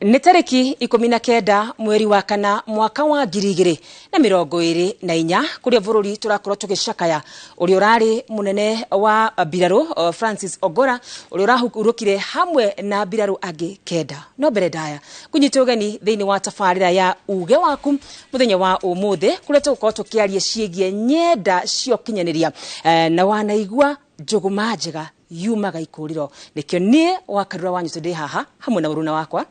Nĩ tarĩki 19 mweri wa kana mwaka wa 2024 kũrĩa bũrũri tũrakorwo tũgĩcakaya ũrĩa ũrarĩ mũnene wa mbirarũ Francis Ogora ũrĩa ũrahurũkire hamwe na mbirarũ angĩ 9. No mbere ndaya kũnyita ũgeni thĩinĩ wa tabarĩra ya uge waku mũthenya wa ũmũthĩ kũrĩa tũgũkorwo tũkĩaria ciĩgiĩ nyenda cia ũkinyanĩria na wanaigua njũgũma njega yumaga ikũrĩro. Nĩkĩo niĩ wa Karura wa Nyũtũ ndĩ haha hamwe na ũruna wakwa.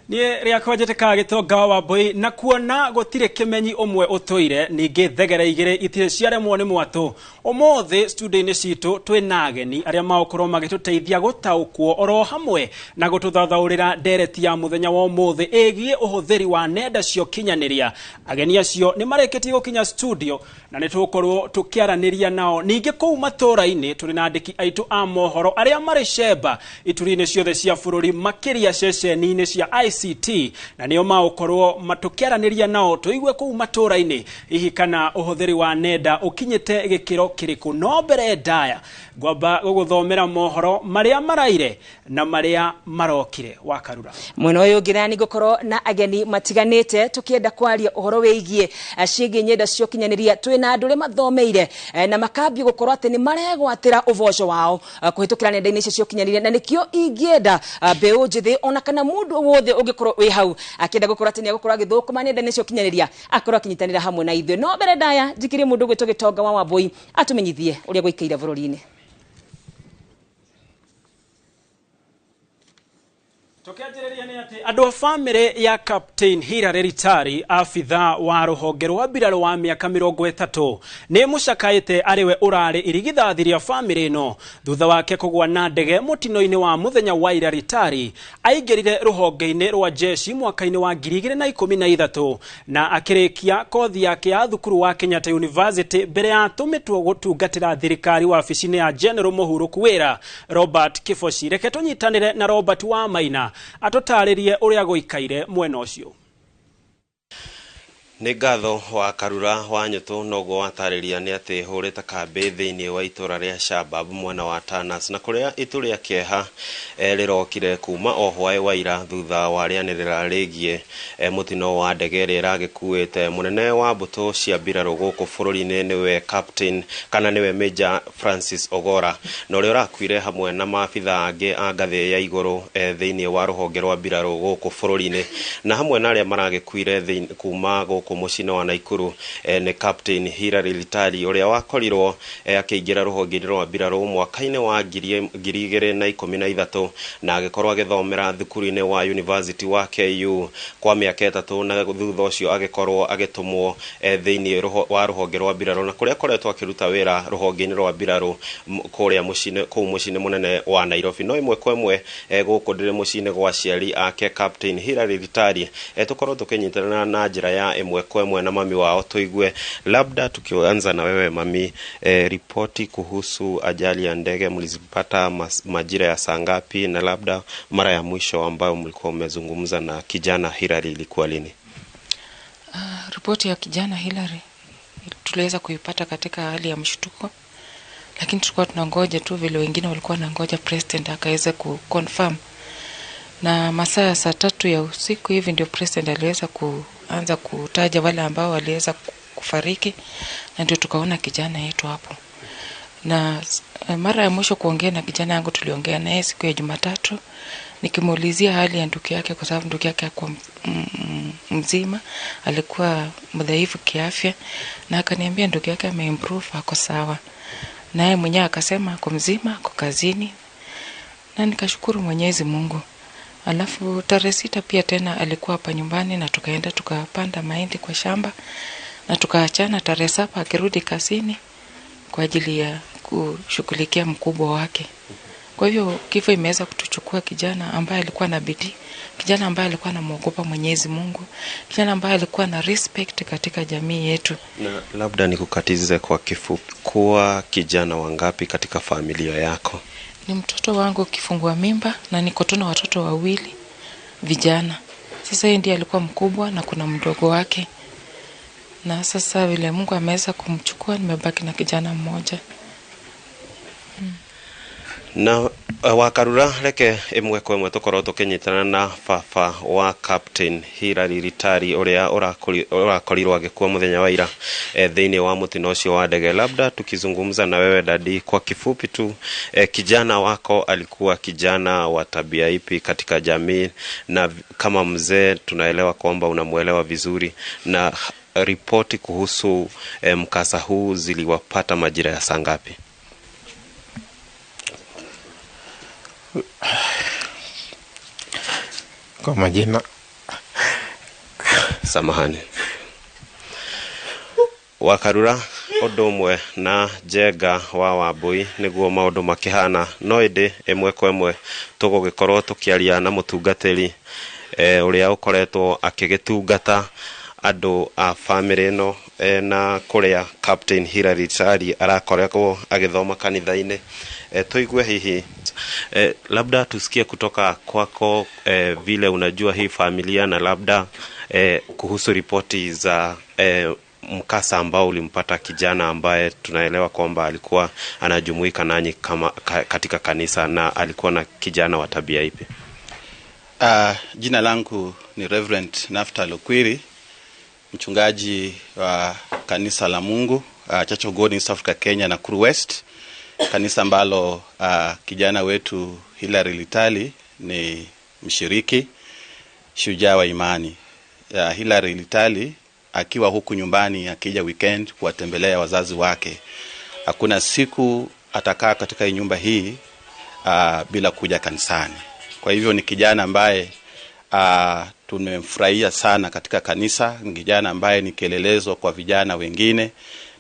Niĩ rĩakwa njĩtĩkaga Gĩtonga wa Wambũi na kuona gũtirĩ kĩmenyi ũmwe ũtũire ningĩ thegere igĩrĩ itirĩ ciaremwo nĩ mwatũ. Ũmũthĩ studio-inĩ citũ twĩna ageni arĩa magũkorwo magĩtũteithia gũtaũkwo oro hamwe na gũtũthathaũrĩra ndereti ya mũthenya wa ũmũthĩ ĩgiĩ ũhũthĩri wa nenda cia ũkinyanĩria. Ageni acio nĩ marĩkĩtie gũkinya studio na nĩ tũgũkorwo tũkĩaranĩria nao. Ningĩ kũu matũũra-inĩ tũrĩ na andĩki aitũ a mohoro arĩa marĩ cemba ituri-inĩ ciothe cia bũrũri makĩria ceceni-inĩ cia ICT na nĩo magũkorwo tũkĩaranĩria nao tũigue kũu matũũra-inĩ hihi kana ũhũthĩri wa nenda ũkinyĩte gĩkĩro kĩrĩkũ. No mbere ndaya ngwamba gũgũthomera mohoro marĩa maraire na marĩa marokire. Wa Karura mwena ũyũ ũngĩ nani ngũkorwo na ageni matiganĩte tũkĩenda kwaria ũhoro wĩgiĩ ciĩgiĩ nyenda cia ũkinyanĩria. Twĩna andũ arĩa mathomeire na makambia gũkorwo atĩ nĩ maregwatĩra ũboco wao kũhĩtũkĩra nenda-inĩ icio cia ũkinyanĩria, na nĩkĩo ingĩenda mbeũ njĩthĩ ona kana mũndũ wothe ũngĩkorwo wĩ hau akĩenda gũkorwo atĩ nĩ egũkorwo agĩthũkũma nenda-inĩ cia ũkinyanĩria akorwo akĩnyitanĩra hamwe na ithuĩ. No mbere ndaya njikĩrie mũndũ ũgwĩtwo Gĩtonga wa Wambũi atũmenyithie ũrĩa gũikaire bũrũri-inĩ. Tũkĩanjĩrĩria nĩ atĩ andũ a bamĩrĩ ya Captain Hilary Ritari abitha wa rũhonge rwa mbirarũ wa mĩaka 30 nĩ mũcakaĩte arĩwe ũrarĩ irigithathi rĩa bamĩrĩ ĩno thutha wake kũgwa na ndege mũtino-inĩ wa mũthenya wa ira. Ritari aingĩrire rũhonge-inĩ rwa jeshi mwaka-inĩ wa 2013 na akĩrĩkia kothi yake ya thukuru wa Kenyatta University mbere ya atũmĩtwo gũtungatĩra thirikari wabici-inĩ ya General mũhurũku wĩra Robert Kibochi. Reke tũnyitanĩre na Robert Wamaina atũtarĩrie ũrĩa gũikaire mwena ũcio. Nĩ ngatho wa Karura wa Nyũtũ noguo watarĩria nĩ atĩ hũrĩte kambĩ thĩinĩ wa itũra rĩa Shabab mwena wa Tanas na kũrĩa itu rĩa kĩeha rĩrokire kuma o hwaĩ wa ira thutha wa rĩanĩrĩra rĩgiĩ mũtino wa ndege ĩrĩa ĩragĩkuĩte mũnene wa mbũtũ cia mbirarũ gũkũ bũrũri-inĩ nĩwe Captain kana nĩwe Major Francis Ogora na ũrĩa ũrakuire hamwe na maabitha angĩ a ngathĩ ya igũrũ thĩinĩ wa rũhonge rwa mbirarũ gũkũ bũrũri-inĩ na hamwe na arĩa maragĩkuire kuma gũkũ mũciĩ-inĩ wa Nakuru nĩ Captain Hilary Ritari ũrĩa wakorirwo akĩingĩra rũhonge-inĩ rwa mbirarũ mwaka-inĩ wa 2013 na agĩkorwo agĩthomera thukuru-inĩ wa University wa KU kwa mĩaka 3 na thutha ũcio agĩkorwo agĩtũmwo thĩinĩ wa rũhonge rwa mbirarũ na kũrĩa akoretwo akĩruta wĩra rũhonge-inĩ rwa mbirarũ kũrĩa mũciĩ kũu mũciĩ-inĩ mũnene wa Nairobi. No ĩmwe kwa ĩmwe gũkũ ndĩrĩ mũciĩ-inĩ gwa aciari ake Captain Hilary Ritari tũkorwo tũkĩnyitanĩra na njĩra ya ĩmwe kwa ĩmwe na mami wao tuigue. Labda tukianza na wewe mami, ripoti kuhusu ajali ya ndege mlizipata majira ya saa ngapi, na labda mara ya mwisho ambayo mlikuwa mmezungumza na kijana Hilary ilikuwa lini? Ripoti ya kijana Hilary tuliweza kuipata katika hali ya mshtuko, lakini tulikuwa tunangoja tu vile wengine walikuwa wanangoja president akaweza kuconfirm, na masaa ya saa 3 ya usiku hivi ndio president aliweza kuanza kutaja wale ambao waliweza kufariki, na ndio tukaona kijana yetu hapo. Na mara ya mwisho kuongea na kijana yangu tuliongea naye siku ya Jumatatu, nikimuulizia hali ya ndugu yake, kwa sababu ndugu yake hakuwa mzima, alikuwa mdhaifu kiafya, na akaniambia ndugu yake ameimprove, ako sawa. Naye mwenyewe akasema ako mzima, ako kazini, na nikashukuru Mwenyezi Mungu. Alafu tarehe 6 pia tena alikuwa hapa nyumbani na tukaenda tukapanda mahindi kwa shamba na tukaachana tarehe 7 akirudi kazini kwa ajili ya kushughulikia mkubwa wake. Kwa hivyo kifo imeweza kutuchukua kijana ambaye alikuwa na bidii, kijana ambaye alikuwa anamuogopa Mwenyezi Mungu, kijana ambaye alikuwa na respect katika jamii yetu. Na labda nikukatize kwa kifupi, kuwa kijana wangapi katika familia yako? Ni mtoto wangu kifungua mimba na niko tu na watoto wawili vijana. Sasa yeye ndiye alikuwa mkubwa na kuna mdogo wake. Na sasa vile Mungu ameweza kumchukua, nimebaki na kijana mmoja. Na Wakarura, reke ĩmwe kwa ĩmwe tũkorwo tũkĩnyitana na baba wa Captain Hilary Litali ũrĩa ũrakorirwo agĩkua mũthenya wa ira thĩinĩ wa mũtino ũcio wa ndege. Labda tukizungumza na wewe dadi, kwa kifupi tu, kijana wako alikuwa kijana wa tabia ipi katika jamii? Na kama mzee tunaelewa kwamba unamuelewa vizuri, na ripoti kuhusu mkasa huu ziliwapata majira ya saa ngapi? Kwa majina, samahani, Wakarura ũndũ ũmwe na Njenga wa Wambui nĩguo maũndũ makĩhana, no ĩndĩ ĩmwe kwa ĩmwe tũgũgĩkorwo tũkĩaria na mũtungatĩri ũrĩa ũkoretwo akĩgĩtungata andũ a bamĩrĩ ĩno, na kũrĩa Captain Hilary Litali arakoretwo agĩthoma kanitha-inĩ. Tuigue hihi, labda tusikie kutoka kwako, vile unajua hii familia na labda kuhusu ripoti za mkasa ambao ulimpata kijana ambaye tunaelewa kwamba alikuwa anajumuika nanyi kama katika kanisa, na alikuwa na kijana wa tabia ipi? Jina langu ni Reverend Naftali Okwiri, mchungaji wa kanisa la Mungu, Church of God in East Africa Kenya, Nakuru West, kanisa ambalo kijana wetu Hilary Litali ni mshiriki, shujaa wa imani. Hilary Litali akiwa huku nyumbani, akija weekend kuwatembelea wazazi wake, hakuna siku atakaa katika nyumba hii bila kuja kanisani. Kwa hivyo ni kijana ambaye tumemfurahia sana katika kanisa, ni kijana ambaye ni kielelezo kwa vijana wengine,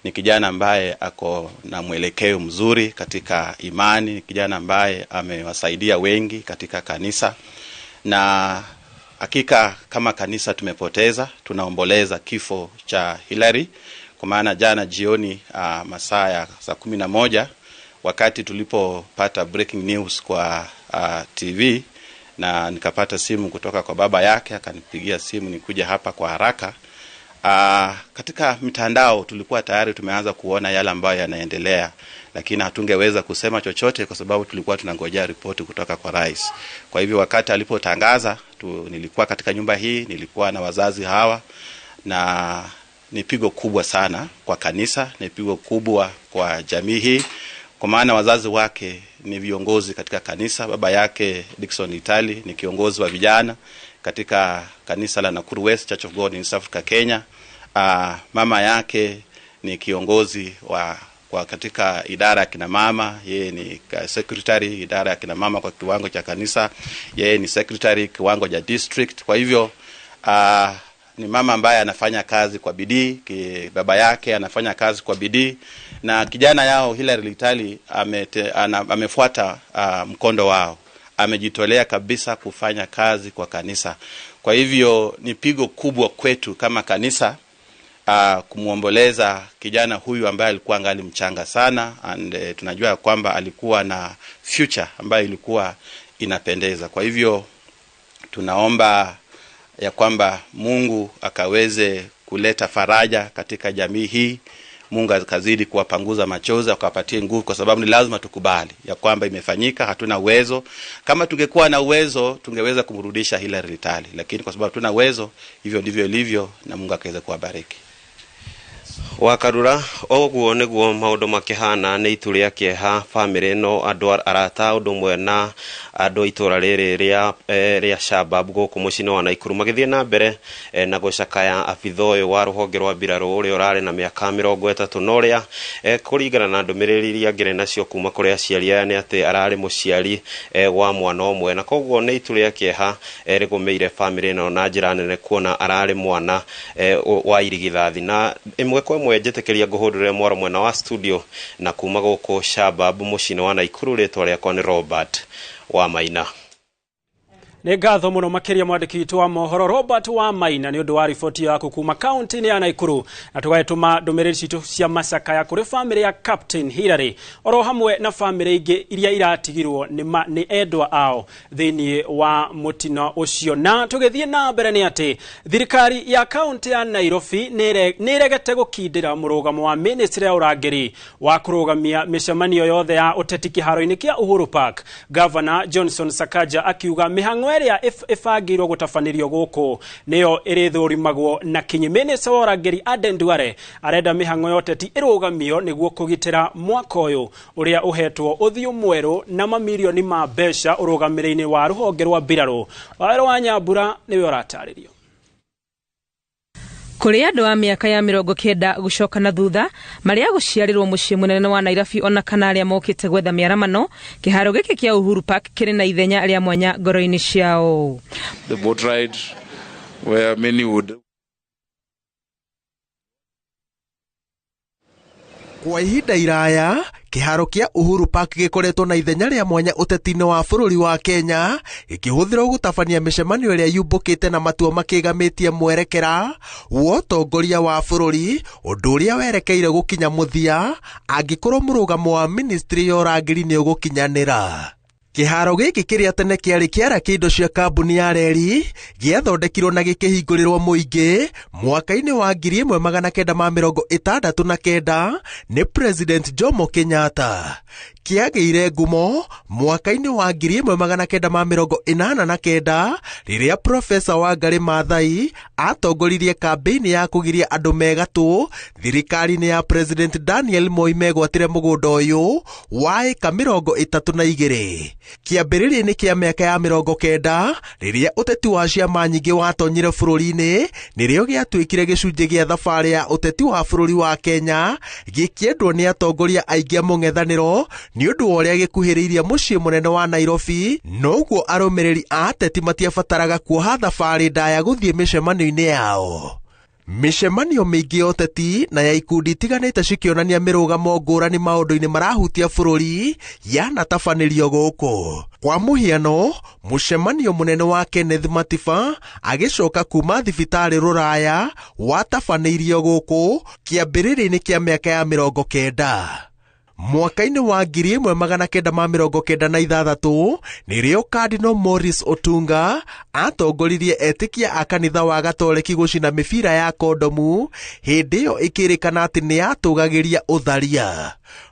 ni kijana ambaye ako na mwelekeo mzuri katika imani, ni kijana ambaye amewasaidia wengi katika kanisa. Na hakika kama kanisa tumepoteza, tunaomboleza kifo cha Hilary, kwa maana jana jioni masaa ya saa 11 wakati tulipopata breaking news kwa TV, na nikapata simu kutoka kwa baba yake, akanipigia simu nikuja hapa kwa haraka. Katika mitandao tulikuwa tayari tumeanza kuona yale ambayo yanaendelea, lakini hatungeweza kusema chochote kwa sababu tulikuwa tunangojea ripoti kutoka kwa rais. Kwa hivyo wakati alipotangaza nilikuwa katika nyumba hii, nilikuwa na wazazi hawa, na ni pigo kubwa sana kwa kanisa, ni pigo kubwa kwa jamii hii, kwa maana wazazi wake ni viongozi katika kanisa. Baba yake Dickson Litali ni kiongozi wa vijana katika kanisa la Nakuru West Church of God in East Africa Kenya. Mama yake ni kiongozi wa katika idara ya kina mama, yeye ni secretary idara ya kina mama kwa kiwango cha kanisa, yeye ni secretary kiwango cha district. Kwa hivyo ni mama ambaye anafanya kazi kwa bidii, baba yake anafanya kazi kwa bidii, na kijana yao Hilary Litali amefuata mkondo wao, amejitolea kabisa kufanya kazi kwa kanisa. Kwa hivyo ni pigo kubwa kwetu kama kanisa kumuomboleza kijana huyu ambaye alikuwa angali mchanga sana, and tunajua kwamba alikuwa na future ambayo ilikuwa inapendeza. Kwa hivyo tunaomba ya kwamba Mungu akaweze kuleta faraja katika jamii hii, Mungu akazidi kuwapanguza machozi, akawapatie nguvu, kwa sababu ni lazima tukubali ya kwamba imefanyika, hatuna uwezo. Kama tungekuwa na uwezo tungeweza kumrudisha Hilary Litali, lakini kwa sababu hatuna uwezo, hivyo ndivyo ilivyo, na Mungu akaweza kuwabariki. Wakarura, oguo niguo maundu makihana ni itu ria kieha family ino, andu arata undu umwe na andu itura riri ria Shabab guku muciĩ-inĩ wa Naikuru magithie na mbere na gucakaya abitha uyu wa ruhonge rwa mbirarũ uria urari na miaka 30, na uria kuringana na ndumiriri iria ngĩrĩ nacio kuma kuri aciari aya nĩ atĩ ararĩ mũciari wa mwana ũmwe, na koguo nĩ itu rĩa kieha rĩgũmĩire family ĩno na njĩra nene kuona ararĩ mwana wa irigithathi. Na ĩmwe kwa ĩmwe njĩtĩkĩria ngũhũndũre mwaro mwena wa studio, na kuma gũkũ Shabab mũciĩ-inĩ wa Naikuru, rĩtwa rĩakwa nĩ Robert wa Maina. Nĩ ngatho mũno makĩria mwandĩki witũ wa mohoro Robert wa Maina nĩ ũndũ wa riboti yaku kuma kaunti-inĩ ya Naikuru, na tũgagĩtũma ndũmĩrĩri citũ cia macakaya kũrĩ bamĩrĩ ya Captain Hillary oro hamwe na bamĩrĩ ingĩ iria iratigirwo nĩ endwa ao thĩinĩ wa mũtino ũcio. Na tũgĩthiĩ na mbere nĩ atĩ thirikari ya kaunti ya Nairobi nĩ ĩregete gũkindĩra mũrũgamo wa ministry ya ũrangĩri wa kũrũgamia mĩcemanio yothe ya ũteti kĩharo-inĩ kĩa Uhuru Park. Governor Johnson Sakaja akiuga mĩhang'o ĩrĩa ĩbangĩirwo gũtabanĩrio gũkũ nĩyo ĩrĩthũrimagwo na kinyi. Minista wa ũrangĩri Aden Duale arenda mĩhang'o ya ũteti ĩrũgamio nĩguo kũgitĩra mwaka ũyũ ũrĩa ũhetwo ũthiũ mwerũ na mamirioni ma mbeca ũrũgamĩrĩinĩ wa rũhonge rwa mbirarũ. Wawerũ wa Nyambura nĩwe ũratarĩrio. Kũrĩ andũ a mĩaka ya 90 gũcoka na thutha marĩa gũciarĩrwo mũciĩ mũnene wa Nairobi ona kana arĩa mokĩte gwetha mĩaramano, kĩharo gĩkĩ kĩa Uhuru Park kĩrĩ na ithenya rĩa mwanya ngoro-inĩ ciao. The boat ride where many would Kwa ihinda iraya kĩharo kĩa Uhuru Park gĩkoretwo na ithenya rĩa mwanya ũteti-inĩ wa bũrũri wa Kenya, gĩkĩhũthĩrwo gũtabania mĩcemanio ĩrĩa yumbũkĩte na matua makĩgamĩtie mwerekera wa ũtongoria wa bũrũri, ũndũ ũrĩa werekeire gũkinya mũthia angĩkorwo mũrũgamo wa ministry ya ũrangĩri nĩ ũgũkinyanĩra. Kĩharo gĩkĩ kĩrĩa tene kĩarĩ kĩara kĩa indo cia kambuni ya reri gĩathondekirwo na gĩkĩhingũrĩrwo mũingĩ mwaka-inĩ wa 1969 nĩ President Jomo Kenyatta. Kĩagĩire ngumo mwaka-inĩ wa 1989 rĩrĩa Profesa Wangarĩ Maathai atongoririe kambĩini ya kũgiria andũ megatũ thirikari-inĩ ya President Daniel Moi megwatĩre mũgũnda ũyũ wa ĩka 32. Kĩambĩrĩria-inĩ kĩa mĩaka ya 90 rĩrĩa ũteti wa ciama nyingĩ watonyire bũrũri-inĩ, nĩrĩo gĩatuĩkire gĩcunjĩ gĩa thabarĩ ya ũteti wa bũrũri wa Kenya, gĩkĩendwo nĩ atongoria aingĩ a mũng'ethanĩro nĩ ũndũ wa ũrĩa gĩkuhĩrĩirie mũciĩ mũnene wa Nairobi. Noguo arũmĩrĩri a ateti matiabataraga kuoha thabarĩ ndaya gũthiĩ mĩcemanio-inĩ yao. Mĩcemanio mĩingĩ ya ũteti na ya ikundi itiganĩte cikĩonania mĩrũgamo ngũrani maũndũ-inĩ marahutia bũrũri yanatabanĩrio gũkũ. Kwa mũhiano, mũcemanio mũnene wa Kenneth Matiba agĩcoka kuma thibitarĩ Rũraya watabanĩirio gũkũ kĩambĩrĩria-inĩ kĩa mĩaka ya 90. Mwaka-inĩ wa 1996 nĩrĩo Cardinal Maurice Otunga atongoririe etĩkia a kanitha wa Gatoreki gũcina mĩbira ya kondomu, hĩndĩ ĩyo ĩkĩrĩkana atĩ nĩ yatũgagĩria ũtharia.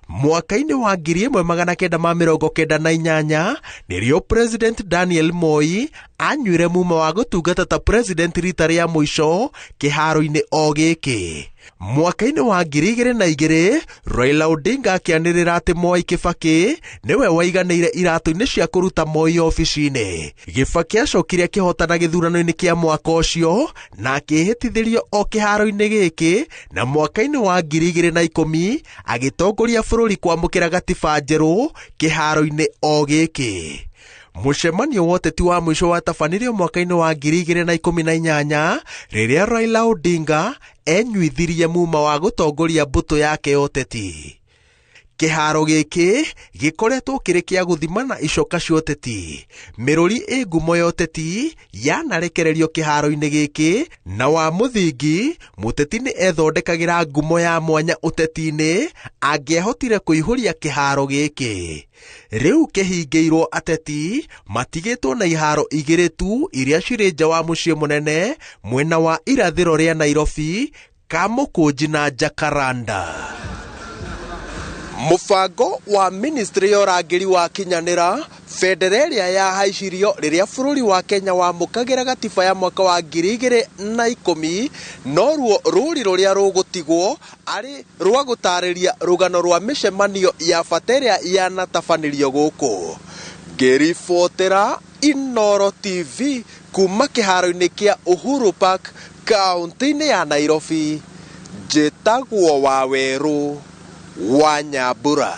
Mwaka-inĩ wa 1998 nĩrĩo President Daniel Moi anyuire muma wa gũtungata ta president rita rĩa mũico kĩharo-inĩ o gĩkĩ. Mwaka-inĩ wa 2002 Raila Odinga akĩanĩrĩra atĩ Moi Kibaki nĩwe waiganĩire iratũ-inĩ cia kũruta Moi obici-inĩ. Kibaki acokire akĩhotana gĩthurano-inĩ kĩa mwaka ũcio na akĩhĩtithĩrio o kĩharo-inĩ gĩkĩ, na mwaka-inĩ wa 2010 agĩtongoria bũrũri kwamũkĩra gatiba njerũ kĩharo-inĩ o gĩkĩ. Mũcemanio wa ũteti wa mũico watabanirio mwaka-inĩ wa 2018 rĩrĩa Raila Odinga enyuithirie muma wa gũtongoria mbũtũ yake ya ũteti. Kĩharo gĩkĩ gĩkoretwo kĩrĩ kĩa gũthimana icoka cia ũteti. Mĩrũri ĩ ngumo ya ũteti yanarekererio kĩharo-inĩ gĩkĩ, na wa mũthingi mũteti nĩ ethondekagĩra ngumo ya mwanya ũteti-inĩ angĩahotire kũihũria kĩharo gĩkĩ. Rĩu kĩhingĩirwo ateti matigĩtwo na iharo igĩrĩ tu iria cirĩ nja wa mũciĩ mũnene mwena wa irathĩro rĩa Nairobi, Kamũkũnji na Jacaranda. Mũbango wa ministry ya ũrangĩri wa kinyanĩra bendera ĩrĩa yahaicirio rĩrĩa bũrũri wa Kenya wamũkagĩra gatiba ya mwaka wa 2010 noruo rũri rũrĩa rũgũtigwo arĩ rwa gũtarĩria rũgano rwa mĩcemanio ya bata ĩrĩa yanatabanĩrio gũkũ. Ngĩribotera Inooro TV kuma kĩharo-inĩ kĩa Uhuru Park kaunti-inĩ ya Nairobi, njĩtagwo Wawerũ wa Nyambura.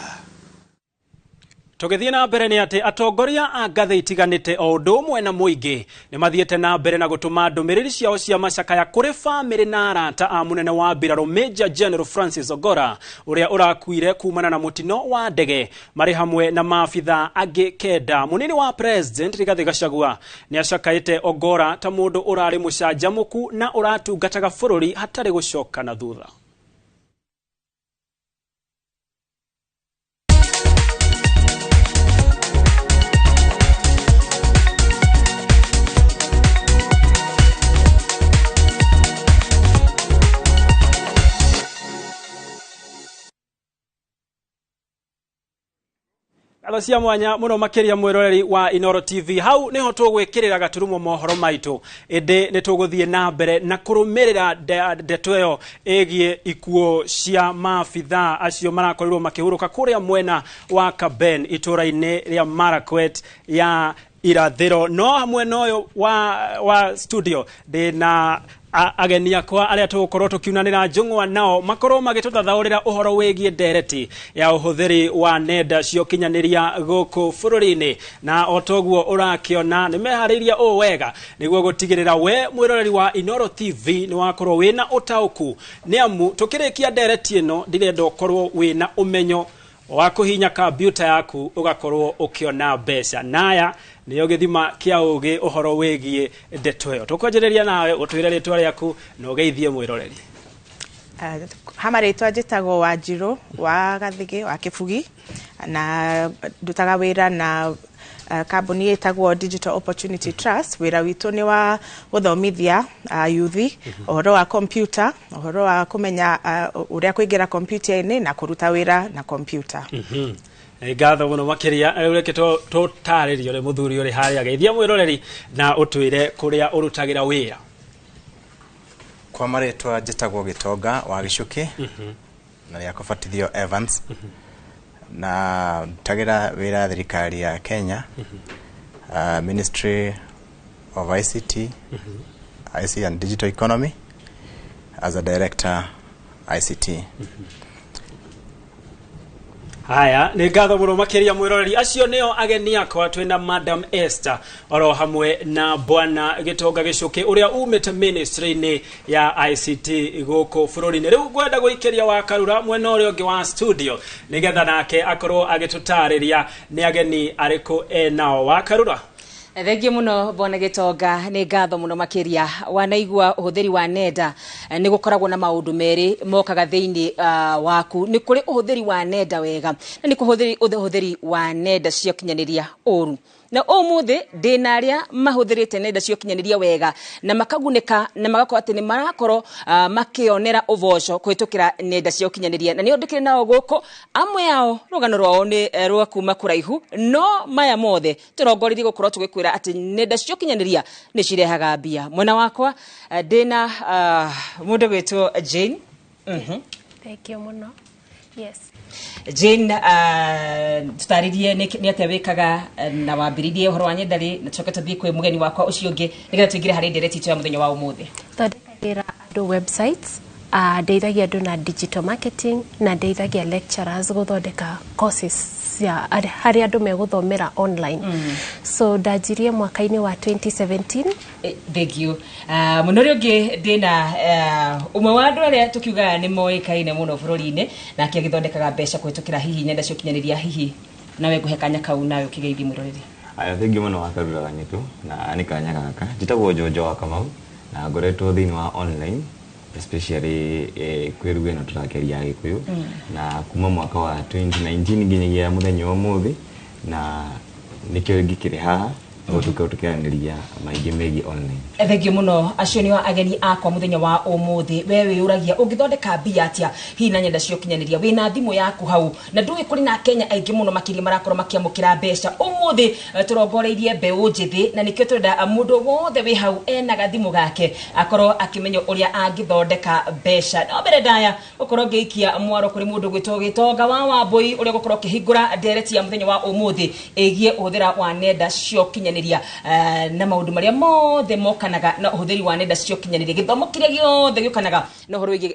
Tũgĩthiĩ na mbere nĩ atĩ atongoria a ngathĩ itiganĩte o ũndũ ũmwe na mũingĩ nĩ mathiĩte na mbere na gũtũma ndũmĩrĩri ciao cia macakaya kũrĩ bamĩrĩ na arata a mũnene wa mbirarũ Major General Francis Ogora ũrĩa ũrakuire kumana na mũtino wa ndege marĩ hamwe na maabitha angĩ 9. Mũnini wa President Rigathĩ Gachagua nĩ acakaĩte Ogora ta mũndũ ũrarĩ mũcanjamũku na ũratungataga bũrũri hatarĩ gũcoka na thutha. Ngatho cia mwanya muno makiria mwiroreri wa Inoro TV. Hau niho tugwikirira gaturumo mohoro maitu, indi ni tuguthie na mbere na kurumirira ndeto ĩyo ĩgiĩ ikuũ cia maabithaa acio marakorirwo makihuruka kuria mwena wa Kaben itũra-inĩ rĩa Marakwet ya irathĩro. No hamwe na ũyũ wa studio ndĩna ageni akwa arĩa tũgũkorwo tũkiunanĩra njũng'wa nao makorwo magĩtũthathaũrĩra ũhoro wĩgiĩ ndereti ya ũhũthĩri wa nenda cia ũkinyanĩria gũkũ bũrũri-inĩ, na o toguo ũrakĩona nĩ meharĩirie ũũ wega nĩguo gũtigĩrĩra we mwĩroreri wa Inoro TV nĩ wakorwo wĩna ũtaũku, nĩ amu tũkĩrĩkia ndereti ĩno ndirenda ũkorwo wĩna ũmenyo wa kũhinya kambiuta yaku ũgakorwo ũkĩona mbeca. Naya nĩyo gĩthima kĩa ũgĩ ũhoro wĩgiĩ ndeto ĩyo. Tũkwanjĩrĩria nawe ũtwĩre rĩtwa rĩaku na ũgeithie mwĩroreri. Hama rĩtwa njĩtagwo Wanjirũ wa Gathigĩ wa Kĩbugi, na ndutaga wĩra na kambuni ĩtagwo Digital Opportunity Trust. Wĩra witũ nĩ wa gũthomithia yuthi ũhoro wa computer, ũhoro wa kũmenya ũrĩa kũingĩra computer-inĩ na kũruta wĩra na computer. Ngatho mũno makĩria. Rĩu reke tũtarĩrio nĩ mũthuri ũrĩ harĩa. Geithia mwĩroreri na ũtwĩre kũrĩa ũrutagĩra wĩra. Kwa marĩtwa njĩtagwo Gĩtonga wa Gĩcukĩ na rĩa kũbatithio Evans, na ndutagĩra wĩra thirikari ya Kenya, Ministry of ICT, IC and Digital Economy, as a director ICT. Haya, nĩ ngatho mũno makĩria mwĩroreri. Acio nĩo ageni akwa, twĩna Madam Esther oro hamwe na Bwana Gĩtonga Gĩcũkĩ ũrĩa umĩte ministry-inĩ ya ICT gũkũ bũrũri-inĩ. Rĩu ngwenda gũikĩria wa Karura mwena ũrĩa ũngĩ wa studio nĩgetha nake akorwo agĩtũtarĩria nĩ ageni arĩkũ enao. Wa Karura. Thengiũ mũno Bwana Gĩtonga, nĩ ngatho mũno makĩria. Wanaigua ũhũthĩri wa nenda nĩ gũkoragwo na maũndũ merĩ mokaga thĩinĩ waku. Nĩ kũrĩ ũhũthĩri wa nenda wega na nĩ kũhũthĩri ũhũthĩri wa nenda cia ũkinyanĩria ũru. Na ũmũthĩ ndĩna arĩa mahũthĩrĩte nenda cia ũkinyanĩria wega na makagunĩka na magakorwo atĩ nĩ marakorwo makĩonera ũboco kũhĩtũkĩra nenda cia ũkinyanĩria, na nĩo ndĩkĩrĩ nao gũkũ. Amwe ao rũgano rwao nĩ rwa kuma kũraihu, no maya mothe tũrongoreirie gũkorwo tũgĩkwĩra atĩ nenda cia ũkinyanĩria nĩ cirehaga mbia. Mwena wakwa ndĩna mũndũ gwĩtwo Jane. Thank you mũno. Yes. Jane, tũtarĩrie nĩ atĩa wĩkaga na wambĩrĩirie ũhoro wa nyenda rĩ, na tũcoke tũthiĩ kwĩ mũgeni wakwa ũcio ũngĩ nĩgetha tũingĩre harĩ ndereti itũ ya mũthenya wa ũmũthĩ. Thondekagĩra andũ websites, ndeithagia andũ na digital marketing, na ndeithagia lecturers gũthondeka courses cia harĩa andũ megũthomera online. So ndanjirie mwaka-inĩ wa 2017. Thank you. Mũno ũrĩa ũngĩ ndĩna ũmwe wa andũ arĩa tũkiugaga nĩ moĩkaine mũno bũrũri-inĩ, nake agĩthondekaga mbeca kũhĩtũkĩra hihi nenda cia ũkinyanĩria. Hihi nawe ngũhe kanya kau nawe ũkĩgeithie mwĩroreri. Aya, thengiũ mũno wa Karura Ganyitũ na nĩ kanya gaka. Njĩtagwo Njonjo wa Kamau na ngoretwo thĩinĩ wa online especially kwĩ ruga ĩno tũrakĩaria ya Gĩkũyũ, na kuma mwaka wa 2019 nginyagia mũthenya wa ũmũthĩ, na nĩkĩo ngĩkĩrĩ haha nĩguo tũkorwo tũkĩaranĩria maingĩ megiĩ online. Thengiũ mũno. Acio nĩo ageni akwa mũthenya wa ũmũthĩ. We wĩyũragia ũngĩthondeka mbia atĩa hihi na nenda cia ũkinyanĩria. Wĩna thimũ yaku hau na ndũĩ kũrĩ na Kenya aingĩ mũno makĩria marakorwo makĩamũkĩra mbeca. Ũmũthĩ tũrongoreirie mbeũ njĩthĩ, na nĩkĩo tũrenda mũndũ wothe wĩ hau ena gathimũ gake akorwo akĩmenya ũrĩa angĩthondeka mbeca. No mbere ndaya gũkorwo ngĩikia mwaro kũrĩ mũndũ gwĩtwo Gĩtonga wa Wambũi ũrĩa ũgũkorwo ũkĩhingũra ndereti ya mũthenya wa ũmũthĩ ĩgiĩ ũhũthĩra wa nenda cia ũkinyanĩria na maũndũ marĩa mothe mokanaga na ũhũthĩri wa nenda cia ũkinyanĩria, gĩthomo kĩrĩa gĩothe gĩũkanaga na ũhoro wĩgiĩ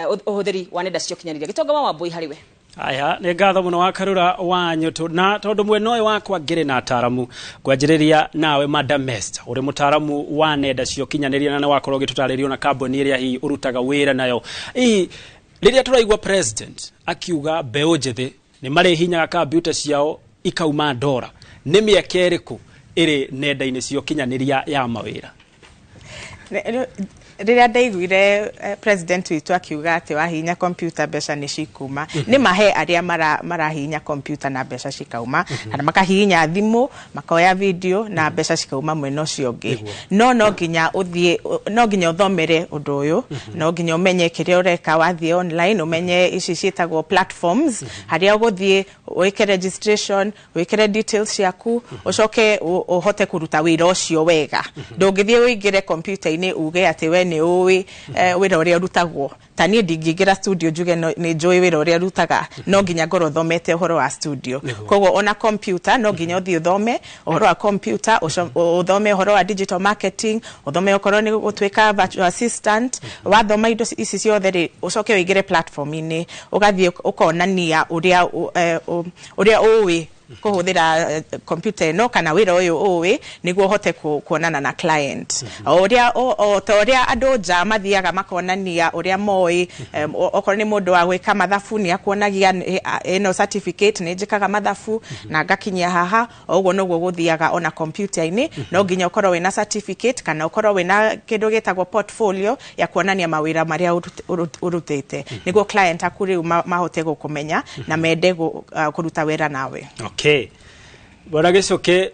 ũhũthĩri wa nenda cia ũkinyanĩria. Gĩtonga wa Wambũi, harĩ we. Aya, nĩ ngatho mũno wa Karura wa Nyũtũ. Na tondũ mwena ũyũ wakwa ngĩrĩ na ataramu, kwanjĩrĩria nawe Madam Esther, ũrĩ mũtaramu wa nenda cia ũkinyanĩria na nĩ wakorwo ũgĩtũtarĩria ona kambuni ĩrĩa hihi ũrutaga wĩra nayo. Hihi rĩrĩa tũraigua president akiuga mbeũ njĩthĩ nĩ marĩhinyaga kambiuta ciao ikauma ndora, nĩ mĩeke ĩrĩkũ ĩrĩ nenda-inĩ cia ũkinyanĩria ya mawĩra? Rĩrĩa ndaiguire president witũ akiuga atĩ wahihinya computer mbeca nĩ cikuma, nĩ mahe arĩa marahihinya computer na mbeca cikauma, kana makahihinya thimũ makoya video na mbeca cikauma mwena ũcio ũngĩ. No nginya ũthiĩ, no nginya ũthomere ũndũ ũyũ, no nginya ũmenye kĩrĩa ũreka wathiĩ online, ũmenye ici ciĩtagwo platforms harĩa ũgũthiĩ wĩke registration, wĩkĩre details ciaku, ũcoke ũhote kũruta wĩra ũcio wega. Ndũngĩthiĩ ũingĩre computer-inĩ uge atĩ we nĩ ũĩ wĩra ũrĩa ũrutagwo. Ta niĩ ndingĩingĩra studio njuge nĩ njũĩ wĩra ũrĩa rutaga, no nginya ngorwo thomete ũhoro wa studio. Koguo ona computer no nginya ũthiĩ ũthome ũhoro wa computer, ũthome ũhoro wa digital marketing, ũthome okorwo nĩ gũtuĩka virtual assistant. Wathoma indo ici ciothe rĩ, ũcoke ũingĩre platform-inĩ, ũgathiĩ ũkonania ũrĩa ũrĩa ũĩ kũhũthĩra computer ĩno kana wĩra ũyũ ũĩ, nĩguo ũhote kuonana na client. O ũrĩa o ta ũrĩa andũ nja mathiaga makonania ũrĩa moĩ, okorwo nĩ mũndũ wa gwĩka mathabu nĩ akuonagia ĩno certificate nĩ njĩkaga mathabu na ngakinyia haha. O ũguo noguo gũthiaga ona computer-inĩ, no nginya ũkorwo wĩna certificate kana ũkorwo wĩna kĩndũ gĩtagwo portfolio ya kuonania mawĩra marĩa ũrutĩte, nĩguo client aku rĩu mahote gũkũmenya na mende kũruta wĩra nawe. Okay. Bwana Gĩcũkĩ,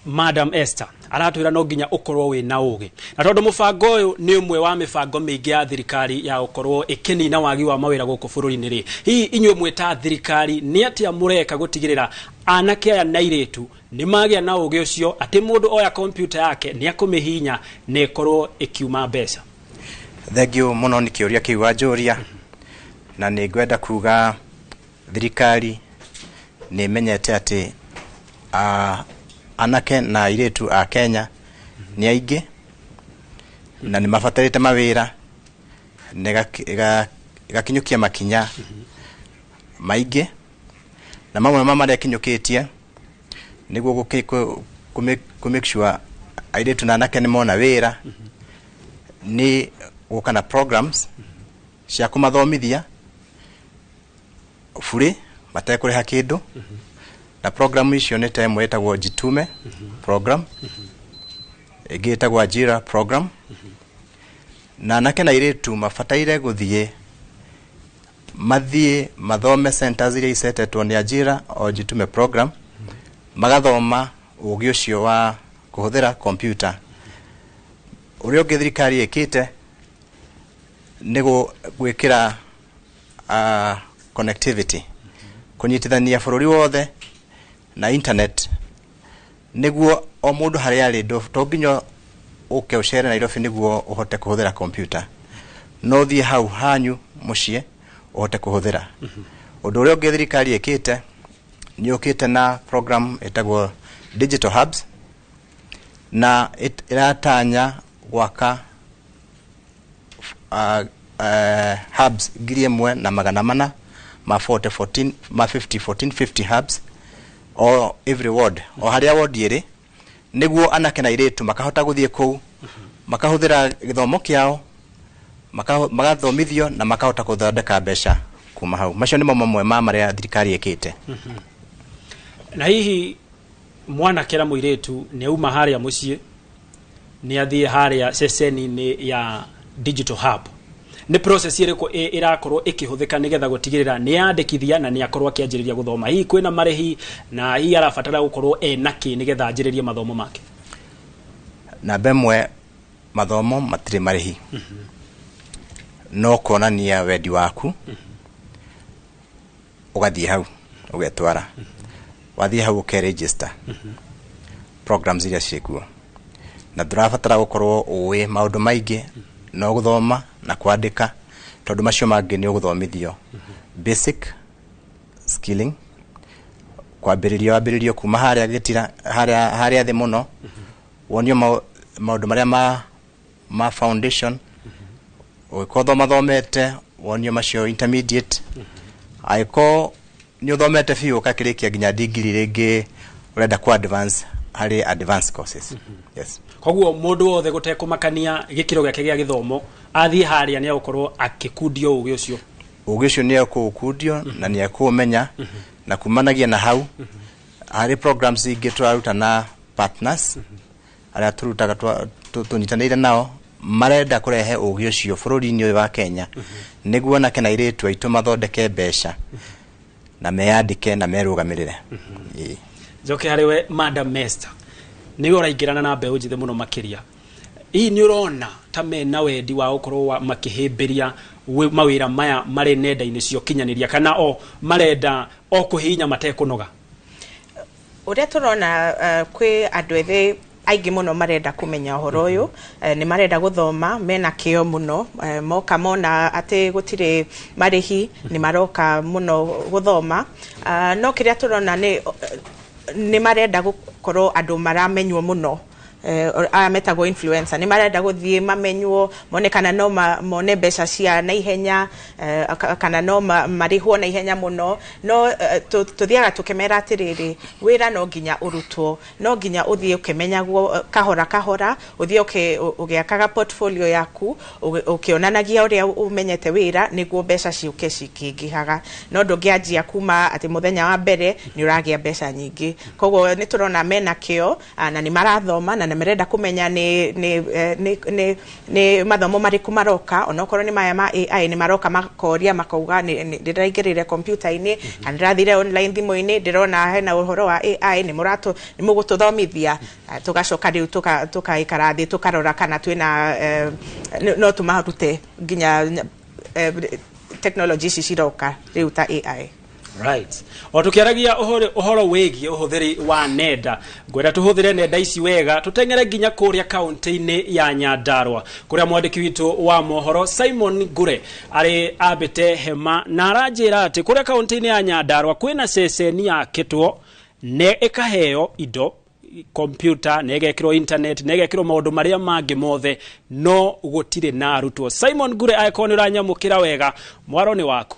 Madam Esther aratwĩra no nginya ũkorwo wĩna ũgĩ, na tondũ mũbango ũyũ nĩ ũmwe wa mĩbango mĩingĩ ya thirikari ya gũkorwo ĩkĩnina wagi wa mawĩra gũkũ bũrũri-inĩ rĩ, hihi inyuĩ mwĩ thirikari nĩ atĩa mũreka gũtigĩrĩra anake aya na airĩtu nĩ magĩa na ũgĩ ũcio atĩ mũndũ oya kompiuta yake nĩ akũmĩhihinya na ĩkorwo ĩkiuma mbeca? Thengiũ mũno nĩ kĩũria kĩu wanjũria, na nĩ ngwenda kuga thirikari nĩ ĩmenyete atĩ anake na airĩtu a Kenya nĩ aingĩ na nĩ mabatarĩte mawĩra, na ĩgakinyũkia makinya maingĩ, na mamwe ma marĩa ĩkinyũkĩtie nĩguo kũ make sure airĩtu na anake nĩ mona wĩra nĩ gũka na programs cia kũmathomithia bure matekũrĩha kĩndũ. Na program icio nĩ ta ĩmwe ĩtagwo Jitume program, ĩngĩ ĩtagwo Ajira program, na anake na airĩtu mabataire gũthiĩ mathiĩ mathome centers iria icetetwo nĩ Ajira o Jitume program, magathoma ũgĩ ũcio wa kũhũthĩra computer. Ũrĩa ũngĩ thirikari ĩkĩte nĩ gwĩkĩra connectivity, kũnyitithania bũrũri wothe na internet, nĩguo o mũndũ harĩa arĩ, to nginya ũke ũcere Nairobi nĩguo ũhote kũhũthĩra computer, no ũthiĩ hau hanyu mũciĩ ũhote kũhũthĩra. Ũndũ ũrĩa ũngĩ thirikari ĩkĩte nĩ ũkĩte na program ĩtagwo digital hubs, na ĩratanya gwaka hubs 1440 ma 40 14 ma 50 14 50 hubs o every ward, o harĩa ward ĩrĩ, nĩguo anake na airĩtu makahota gũthiĩ kũu makahũthĩra gĩthomo kĩao, magathomithio na makahota gũthondeka mbeca kuma hau. Macio nĩmo mamwe ma marĩa thirikari ĩkĩte. Na hihi mwanake na mũirĩtu nĩ auma harĩa mũciĩ nĩ athiĩ harĩa ceceni-inĩ ya digital hub, nĩ process ĩrĩkũ ĩrakorwo ĩkĩhũthĩka nĩgetha gũtigĩrĩra nĩ yandĩkithia na nĩ akorwo akĩanjĩrĩria gũthoma? Hihi kwĩna marĩhi, na hihi arabatara gũkorwo ena kĩ nĩgetha anjĩrĩrie mathomo make? Namba ĩmwe, mathomo matirĩ marĩhi, no kuonania wendi waku, ũgathiĩ hau ũgetwara, wathiĩ hau ũke-register programs iria ciĩkuo, na ndũrabatara gũkorwo ũĩ maũndũ maingĩ, no gũthoma na kwandĩka, tondũ macio mangĩ nĩ ũgũthomithio basic skilling, kwambĩrĩria wambĩrĩrio kuma harĩa gĩtira harĩa thĩ mũno, wonio maũndũ marĩa ma foundation, ũgĩkorwo mathomathomete wonio macio intermediate, Angĩkorwo nĩ ũthomete biũ ũgakĩrĩkia nginya degree, rĩngĩ ũrenda ku advance harĩ advanced courses. Yes. Koguo mũndũ wothe gũtekũmakania gĩkĩro gĩake gĩa gĩthomo athiĩ harĩa nĩ egũkorwo akĩkundio ũgĩ ũcio. Ũgĩ ũcio nĩ ekũũkundio na nĩ ekũũmenya, na kumanagia na hau harĩ programs ingĩ tũraruta na partners arĩa tũrutaga tũnyitanĩire nao, marenda kũrehe ũgĩ ũcio bũrũri-inĩ ũyũ wa Kenya, nĩguo anake na airĩtu aitũ mathondeke mbeca na meyandĩke na merũgamĩrĩre. Ĩĩ. Njoke harĩ we, Madam Esther, nĩwe ũraingĩrana na mbeũ njĩthĩ mũno makĩria. Hihi nĩ ũrona ta mena wendi wa gũkorwo makĩhĩmbĩria mawĩra maya marĩ nenda-inĩ cia ũkinyanĩria, kana o marenda o kũhihinya matekũnoga? Ũrĩa tũrona, kwĩ andũ ethĩ aingĩ mũno marenda kũmenya ũhoro ũyũ, nĩ marenda gũthoma, mena kĩo mũno. Moka mona atĩ gũtirĩ marĩhi, nĩ maroka mũno gũthoma. No kĩrĩa tũrona nĩ marenda gũkorwo andũ maramenywo mũno, aya metagwo influencer, nĩ marenda gũthiĩ mamenywo, mone kana no mone mbeca cia naihenya, kana no marĩhwo naihenya mũno. No tũthiaga tũkĩmera atĩrĩrĩ, wĩra no nginya ũrutwo, no nginya ũthiĩ ũkĩmenyagwo, kahora kahora, ũthiĩ ũgĩakaga portfolio yaku, ũkĩonanagia ũrĩa ũmenyete wĩra, nĩguo mbeca ciũke cikĩingĩhaga. No ndũngĩanjia kuma atĩ mũthenya wa mbere nĩ ũragĩa mbeca nyingĩ. Koguo nĩ tũrona mena kĩo, na nĩ marathoma na nĩ marenda kũmenya nĩ mathomo marĩkũ maroka, onokorwo nĩ maya ma AI, nĩ maroka makoria, makauga ndĩraingĩrire kompiuta-inĩ kana ndĩrathire online thimũ-inĩ, ndĩrona hena ũhoro wa AI, nĩ mũgũtũthomithia? Tũgacoka rĩu tũkaikara thĩ, tũkarora kana twĩna no tũmarute nginya technology ici ciroka rĩu ta AI. Right, o tukiaragia ũhoro wĩgiĩ ũhũthĩri wa nenda, ngwenda tũhũthĩre nenda ici wega, tũteng'ere nginya kũrĩa kaunti-inĩ ya Nyandarua, kũrĩa mwandĩki witũ wa mohoro Simon Ngure arĩ ambĩte hema, na aranjĩra atĩ kũrĩa kaunti-inĩ ya Nyandarua kwĩna ceceni yakĩtwo ne ĩkaheo indo, kompyuta, na ĩgekĩrwo internet, na ĩgekĩrwo maũndũ marĩa mangĩ mothe, no gũtirĩ na arutwo. Simon Ngure, angĩkorwo nĩ ũranyamũkĩra wega, mwaro nĩ waku.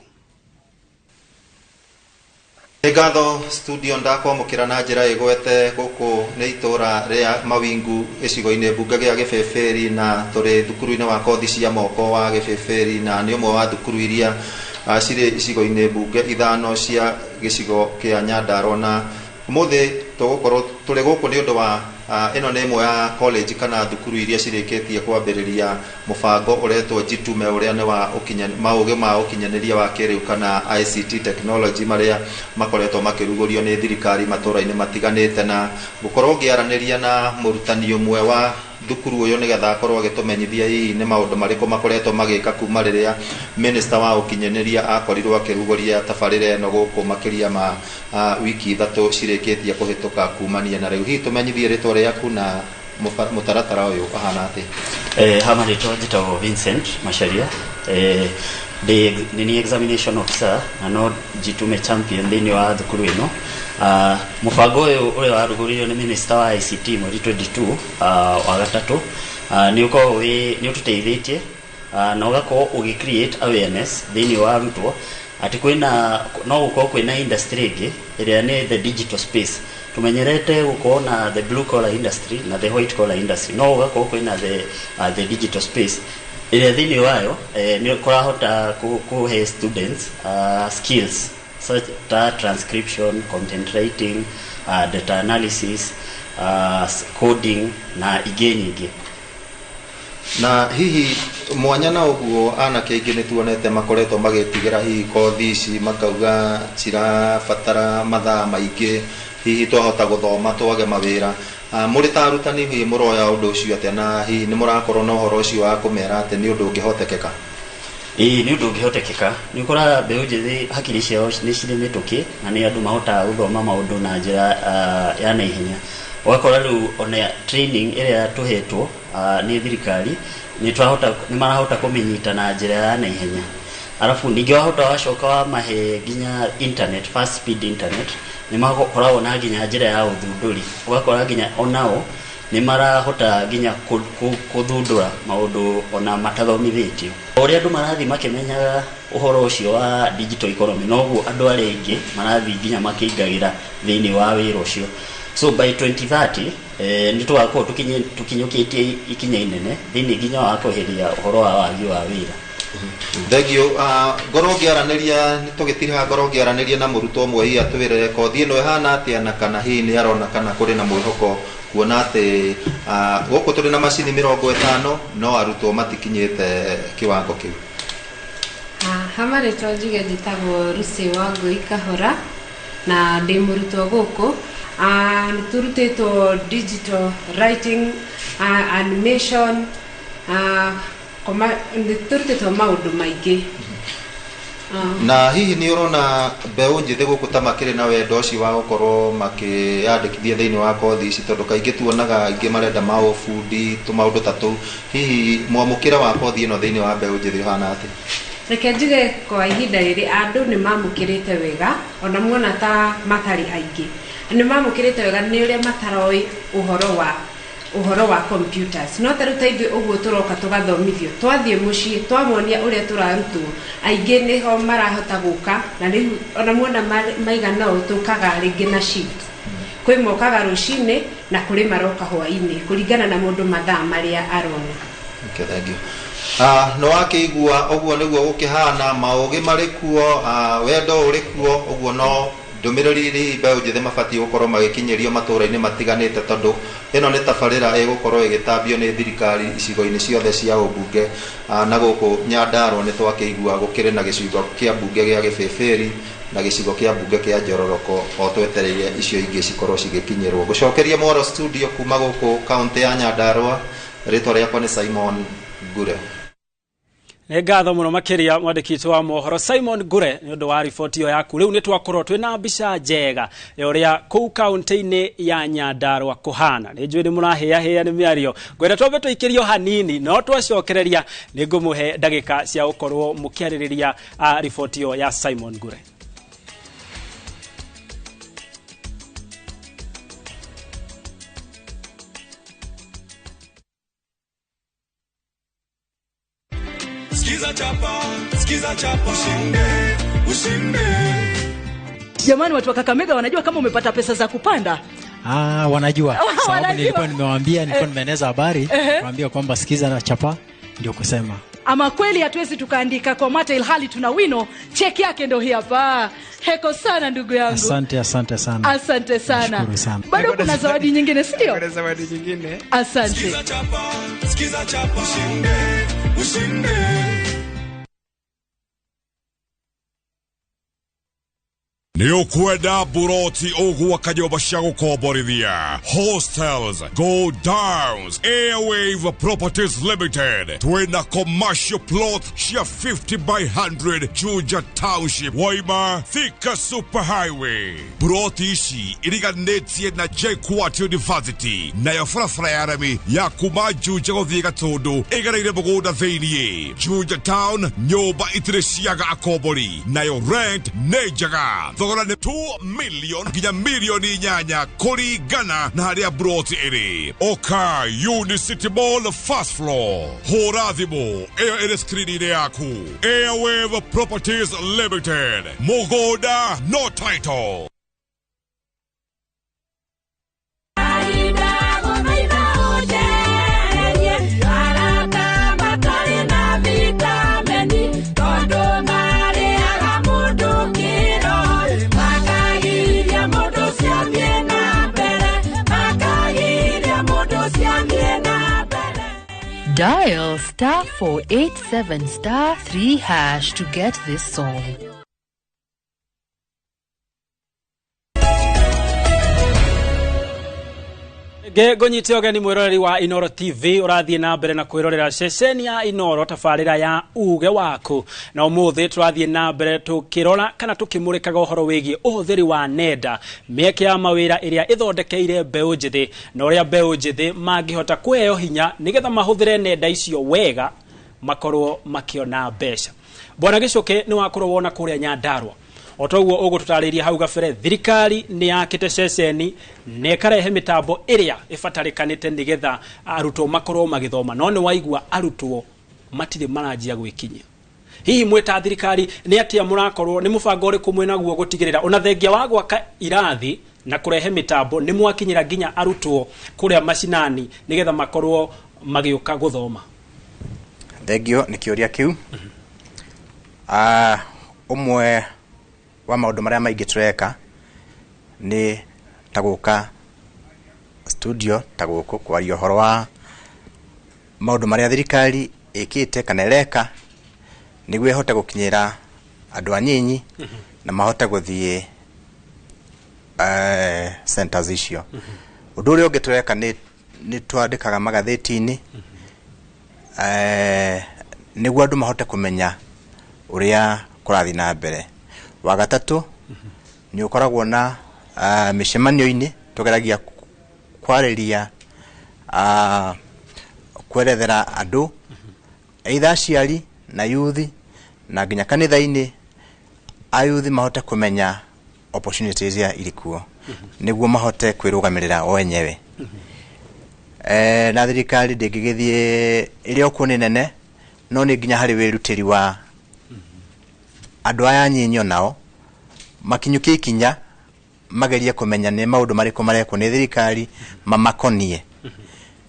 Nĩ ngatho studio, ndakwamũkĩra na njĩra ĩgwete. Gũkũ nĩ itũra rĩa Mawingu, gĩcigo-inĩ mbunge gĩa Gĩbĩbĩri, na tũrĩ thukuru-inĩ wa kothi cia moko wa Gĩbĩbĩri, na nĩ ũmwe wa thukuru iria cirĩ icigo-inĩ mbunge ithano cia gĩcigo kĩa Nyandarua. Na ũmũthĩ tũgũkorwo tũrĩ gũkũ nĩ ũndũ wa ĩno nĩ ĩmwe ya college kana thukuru iria cirĩkĩtie kwambĩrĩria mũbango ũretwo Jitume, ũrĩa nĩ wa maũgĩ ma ũkinyanĩria wa kĩrĩu kana ICT technology, marĩa makoretwo makĩrugũrio nĩ thirikari matũra-inĩ matiganĩte. Na gũkorwo ngĩaranĩria na mũrutani ũmwe wa thukuru ũyũ nĩgetha akorwo agĩtũmenyithia hihi nĩ maũndũ marĩkũ makoretwo magĩka kuma rĩrĩa minister wa ũkinyanĩria akorirwo akĩrugũria tabarĩra ĩno gũkũ makĩria ma wiki 3 cirĩkĩtie kũhĩtũka kumania na rĩu. Hihi tũmenyithie rĩtwa rĩaku na mũtaratara ũyũ ũhana atĩa? Ha marĩtwa njĩtagwo Vincent Macharia, ndĩ nĩ niĩ examination officer na no Jitume champion thĩinĩ wa thukuru ĩno. Mũbango ũyũ ũrĩa warugũririo nĩ minister wa ICT mweri 22 wa gatatũ, nĩ ũkoragwo nĩ ũtũteithĩtie, na ũgakorwo ũgĩ create awareness thĩinĩ wa arutwo atĩ kwĩna no gũkorwo kwĩna industry ĩngĩ ĩrĩa nĩ the digital space. Tumenyerete gũkorwo na the blue collar industry na the white collar industry, no gũgakorwo kwĩna the digital space ĩrĩa thĩinĩ wayo nĩ kũrahota kũhe students skills such ta transcription, content writing, data analysis, coding na ingĩ nyingĩ. Na hihi mwanya na ũguo, anake aingĩ nĩ tuonete makoretwo magĩtigĩra hihi kothi ici, makauga cirabatara mathaa maingĩ, hihi twahota gũthoma twage mawĩra. Mũrĩ ta arutani, hihi mũroya ũndũ ũcio atĩa, na hihi nĩ mũrakorwo na ũhoro ũcio wa kũmera atĩ nĩ ũndũ ũngĩhotekeka? Ĩĩ, nĩ ũndũ ũngĩhotekeka. Nĩ ũkoraga mbeũ njĩthĩ hakiri ciao nĩ cirĩ mĩtũkĩ na nĩ andũ mahotaga gũthoma maũndũ na njĩra ya naihenya. Ũgakora rĩu ona training ĩrĩa tũhetwo nĩ thirikari nĩ marahota kũmĩnyita na njĩra ya naihenya. Arabu ningĩ wahota wacoka wamahe nginya internet, fast speed internet, nĩ makoragwo na nginya njĩra ya ũthundũri. Ũgakora nginya onao Nĩ marahota nginya kũthundũra maũndũ ona matathomithĩtio. O ũrĩa andũ marathiĩ makĩmenyaga ũhoro ũcio wa digital economy, noguo andũ arĩa aingĩ marathiĩ nginya makĩingagĩra thĩinĩ wa wĩra ũcio. So by 2030 nĩ tũgakorwo tũkinyũkĩtie ikinya inene thĩinĩ nginya wa kweheria ũhoro wa wagi wa wĩra. Thengiũ. Ngorwo ngĩaranĩria, tũgĩtiriha, ngorwo ngĩaranĩria na mũrutwo ũmwe, hihi atwĩre kothi ĩno ĩhana atĩa, na kana hihi nĩ arona kana kũrĩ na mwĩhoko, kuona atĩ gũkũ tũrĩ na macini 50 no arutwo matikinyĩte kĩwango kĩu. Ha marĩtwa njuge njĩtagwo Lucy Wangui Kahora na ndĩ mũrutwo gũkũ. Nĩ tũrutĩtwo digital writing, animation, nĩ tũrutĩtwo maũndũ maingĩ. Na hihi nĩ ũrona mbeũ njĩthĩ gũkũ ta makĩrĩ na wendo ũcio wa gũkorwo makĩyandĩkithia thĩinĩ wa kothi ici? Tondũ kaingĩ tuonaga aingĩ marenda maũbundi, tũmaũndũ ta tũu. Hihi mwamũkĩre wa kothi ĩno thĩinĩ wa mbeũ njĩthĩ ũhana atĩa? Reke njuge kwa ihinda rĩrĩ andũ nĩ mamũkĩrĩte wega, ona muona ta matarĩ aingĩ, nĩ mamũkĩrĩte wega nĩ ũrĩa mataroĩ ũhoro wa computers. No ta rĩu ta ithuĩ ũguo tũroka tũgathomithio, twathiĩ mũciĩ twamonia ũrĩa tũrarutwo, aingĩ nĩho marahota gũka. Na rĩu ona muona maigana ũũ, tũkaga rĩngĩ na shift, kwĩ mokaga rũcinĩ na kũrĩ maroka hwainĩ, kũringana na mũndũ mathaa marĩa arona. Okay, thank you. Nĩ wakĩigua ũguo nĩguo gũkĩhana, maũgĩ marĩ kuo, wendo ũrĩ kuo, ũguo no ndũmĩrĩri hihi mbeũ njĩthĩ mabatiĩ gũkorwo magĩkinyĩrio matũũra-inĩ matiganĩte, tondũ ĩno nĩ tabarĩra ĩgũkorwo ĩgĩtambio nĩ thirikari icigo-inĩ ciothe cia ũmbunge. Na gũkũ Nyandarũa nĩ twakĩigua gũkĩrĩ na gĩcigo kĩa mbunge gĩa Gĩbĩbĩri na gĩcigo kĩa mbunge kĩa Njororoko, o twetereire icio ingĩ cikorwo cigĩkinyĩrwo. Gũcokeria mwaro studio kuma gũkũ kaũntĩ ya Nyandarũa, rĩtwa rĩakwa nĩ Simon Ngure. Nĩ ngatho mũno makĩria mwandĩki witũ wa mohoro Simon Ngure nĩ ũndũ wa riboti ĩyo yaku. Rĩu nĩ twakorwo twĩna mbica njega ya ũrĩa kũu kaũntĩ-inĩ ya Nyandarũa kũhana. Nĩ njũĩ nĩ mũrahĩahĩa nĩ mĩario, ngwenda twambe tũikĩrio hanini, no twacokereria nĩ ngũmũhe ndagĩka cia gũkorwo mũkĩarĩrĩria riboti ĩyo ya Simon Ngure. Sikiza chapa, sikiza chapa, ushinde, ushinde. Jamani, watu wa Kakamega wanajua kama umepata pesa za kupanda? Ah, wanajua. Sababu Wanajua. Nilikuwa nimewaambia, nilikuwa nimeeneza habari, niwaambia kwamba sikiza na chapa ndio kusema. Ama kweli hatuwezi tukaandika kwa mate ilhali tuna wino. Cheki yake ndo hii hapa. Heko sana ndugu yangu. Asante, asante sana. Asante sana. Nashukuru sana. Bado kuna zawadi nyingine, si ndio? Kuna zawadi nyingine. Asante. Sikiza chapa, sikiza chapa, ushinde, ushinde. Nĩ ũkwenda buroti ũgwaka nyũmba cia gũkomborithia, hostels, go downs? Airwave Properties Limited twĩna commercial plot cia 50 by 100 Juja Township, Waima Thika Super Highway. Buroti ici iriganĩtie na JKUAT University, nayo barabara ya rami ya kuma Juja gũthiĩ Gatũndũ ĩgereire mũgũnda thĩiniĩ Juja Town. Nyũmba itirĩ ciaga akombori, nayo rent nĩ njega. Thogora nĩ 2 million nginya mirioni 8 kũringana na harĩa broti ĩrĩ. Oka Unicity Mall, first floor, hũra thimũ ĩyo ĩrĩ skrini-inĩ yaku. Airwave Properties Limited, mũgũnda no title. Dial *487*3# to get this song. Ngũnyite ũgeni mwĩroreri wa Inoro TV ũrathiĩ na mbere na kwĩrorera ceceni ya Inoro, tabarĩra ya uge waku, na ũmũthĩ tũrathiĩ na mbere tũkĩrora kana tũkĩmũrĩkaga ũhoro wĩgiĩ ũhũthĩri wa nenda, mĩeke ya mawĩra ĩrĩa ĩthondekeire mbeũ njĩthĩ, na ũrĩa mbeũ njĩthĩ mangĩhota kũheo hinya nĩgetha mahũthĩre nenda icio wega makorwo makĩona mbeca. Bwana Gĩcũkĩ, nĩ wakorwo wona kũrĩa Nyandarua O toguo ũgũtũtarĩria hau gabere, thirikari nĩ yakĩte ceceni na ĩkarehe mĩtambo ĩrĩa ĩbatarĩkanĩte nĩgetha arutwo makorwo magĩthoma, no nĩ waigua arutwo matirĩ maranjia gwĩkinyia. Hihi mwĩ ta thirikari nĩ atĩa mũrakorwo, nĩ mũbango ũrĩkũ mwĩnaguo gũtigĩrĩra ona thengia wa gwaka irathi na kũrehe mĩtambo nĩ mwakinyĩra nginya arutwo kũrĩa macinani nĩgetha makorwo magĩũka gũthoma? Thengio nĩ kĩũria kĩu. Ũmwe wa maũndũ marĩa maingĩ tũreka nĩ ta gũka studio ta gũkũ kwaria ũhoro wa maũndũ marĩa thirikari ĩkĩte kana ĩreka nĩguo ĩhote gũkinyĩra andũ anyinyi na mahote gũthiĩ centers icio. Ũndũ ũrĩa ũngĩ tũreka nĩ twandĩkaga magathĩti-inĩ nĩguo andũ mahote kũmenya ũrĩa kũrathiĩ na mbere. Wa gatatũ, nĩ ũkoragwo na mĩcemanio-inĩ tũgeragia kwarĩria, kwerethera andũ, either aciari na yuthi na nginya kanitha-inĩ, ayuthi mahote kũmenya opportunities iria irĩ kuo nĩguo mahote kwĩrũgamĩrĩra o enyewe. Na thirikari ndĩngĩgĩthiĩ ĩrĩa okuo nĩ nene, no nĩ nginya harĩ wĩrutĩri wa andũ aya anyinyi onao makinyũkie ikinya magerie kũmenya nĩ maũndũ marĩkũ marekwo nĩ thirikari mamakonie,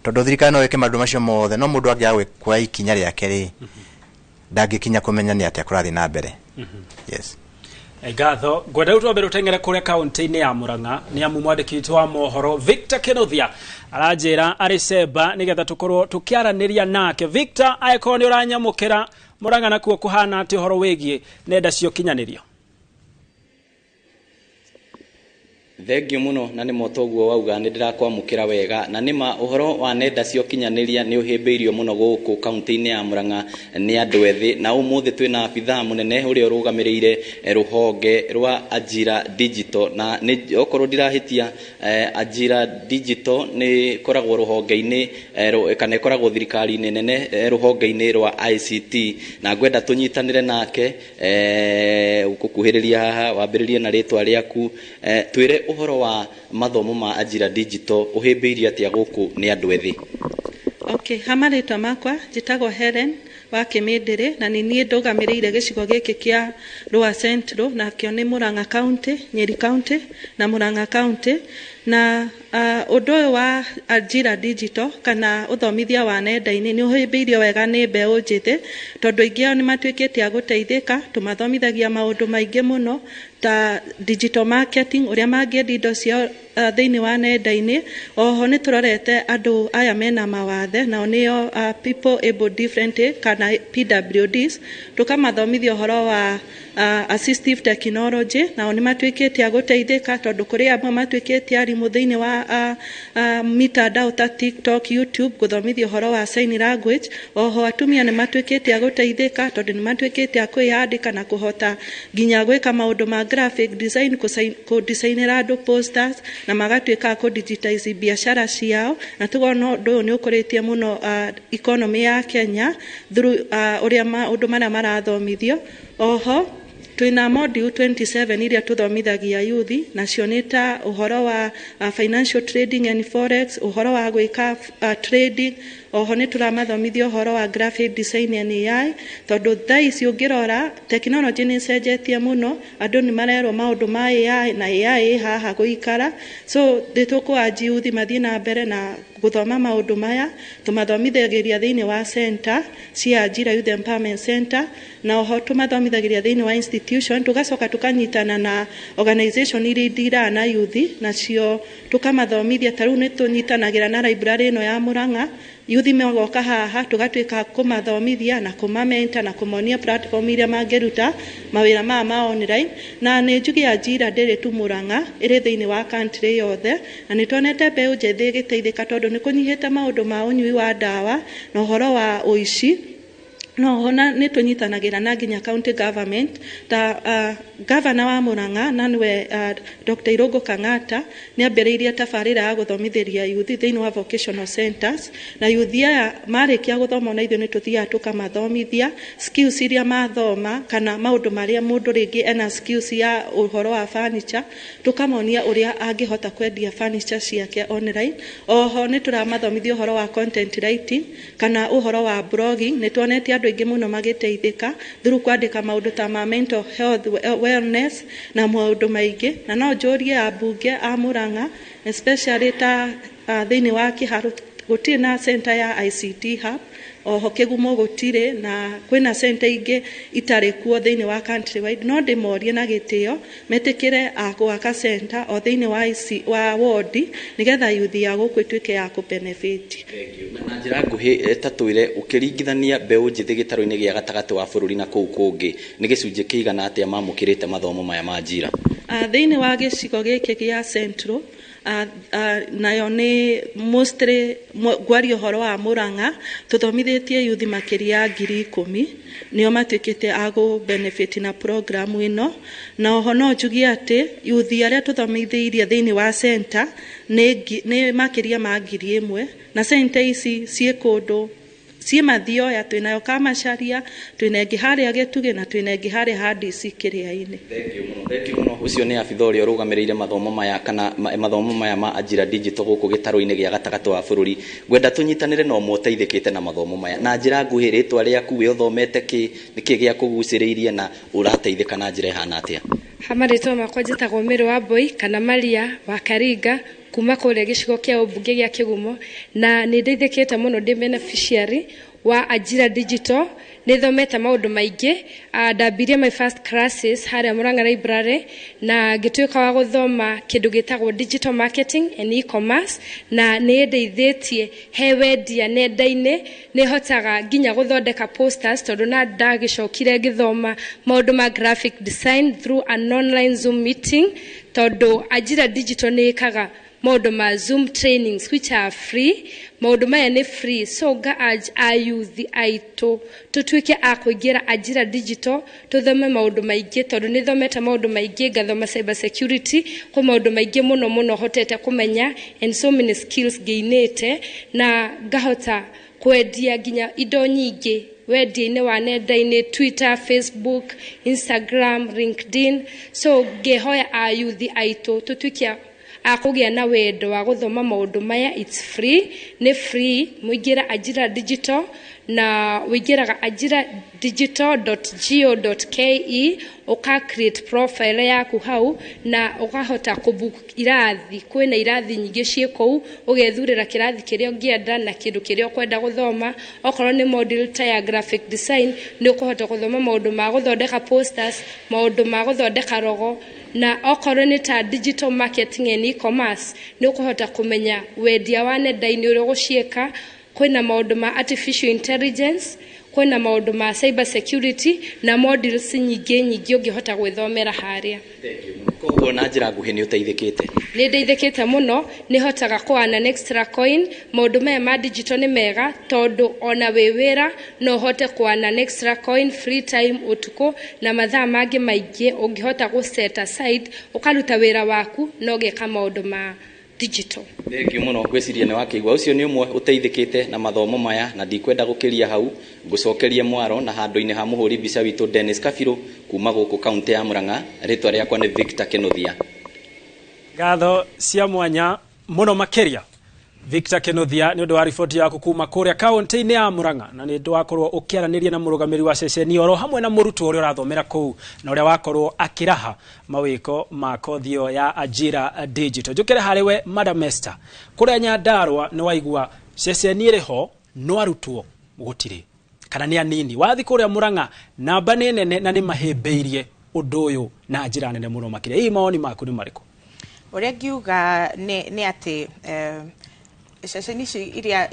tondũ thirikari no ĩke maũndũ macio mothe, no mũndũ angĩaga kuoya ikinya rĩake rĩ, ndangĩkinya kũmenya nĩ atĩa kũrathiĩ na mbere. Yes. Ngatho. Ngwenda rĩu twambe rũteng'ere kũrĩa kaunti-inĩ ya Murang'a, nĩ amu mwandĩki witũ wa mohoro Victor Kinuthia aranjĩra arĩ cemba nĩgetha tũkorwo tũkĩaranĩria nake. Victor, angĩkorwo nĩ ũranyamũkĩra, Murang'a nakuo kũhana atĩ ũhoro wĩgiĩ nenda cia ũkinyanĩria? Thengio muno, na nĩ moto ũguo wauga nĩ ndĩrakwamũkĩra wega, na nĩma ũhoro wa nenda cia ũkinyanĩria nĩ ũhĩmbĩirio mũno gũkũ kaunti-inĩ ya Murang'a nĩ andũ ethĩ, na ũmũthĩ twĩna abithaa mũnene ũrĩa ũrũgamĩrĩire rũhonge rwa Ajira Digital, na nĩ okorwo ndirahĩtia, Ajira Digital nĩ ĩkoragwo rũhonge-inĩ kana ĩkoragwo thirikari-inĩ nene, rũhonge-inĩ rwa ICT, na ngwenda tũnyitanĩre nake gũkuhĩrĩria haha. Wambĩrĩrie na rĩtwa rĩaku, twĩre ũhoro wa mathomo ma Ajira Digital ũhĩmbĩirie atĩa gũkũ nĩ andũ ethĩ. Okay, ha marĩtwa makwa njĩtagwo Helen wa Kĩmĩndĩrĩ, na nĩ niĩ ndũgamĩrĩire gĩcigo gĩkĩ kĩa Lower Central, nakĩo nĩ Murang'a County, Nyeri County na Murang'a County. Na ũndũ ũyũ wa Ajira Digital kana ũthomithia wa nenda-inĩ nĩ ũhĩmbĩirio wega nĩ mbeũ njĩthĩ, tondũ aingĩ ao nĩ matuĩkĩte a gũteithĩka. Tũmathomithagia maũndũ maingĩ mũno ta digital marketing, ũrĩa mangĩendia indo ciao thĩinĩ wa nenda-inĩ. Oho nĩ tũrorete andũ aya mena mawathe, nao nĩo people able different kana PWDs, tũkamathomithia ũhoro wa assistive technology, nao nĩ matuĩkĩte a gũteithĩka, tondũ kũrĩ amwe matuĩkĩte arimũ thĩinĩ wa mitandao ta TikTok, YouTube, gũthomithia ũhoro wa sign language. Oho atumia nĩ matuĩkĩte a gũteithĩka, tondũ nĩ matuĩkĩte a kwĩyandĩka na kũhota nginya gwĩka maũndũ ma graphic design, kũdesignĩra andũ posters, na magatuĩka a kũ-digitize biacara ciao, na tũkona ũndũ ũyũ nĩ ũkũrĩtie mũno economy ya Kenya through ũrĩa maũndũ marĩa marathomithio. Oho twĩna module 27 iria tũthomithagia yuthi, nacio nĩ ta ũhoro wa financial trading and forex, ũhoro wa gwĩka trading. Oho nĩ tũramathomithia ũhoro wa graphic design and AI, tondũ thaa ici ũngĩrora technology nĩ ĩcenjetie mũno, andũ nĩ marerwo maũndũ ma AI, na AI ĩ haha gũikara. So nĩ tũkũ yuthi mathiĩ na mbere na gũthoma maũndũ maya. Tũmathomithagĩria thĩinĩ wa center cia Ajira Youth Empowerment Center, na oho tũmathomithagĩria thĩinĩ wa institution, tũgacoka tũkanyitana na organization iria indiraga na yuthi nacio tũkamathomithia. Ta rĩu nĩ tũnyitanagĩra na library ĩno ya Murang'a, yuthi magoka haha tũgatuĩka kũmathomithia na kũmamenta na kũmonia platform iria mangĩruta mawĩra maya ma online. Na nĩ njuge Ajira ndĩrĩ tu Murang'a, ĩrĩ thĩinĩ wa country yothe, na nĩ tuonete mbeũ njĩthĩ ĩgĩteithĩka, tondũ nĩ kũnyihĩte maũndũ ma ũnyui wa ndawa na ũhoro wa ũici. No hona nĩ tũnyitanagĩra na nginya county government ta governor wa Murang'a na nĩwe Dr. Irũngũ Kang'ata nĩ ambĩrĩirie tabarĩra ya gũthomithĩria yuthi thĩinĩ wa vocational centers, na yuthi aya marĩkia gũthoma ona ithuĩ nĩ tũthiaga tũkamathomithia skills iria mathoma kana maũndũ marĩa mũndũ rĩngĩ ena skills ya ũhoro wa furniture, tũkamonia ũrĩa angĩhota kwendia furniture ciake online. Oho nĩ tũramathomithia ũhoro wa content writing kana ũhoro wa blogging. Nĩ tuonete andũ aingĩ mũno magĩteithĩka through kwandĩka maũndũ ta ma mental health wellness na maũndũ maingĩ. Na no njũrie ambunge a Murang'a especially ta thĩinĩ wa Kĩharũ gũtirĩ na center ya ICT hub, oho Kĩgumo gũtirĩ, na kwĩna center ingĩ itarĩ kuo thĩinĩ wa countrywide. No ndĩmorie na gĩtĩo metĩkĩre a gwaka center o thĩinĩ wa IC, wa ward nĩgetha yuthi ya gũkũ ĩtuĩke ya kũbenefit. Na njĩra nguhĩ ta twĩre ũkĩringithania mbeũ njĩthĩ gĩtarũ-inĩ gĩa gatagatĩ wa bũrũri na kũu kũngĩ, nĩ gĩcunjĩ kĩigana atĩa mamũkĩrĩte mathomo maya ma Ajira? Thĩinĩ wa gĩcigo gĩkĩ gĩa Central, nayo nĩ mostly ngwaria ũhoro wa Murang'a, tũthomithĩtie yuthi makĩria ya 10,000 nĩo matuĩkĩte a gũ benefit na program ĩno. Na oho no njugie atĩ yuthi arĩa tũthomithĩirie thĩinĩ wa center nĩ makĩria ma 1,000, na center ici ciĩ kũndũ ciĩ Mathioya, twĩnayo Kamacharia, twĩna ĩngĩ harĩa Gĩtugĩ na twĩna ĩngĩ harĩa Handisi Kĩrĩa-inĩ. Thengiũ mũno. Ũcio nĩ abitha ũrĩa ũrũgamĩrĩire mathomo maya kana mathomo maya ma Ajira Digital gũkũ gĩtarũ-inĩ gĩa gatagatĩ wa bũrũri. Ngwenda tũnyitanĩre na ũmwe ũteithĩkĩte na mathomo maya. Na njĩra nguhĩ, rĩtwa rĩaku, we ũthomete kĩ, nĩkĩ gĩa kũgucĩrĩirie na ũrateithĩka na njĩra ĩhana atĩa? Ha marĩtwa makwa njĩtagwo Mary Wambui kana Maria wa Karinga kuma kũrĩa gĩcigo kĩa ũmbunge gĩa Kĩgumo, na nĩ ndeithĩkĩte mũno ndĩ beneficiary wa Ajira Digital. Nĩ thomete maũndũ maingĩ. Ndambirie my first classes harĩa Murang'a Library na ngĩtuĩka wa gũthoma kĩndũ gĩtagwo digital marketing and e-commerce, na nĩ ĩndeithĩtie he wendia nenda-inĩ. Nĩ hotaga nginya gũthondeka posters tondũ na ndagĩcokire ngĩthoma maũndũ ma graphic design through an online Zoom meeting, tondũ Ajira Digital nĩ ĩkaga maũndũ ma Zoom trainings which are free. Maũndũ maya nĩ free, so nga urge ayuthi aitũ tũtuĩke a kũingĩra Ajira Digital tũthome maũndũ maingĩ, tondũ nĩ thomete maũndũ maingĩ, ngathoma cyber security, kwĩ maũndũ maingĩ mũno mũno hotete kũmenya and so many skills ngĩinĩte, na ngahota kwendia nginya indo nyingĩ wendia-inĩ wa nenda-inĩ, Twitter, Facebook, Instagram, LinkedIn. So ngĩhoya ayuthi aitũ tũtuĩke akũgĩa na wendo wa gũthoma maũndũ maya. It's free, nĩ free. Mũingĩra Ajira Digital na ũingĩraga ajiradigital.go.ke, ũka create profile yaku hau na ũkahota kũbook irathi. Kwĩna irathi nyingĩ ciĩ kũu, ũgethurĩra kĩrathi kĩrĩa ũngĩenda na kĩndũ kĩrĩa ũkwenda gũthoma. Okorwo nĩ module ta ya graphic design, nĩ ũkũhota gũthoma maũndũ ma gũthondeka posters, maũndũ ma gũthondeka logo, na okorwo nĩ ta digital marketing and e-commerce, nĩ ũkũhota kũmenya wendia wa nenda-inĩ ũrĩa ũgũciĩka. Kwĩna maũndũ ma artificial intelligence, kwĩna maũndũ ma cyber security na modules nyingĩ nyingĩ ũngĩhota gwĩthomera harĩa. Koguo na njĩra nguhĩ nĩ ũteithĩkĩte? Nĩ ndeithĩkĩte mũno, nĩ hotaga kũ earn an extra coin. Maũndũ maya ma digital nĩ mega tondũ ona wĩ wĩra no ũhote kũ earn an extra coin free time ũtukũ na mathaa mangĩ maingĩ ũngĩhota gũ set aside, ũkaruta wĩra waku na ũgeka maũndũ ma digital. Thengiũ mũno, ngwĩciria nĩ wakĩigua ũcio nĩ ũmwe ũteithĩkĩte na mathomo maya, na ndikwenda gũkĩria hau ngũcokerie mwaro na handũ-inĩ ha mũhũri mbica witũ Dennis Kabirũ kuma gũkũ kaunti ya Murang'a. Rĩtwa rĩakwa nĩ Victor Kĩnuthia. Ngatho cia mwanya mũno makĩria Victor Kĩnuthia nĩ ũndũ wa riboti yaku kuma kũrĩa kaunti-inĩ ya Murang'a, na nĩ ũndũ wakorwo ũkĩaranĩria na mũrũgamĩrĩri wa ceceni oro hamwe na mũrutwo ũrĩa ũrathomera kũu na ũrĩa wakorwo akĩraha mawĩko ma kothi ĩyo ya Ajira Digital. Njũkĩre harĩ we Madam Esther, kũrĩa Nyandarua nĩ waigua ceceni ĩrĩ ho no arutwo gũtirĩ kana nĩ anini. Wathi kũrĩa Murang'a namba nĩ nene na nĩ mahĩmbĩirie ũndũ ũyũ na njĩra nene mũno makĩria. Hihi mawoni maku nĩ marĩkũ? Ũrĩa ngiuga nĩ atĩ ceceni ici iria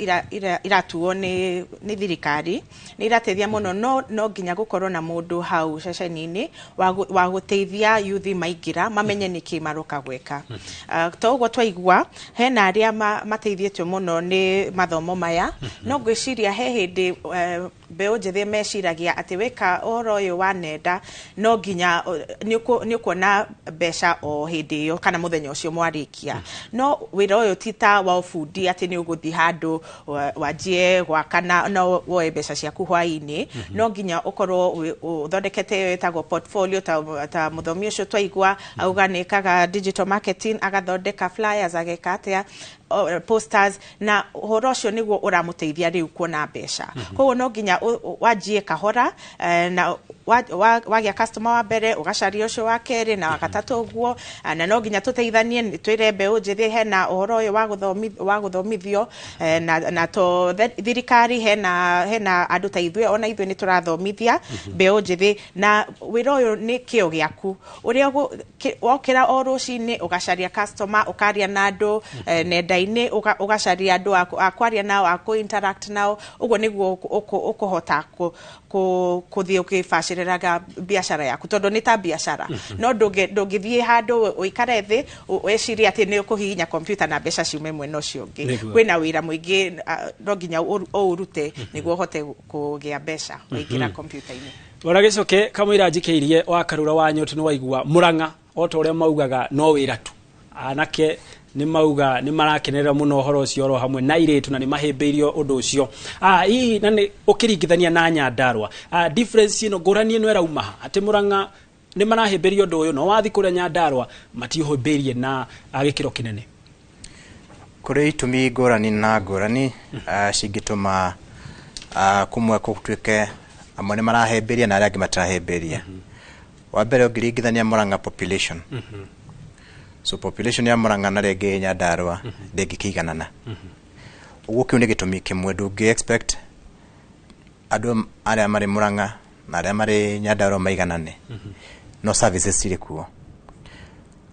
iratuo nĩ thirikari nĩ irateithia mũno, no nginya gũkorwo na mũndũ hau ceceni-inĩ wa gũteithia yuthi maingĩra mamenye nĩkĩ maroka gwĩka. To ũguo twaigua hena arĩa mateithĩtio mũno nĩ mathomo maya, no ngwĩciria he hĩndĩ Mbeũ njĩthĩ meciragia atĩ wĩka ũhoro ũyũ wa nenda no nginya nĩ ũkuona mbeca o hĩndĩ ĩyo kana mũthenya ũcio mwarĩkia. No wĩra ũyũ ti ta wa ũbundi atĩ nĩ ũgũthiĩ handũ wanjie gwaka na no woe mbeca ciaku hwaĩ-inĩ. No nginya ũkorwo ũthondekete ĩyo ĩtagwo portfolio, ta mũthomi ũcio twaigua auga nĩ ĩkaga digital marketing, agathondeka flyers, ageka atĩa, posters, na ũhoro ũcio nĩguo ũramũteithia rĩu kuona mbeca. Koguo no nginya wanjie kahora, na wagĩa customer wa mbere ũgacaria ũcio wa kerĩ na wa gatatũ ũguo. Na no nginya tũteithanie, twĩre mbeũ njĩthĩ hena ũhoro ũyũ wa gũthomithio, na to thirikari, hena andũ ta ithuĩ, ona ithuĩ nĩ tũrathomithia mbeũ njĩthĩ. Na wĩra ũyũ nĩ kĩo gĩaku, ũrĩa wokĩra o rũcinĩ ũgacaria customer, ũkaria na andũ nenda-inĩ, ũgacaria andũ a kwaria nao, a kũ interact nao. Ũguo nĩguo ũkũhota kũthiĩ ũkĩbacĩrĩraga biacara yaku, tondũ nĩ ta biacara. No ndũngĩthiĩ handũ ũikare thĩ wĩcirie atĩ nĩ ũkũhihinya kompiuta na mbeca ciume mwena ũcio ũngĩ. Kwĩna wĩra mũingĩ, no nginya ũũrute nĩguo ũhote kũgĩa mbeca waingĩra kompiuta-inĩ. Bwana Gĩcoke, kamũira njikĩirie wa Karura wa Nyotu, nĩ waigua Mũrang'a o ta ũrĩa maugaga no wĩra tu. Anake nĩ mauga nĩ marakenerera mũno ũhoro ũcio oro hamwe na airĩtu, na nĩ mahĩmbĩirio ũndũ ũcio. Hihi na nĩ ũkĩringithania na Nyandarua, difference ĩno, ngũrani ĩno ĩrauma ha, atĩ Mũrang'a nĩ marahĩmbĩria ũndũ ũyũ no wathiĩ kũrĩa Nyandarua matiũhĩmbĩirie na gĩkĩro kĩnene? Kũrĩ itũmi ngũrani na ngũrani cingĩtũma kũmwe gũtuĩke amwe nĩ marahĩmbĩria na arĩa angĩ matirahĩmbĩria. Wa mbere, ũngĩringithania Mũrang'a population, so population ya Mũrang'a na rĩngĩ Nyandarua ndĩngĩkĩiganana. Ũguo kĩu nĩ gĩtũmi kĩmwe. Ndũngĩ expect andũ arĩa marĩ Mũrang'a na arĩa marĩ Nyandarua maiganane, no services cirĩ kuo.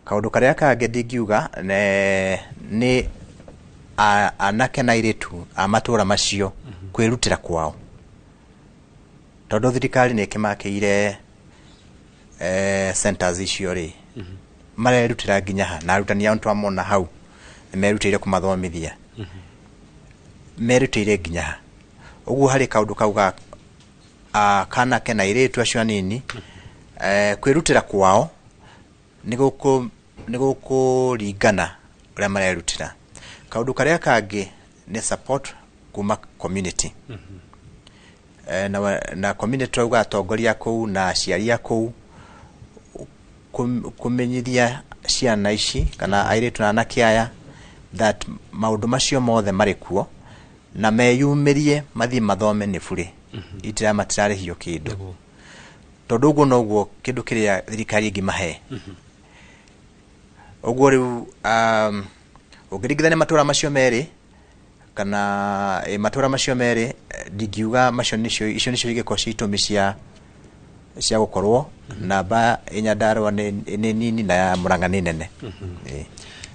Kaũndũ karĩa kangĩ ndingiuga nĩ anake na airĩtu a matũra macio kwĩrutĩra kwao, tondũ thirikari nĩ ĩkĩmakĩire centers icio rĩ, marerutĩra nginya ha? Na arutani ao nĩtwamona hau nĩ merutĩire kũmathomithia, merutĩire nginya ha? Ũguo harĩ kaũndũ kau ga kanake na airĩtu acio anini kwĩrutĩra kwao nĩ gũkũringana ũrĩa marerutĩra. Kaũndũ karĩa kangĩ nĩ support kuma community. Na community turauga atongoria kũu na aciari a kũu, kũmenyithia ciana ici kana airĩtu na anake aya that maũndũ macio mothe marĩ kuo na meyumĩrie mathiĩ mathome nĩ bure, itira matirarĩhio kĩndũ, tondũ ũguo noguo kĩndũ kĩrĩa thirikari ĩngĩmahe. Ũguo rĩu ũngĩringithania matũra macio merĩ kana matũra macio merĩ, ndingiuga macio nĩcio, icio nĩcio ingĩkorwo ci itũmi cia gũkorwo namba ĩ Nyandarua nĩ nini na ya Mũrang'a nĩ nene.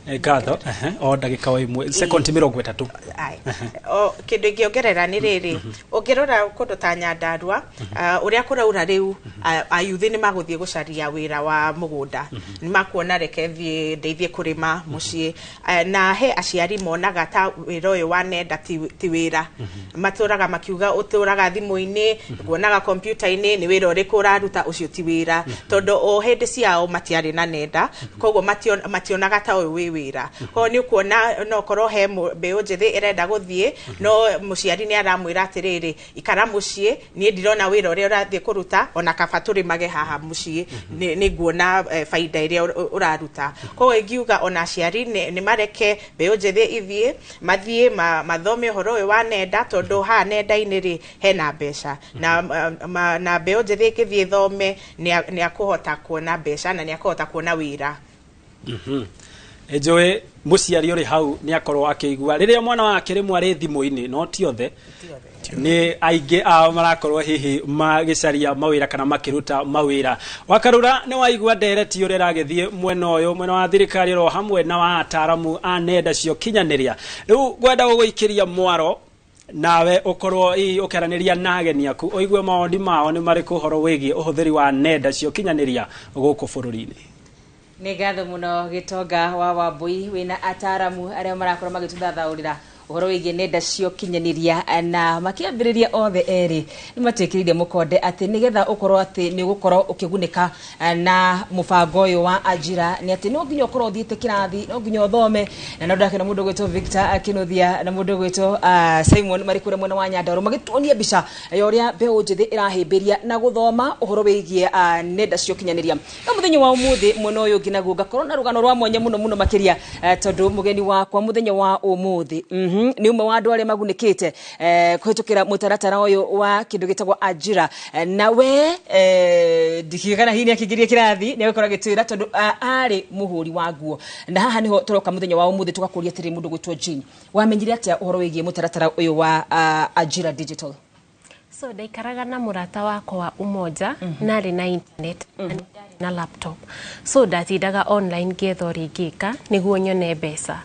Ngatho. O ndagĩka o ĩmwe, sekondi 30. Aye. O kĩndũ ingĩongerera nĩ rĩrĩ, ũngĩrora kũndũ ta Nyandarua, ũrĩa kũraura rĩu, ayuthi nĩ magũthiĩ gũcaria wĩra wa mũgũnda, nĩ makuona reke thiĩ ndeithie kũrĩma mũciĩ. Na he aciari monaga ta wĩra ũyũ wa nenda ti wĩra, matũraga makiuga ũtũraga thimũ-inĩ, kuonaga kompiuta-inĩ, nĩ wĩra ũrĩkũ ũraruta ũcio ti wĩra, tondũ o hĩndĩ ciao matiarĩ na nenda, koguo mationaga ta ũyũ wĩ wĩra. Koguo nĩ ũkuona no korwo he mbeũ njĩthĩ ĩrenda gũthiĩ, no mũciari nĩ aramwĩra atĩrĩrĩ, ikara mũciĩ, niĩ ndirona wĩra ũrĩa ũrathiĩ kũruta, ona kaba tũrĩmage haha mũciĩ, nĩ nguona baida ĩrĩa ũraruta. Koguo ingiuga ona aciari nĩ mareke mbeũ njĩthĩ ithiĩ, mathiĩ mathome ũhoro ũyũ wa nenda, tondũ haha nenda-inĩ rĩ hena mbeca, na mbeũ njĩthĩ ĩngĩthiĩ thome nĩ akũhota kuona mbeca na nĩ akũhota kuona wĩra. Njũĩ mũciari ũrĩ hau nĩ akorwo akĩigua rĩrĩa mwana wake rĩmwe arĩ thimũ-inĩ, no ti othe, nĩ aingĩ ao marakorwo hihi magĩcaria mawĩra kana makĩruta mawĩra. Wakarura, nĩ waigua ndereti ũrĩa ĩragĩthiĩ mwena ũyũ, mwena wa thirikari oro hamwe na wa ataaramu a nenda cia ũkinyanĩria. Rĩu ngwenda gũgũikĩria mwaro nawe ũkorwo hihi ũkĩaranĩria na ageni aku, ũigue mawoni mao nĩ marĩkũ ũhoro wĩgiĩ ũhũthĩri wa nenda cia ũkinyanĩria gũkũ bũrũri-inĩ. Nĩ ngatho mũno Gĩtonga wa Wambui, wĩna ataaramu arĩa marakorwo magĩtũthathaũrĩra Ũhoro wĩgiĩ nenda cia ũkinyanĩria, na makĩambĩrĩria othe erĩ nĩ matwĩkĩrĩire mũkonde atĩ nĩgetha ũkorwo atĩ nĩ ũgũkorwo ũkĩgunĩka na mũbango ũyũ wa Ajira, nĩ atĩ no nginya ũkorwo ũthiĩte kĩrathi, no nginya ũthome. Na no ndakĩona mũndũ ũgwĩtwo Victor Kĩnuthia na mũndũ ũgwĩtwo Simon marĩ kũrĩa mwena wa Nyandarua magĩtuonia mbica ya ũrĩa mbeũ njĩthĩ ĩrahĩmbĩria na gũthoma ũhoro wĩgiĩ nenda cia ũkinyanĩria. No mũthenya wa ũmũthĩ, mwena ũyũ ũngĩ naguo ngakorwo na rũgano rwa mwanya mũno mũno makĩria, tondũ mũgeni wakwa mũthenya wa ũmũthĩ nĩ ũmwe wa andũ arĩa magunĩkĩte kũhĩtũkĩra mũtaratara ũyũ wa kĩndũ gĩtagwo Ajira. Na we ndikiuga kana hihi nĩ akĩingĩria kĩrathi, nĩ agũkorwo agĩtwĩra, tondũ arĩ mũhũri wa nguo. Na haha nĩho tũroka mũthenya wa ũmũthĩ tũgakũria atĩrĩ, mũndũ gwĩtwo Jane, wamenyire atĩa ũhoro wĩgiĩ mũtaratara ũyũ wa Ajira Digital? So ndaikaraga na mũrata wakwa wa Umoja, narĩ na internet na nĩ ndarĩ na laptop, so ndatindaga online ngĩetha ũrĩa ingĩka nĩguo nyone mbeca.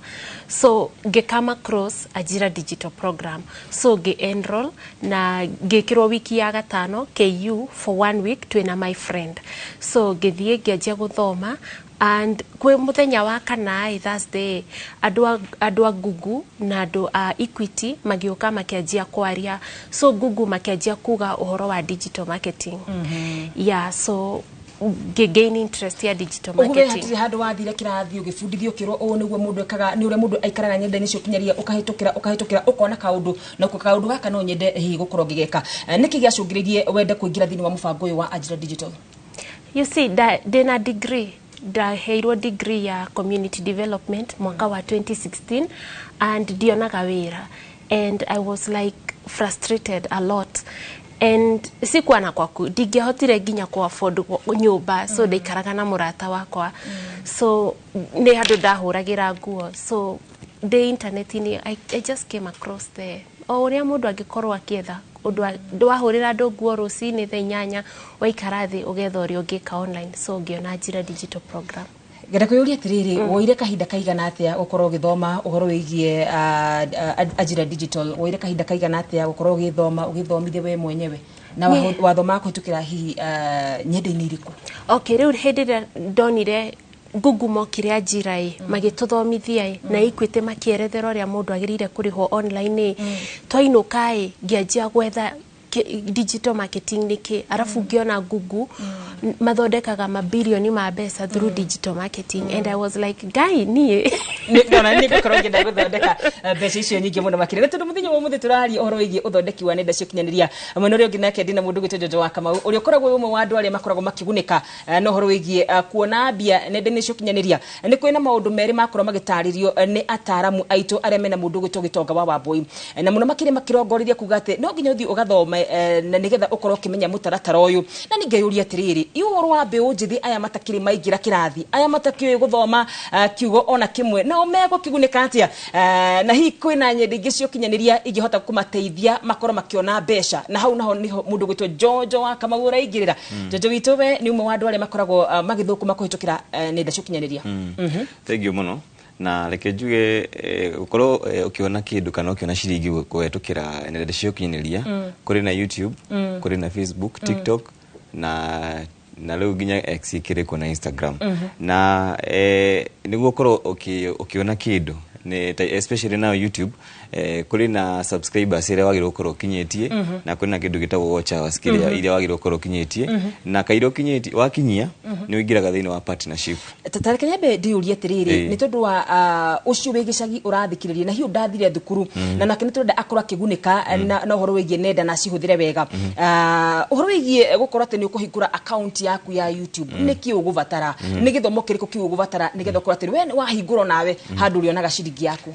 So ngĩ across Ajira Digital program, so ngĩ enroll na ngĩkĩrwo wiki ya gatano KU for one week twĩna my friend. So ngĩthiĩ ngĩanjia gũthoma, and kwĩ mũthenya wa kana ĩ, Thursday, andũ a Google na andũ a Equity magĩũka makĩanjia kwaria. So Google makĩanjia kuga ũhoro wa digital marketing. Yeah, so ngĩ gain interest ya digital Ũguo we marketing. Hatirĩ handũ wathire kĩrathi ũgĩbundithio, ũkĩrwo ũũ nĩguo mũndũ ekaga, nĩ ũrĩa mũndũ aikaraga nenda-inĩ cia ũkinyanĩria, ũkahĩtũkĩra ũkona kaũndũ na ũko kaũndũ gaka no nyende hihi gũkorwo ngĩgeka? Nĩkĩ gĩacũngĩrĩirie wende kũingĩra thĩinĩ wa mũbango ũyũ wa Ajira Digital? You see, ndĩna degree, ndaheirwo degree ya community development mwaka wa 2016, and ndionaga wĩra, and I was like frustrated a lot, and sikuwa na kwaku, ndingĩahotire nginya ku afford nyũmba, so ndaikaraga na mũrata wakwa. So nĩ handũ ndahũragĩra nguo. So ndĩ internet-inĩ I just came across the o ũrĩa mũndũ angĩkorwo akĩetha ũndũ ndwahũrĩra andũ nguo rũcinĩ thaa 8, waikara thĩ ũgetha ũrĩa ũngĩka online. So ngĩona Ajira Digital program. Ngenda kwĩyũria atĩrĩrĩ, woire kahinda kaigana atĩa gũkorwo ũgĩthoma ũhoro wĩgiĩ Ajira Digital? Woire kahinda kaigana atĩa gũkorwo ũgĩthoma, ũgĩthomithia we mwenyewe, na wathomaga kũhĩtũkĩra hihi nyenda-inĩ irĩkũ? Okay, rĩu hĩndĩ ĩrĩa ndonire Google mokire Ajira ĩ, magĩtũthomithia ĩ, na Equity makĩerethera ũrĩa mũndũ agĩrĩire kũrĩhwo online ĩ, twainũka ĩ, ngĩanjia gwetha digital marketing nĩ kĩ. Arabu ngĩona Google mathondekaga mabilioni ma mbeca through digital marketing, and I was like, "Ngai, niĩ Ona nĩ ngũkorwo ngĩenda gũthondeka mbeca icio nyingĩ mũno makĩria." Na tondũ mũthenya wa ũmũthĩ tũraria ũhoro wĩgiĩ ũthondeki wa nenda cia ũkinyanĩria, mwena ũrĩa ũngĩ nake ndĩna mũndũ gwĩtwo Njonjo wa Kamau, ũrĩa ũkoragwo wĩ ũmwe wa andũ arĩa makoragwo makĩgunĩka na ũhoro wĩgiĩ kuona mbia nenda-inĩ cia ũkinyanĩria. Nĩ kwĩna maũndũ merĩ makorwo magĩtarĩrio nĩ ataramu aitũ arĩa mena mũndũ gwĩtwo Gĩtonga wa Wambui, na mũno makĩria makĩrongoreria kuga atĩ no nginya ũthiĩ ũgathome na nĩgetha ũkorwo ũkĩmenya mũtaratara ũyũ. Na ningeyũria atĩrĩrĩ, ĩ ũhoro wa mbeũ njĩthĩ aya matakĩrĩ maingĩra kĩrathi, aya matakĩũĩ gũthoma kiugo ona kĩmwe, nao megũkĩgunĩka atĩa? Na hihi kwĩna nyenda ingĩ cia ũkinyanĩria ingĩhota kũmateithia makorwo makĩona mbeca? Na hau naho niho mũndũ gwĩtwo Njonjo wa Kamau ũraingĩrĩra. Njonjo witũ, we nĩ ũmwe wa andũ arĩa makoragwo magĩthũkũma kũhĩtũkĩra nenda cia ũkinyanĩria. Thank you mũno. Na reke njuge, gũkorwo ũkĩona kĩndũ kana ũkĩona ciringi kũhetũkĩra nenda cia ũkinyanĩria, kũrĩ na YouTube, kũrĩ na Facebook, TikTok, na rĩu nginya X ĩkĩrĩ kuo na Instagram. Na nĩguo ũkorwo ũkĩona kĩndũ nĩ especially now YouTube, kũrĩ na subscribers iria wagĩrĩirwo gũkorwo ũkinyĩtie, na kũrĩ na kĩndũ gĩtagwo watch hours kĩrĩa iria wagĩrĩirwo gũkorwo ũkinyĩtie, na kaira ũkinyĩtie, wakinyia, nĩ ũingĩraga thĩinĩ wa partnership. Tareke nyambe ndĩyũrie atĩrĩrĩ, nĩ tondũ wa ũcio wĩ gĩcagi ũrathikĩrĩria na hiũ ndathire thukuru, na nake nĩ tũrenda akorwo akĩgunĩka na ũhoro wĩgiĩ nenda na acihũthĩre wega. Ũhoro wĩgiĩ gũkorwo atĩ nĩ ũkũhingũra account yaku ya YouTube, nĩ kĩ ũgũbatara? Nĩ gĩthomo kĩrĩkũ kĩu ũgũbatara nĩgetha ũkorwo atĩ we wahingũra nawe handũ ũrĩonaga ciringi yaku?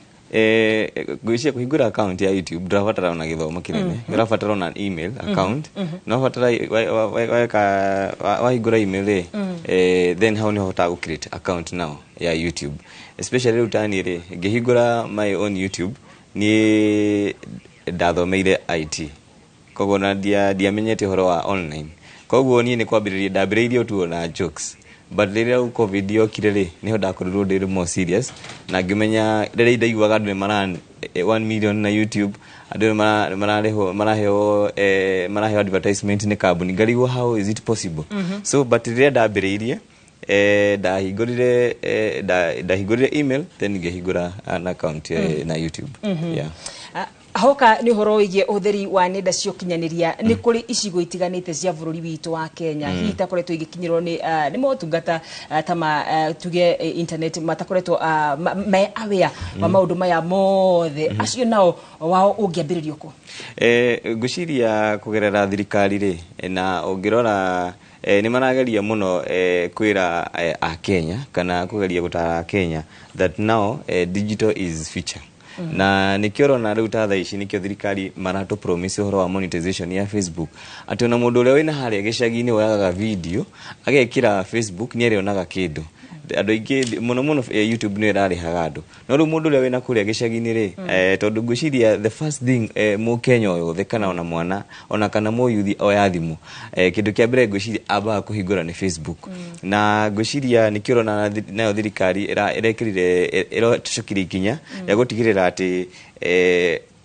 Ngwĩciria kũhingũra account ya YouTube ndũrabatara ona gĩthomo kĩnene. Ũrabatara ona email account. No batara weka wahingũra email rĩ, then hau nĩho ũhotaga gũ create account now ya YouTube. Especially rĩu taniĩ rĩ, ngĩhingũra my own YouTube, niĩ ndathomeire IT, koguo na ndiamenyete ũhoro wa online. Koguo niĩ nĩ kwambĩrĩria ndambĩrĩirie tu na jokes, but rĩrĩa rĩu COVID yokire rĩ, nĩho ndakorirwo ndĩ more serious na ngĩmenya rĩrĩa ndaiguaga andũ nĩ mara 1 million na YouTube, andũ nĩ mararĩhwo, maraheo advertisement nĩ kambuni, ngarigwo how is it possible. So but rĩrĩa ndambĩrĩirie Ndahingũrire ndahingũrire email, then ngĩhingũra an account na YouTube. Yeah. Hoka nĩ ũhoro wĩgiĩ ũhũthĩri wa nenda cia ũkinyanĩria, nĩ kũrĩ icigo itiganĩte cia bũrũri witũ wa Kenya hihi itakoretwo igĩkinyĩrwo nĩ motungata ta ma tuge internet, matakoretwo me aware wa maũndũ maya mothe. Acio nao wao ũngĩambĩrĩrio kũ? Ngwĩciria kũgerera thirikari rĩ, na ũngĩrora nĩ marageria mũno kwĩra Akenya kana kũgeria gũtara Akenya that now digital is future. Na nĩkĩo ũrona rĩu ta thaa ici nĩkĩo thirikari maratũ promise ũhoro wa monetization ya Facebook, atĩ ona mũndũ ũrĩa wĩna harĩa gĩcagi-inĩ woyagaga video agekĩra Facebook nĩ arĩonaga kĩndũ. Andũ aingĩ mũno mũno, YouTube nĩyo ĩrarĩhaga andũ, no rĩu mũndũ ũrĩa wĩna kũrĩa gĩcagi-inĩ rĩ, tondũ ngwĩciria the first thing mũkenya o yothe kana ona mwana ona kana mũyuthi oya thimũ, kĩndũ kĩa mbere ngwĩciria ambaga kũhingũra nĩ Facebook. Na ngwĩciria nĩkĩo ũrona nayo thirikari ĩrekĩrire, ĩracokirie ikinya rĩa gũtigĩrĩra atĩ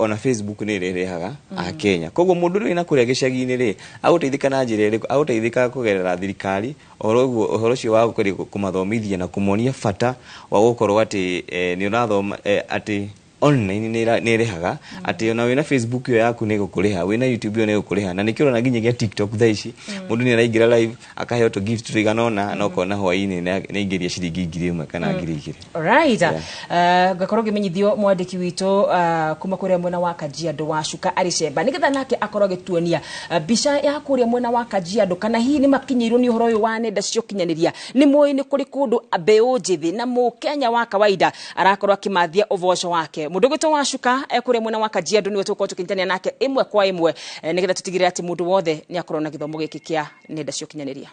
ona Facebook nĩ ĩrĩrĩhaga Akenya. Koguo mũndũ ũrĩa wĩna kũrĩa gĩcagi-inĩ rĩ, agũteithĩka na njĩra ĩrĩkũ? Agũteithĩka kũgerera thirikari, ũhoro ũguo, ũhoro ũcio wa gũgeria kũmathomithia na kũmonia bata wa gũkorwo atĩ nĩ ũrathoma atĩ online nĩ ĩrĩhaga, atĩ ona wĩna Facebook ĩyo yaku nĩ ĩgũkũrĩha, wĩna YouTube ĩyo nĩ ĩgũkũrĩha. Na nĩkĩo ũrona nginyagia TikTok thaa ici mũndũ nĩ araingĩra live akaheo tũ gift tũigana ũna, na ũkona hwaĩ-inĩ nĩ aingĩria ciringi 1000 kana 2000. Alright. Yeah. Ngakorwo ngĩmenyithio mwandĩki witũ kuma kũrĩa mwena wa Kajiado wa Cuka arĩ cemba, nĩgetha nake akorwo agĩtuonia mbica ya kũrĩa mwena wa Kajiado, kana hihi nĩ makinyĩirwo nĩ ũhoro ũyũ wa nenda cia ũkinyanĩria. Nĩ moĩ nĩ kũrĩ kũndũ mbeũ njĩthĩ na mũkenya wa kawaida arakorwo akĩmathia ũboco wake. Mũndũ ũgwĩtwo wa Cuka kũrĩa mwena wa Kajiado nĩwe tũgũkorwo tũkĩnyitanĩra nake ĩmwe kwa ĩmwe, nĩgetha tũtigĩrĩre atĩ mũndũ wothe nĩ akorwo na gĩthomo gĩkĩ kĩa nenda cia ũkinyanĩria.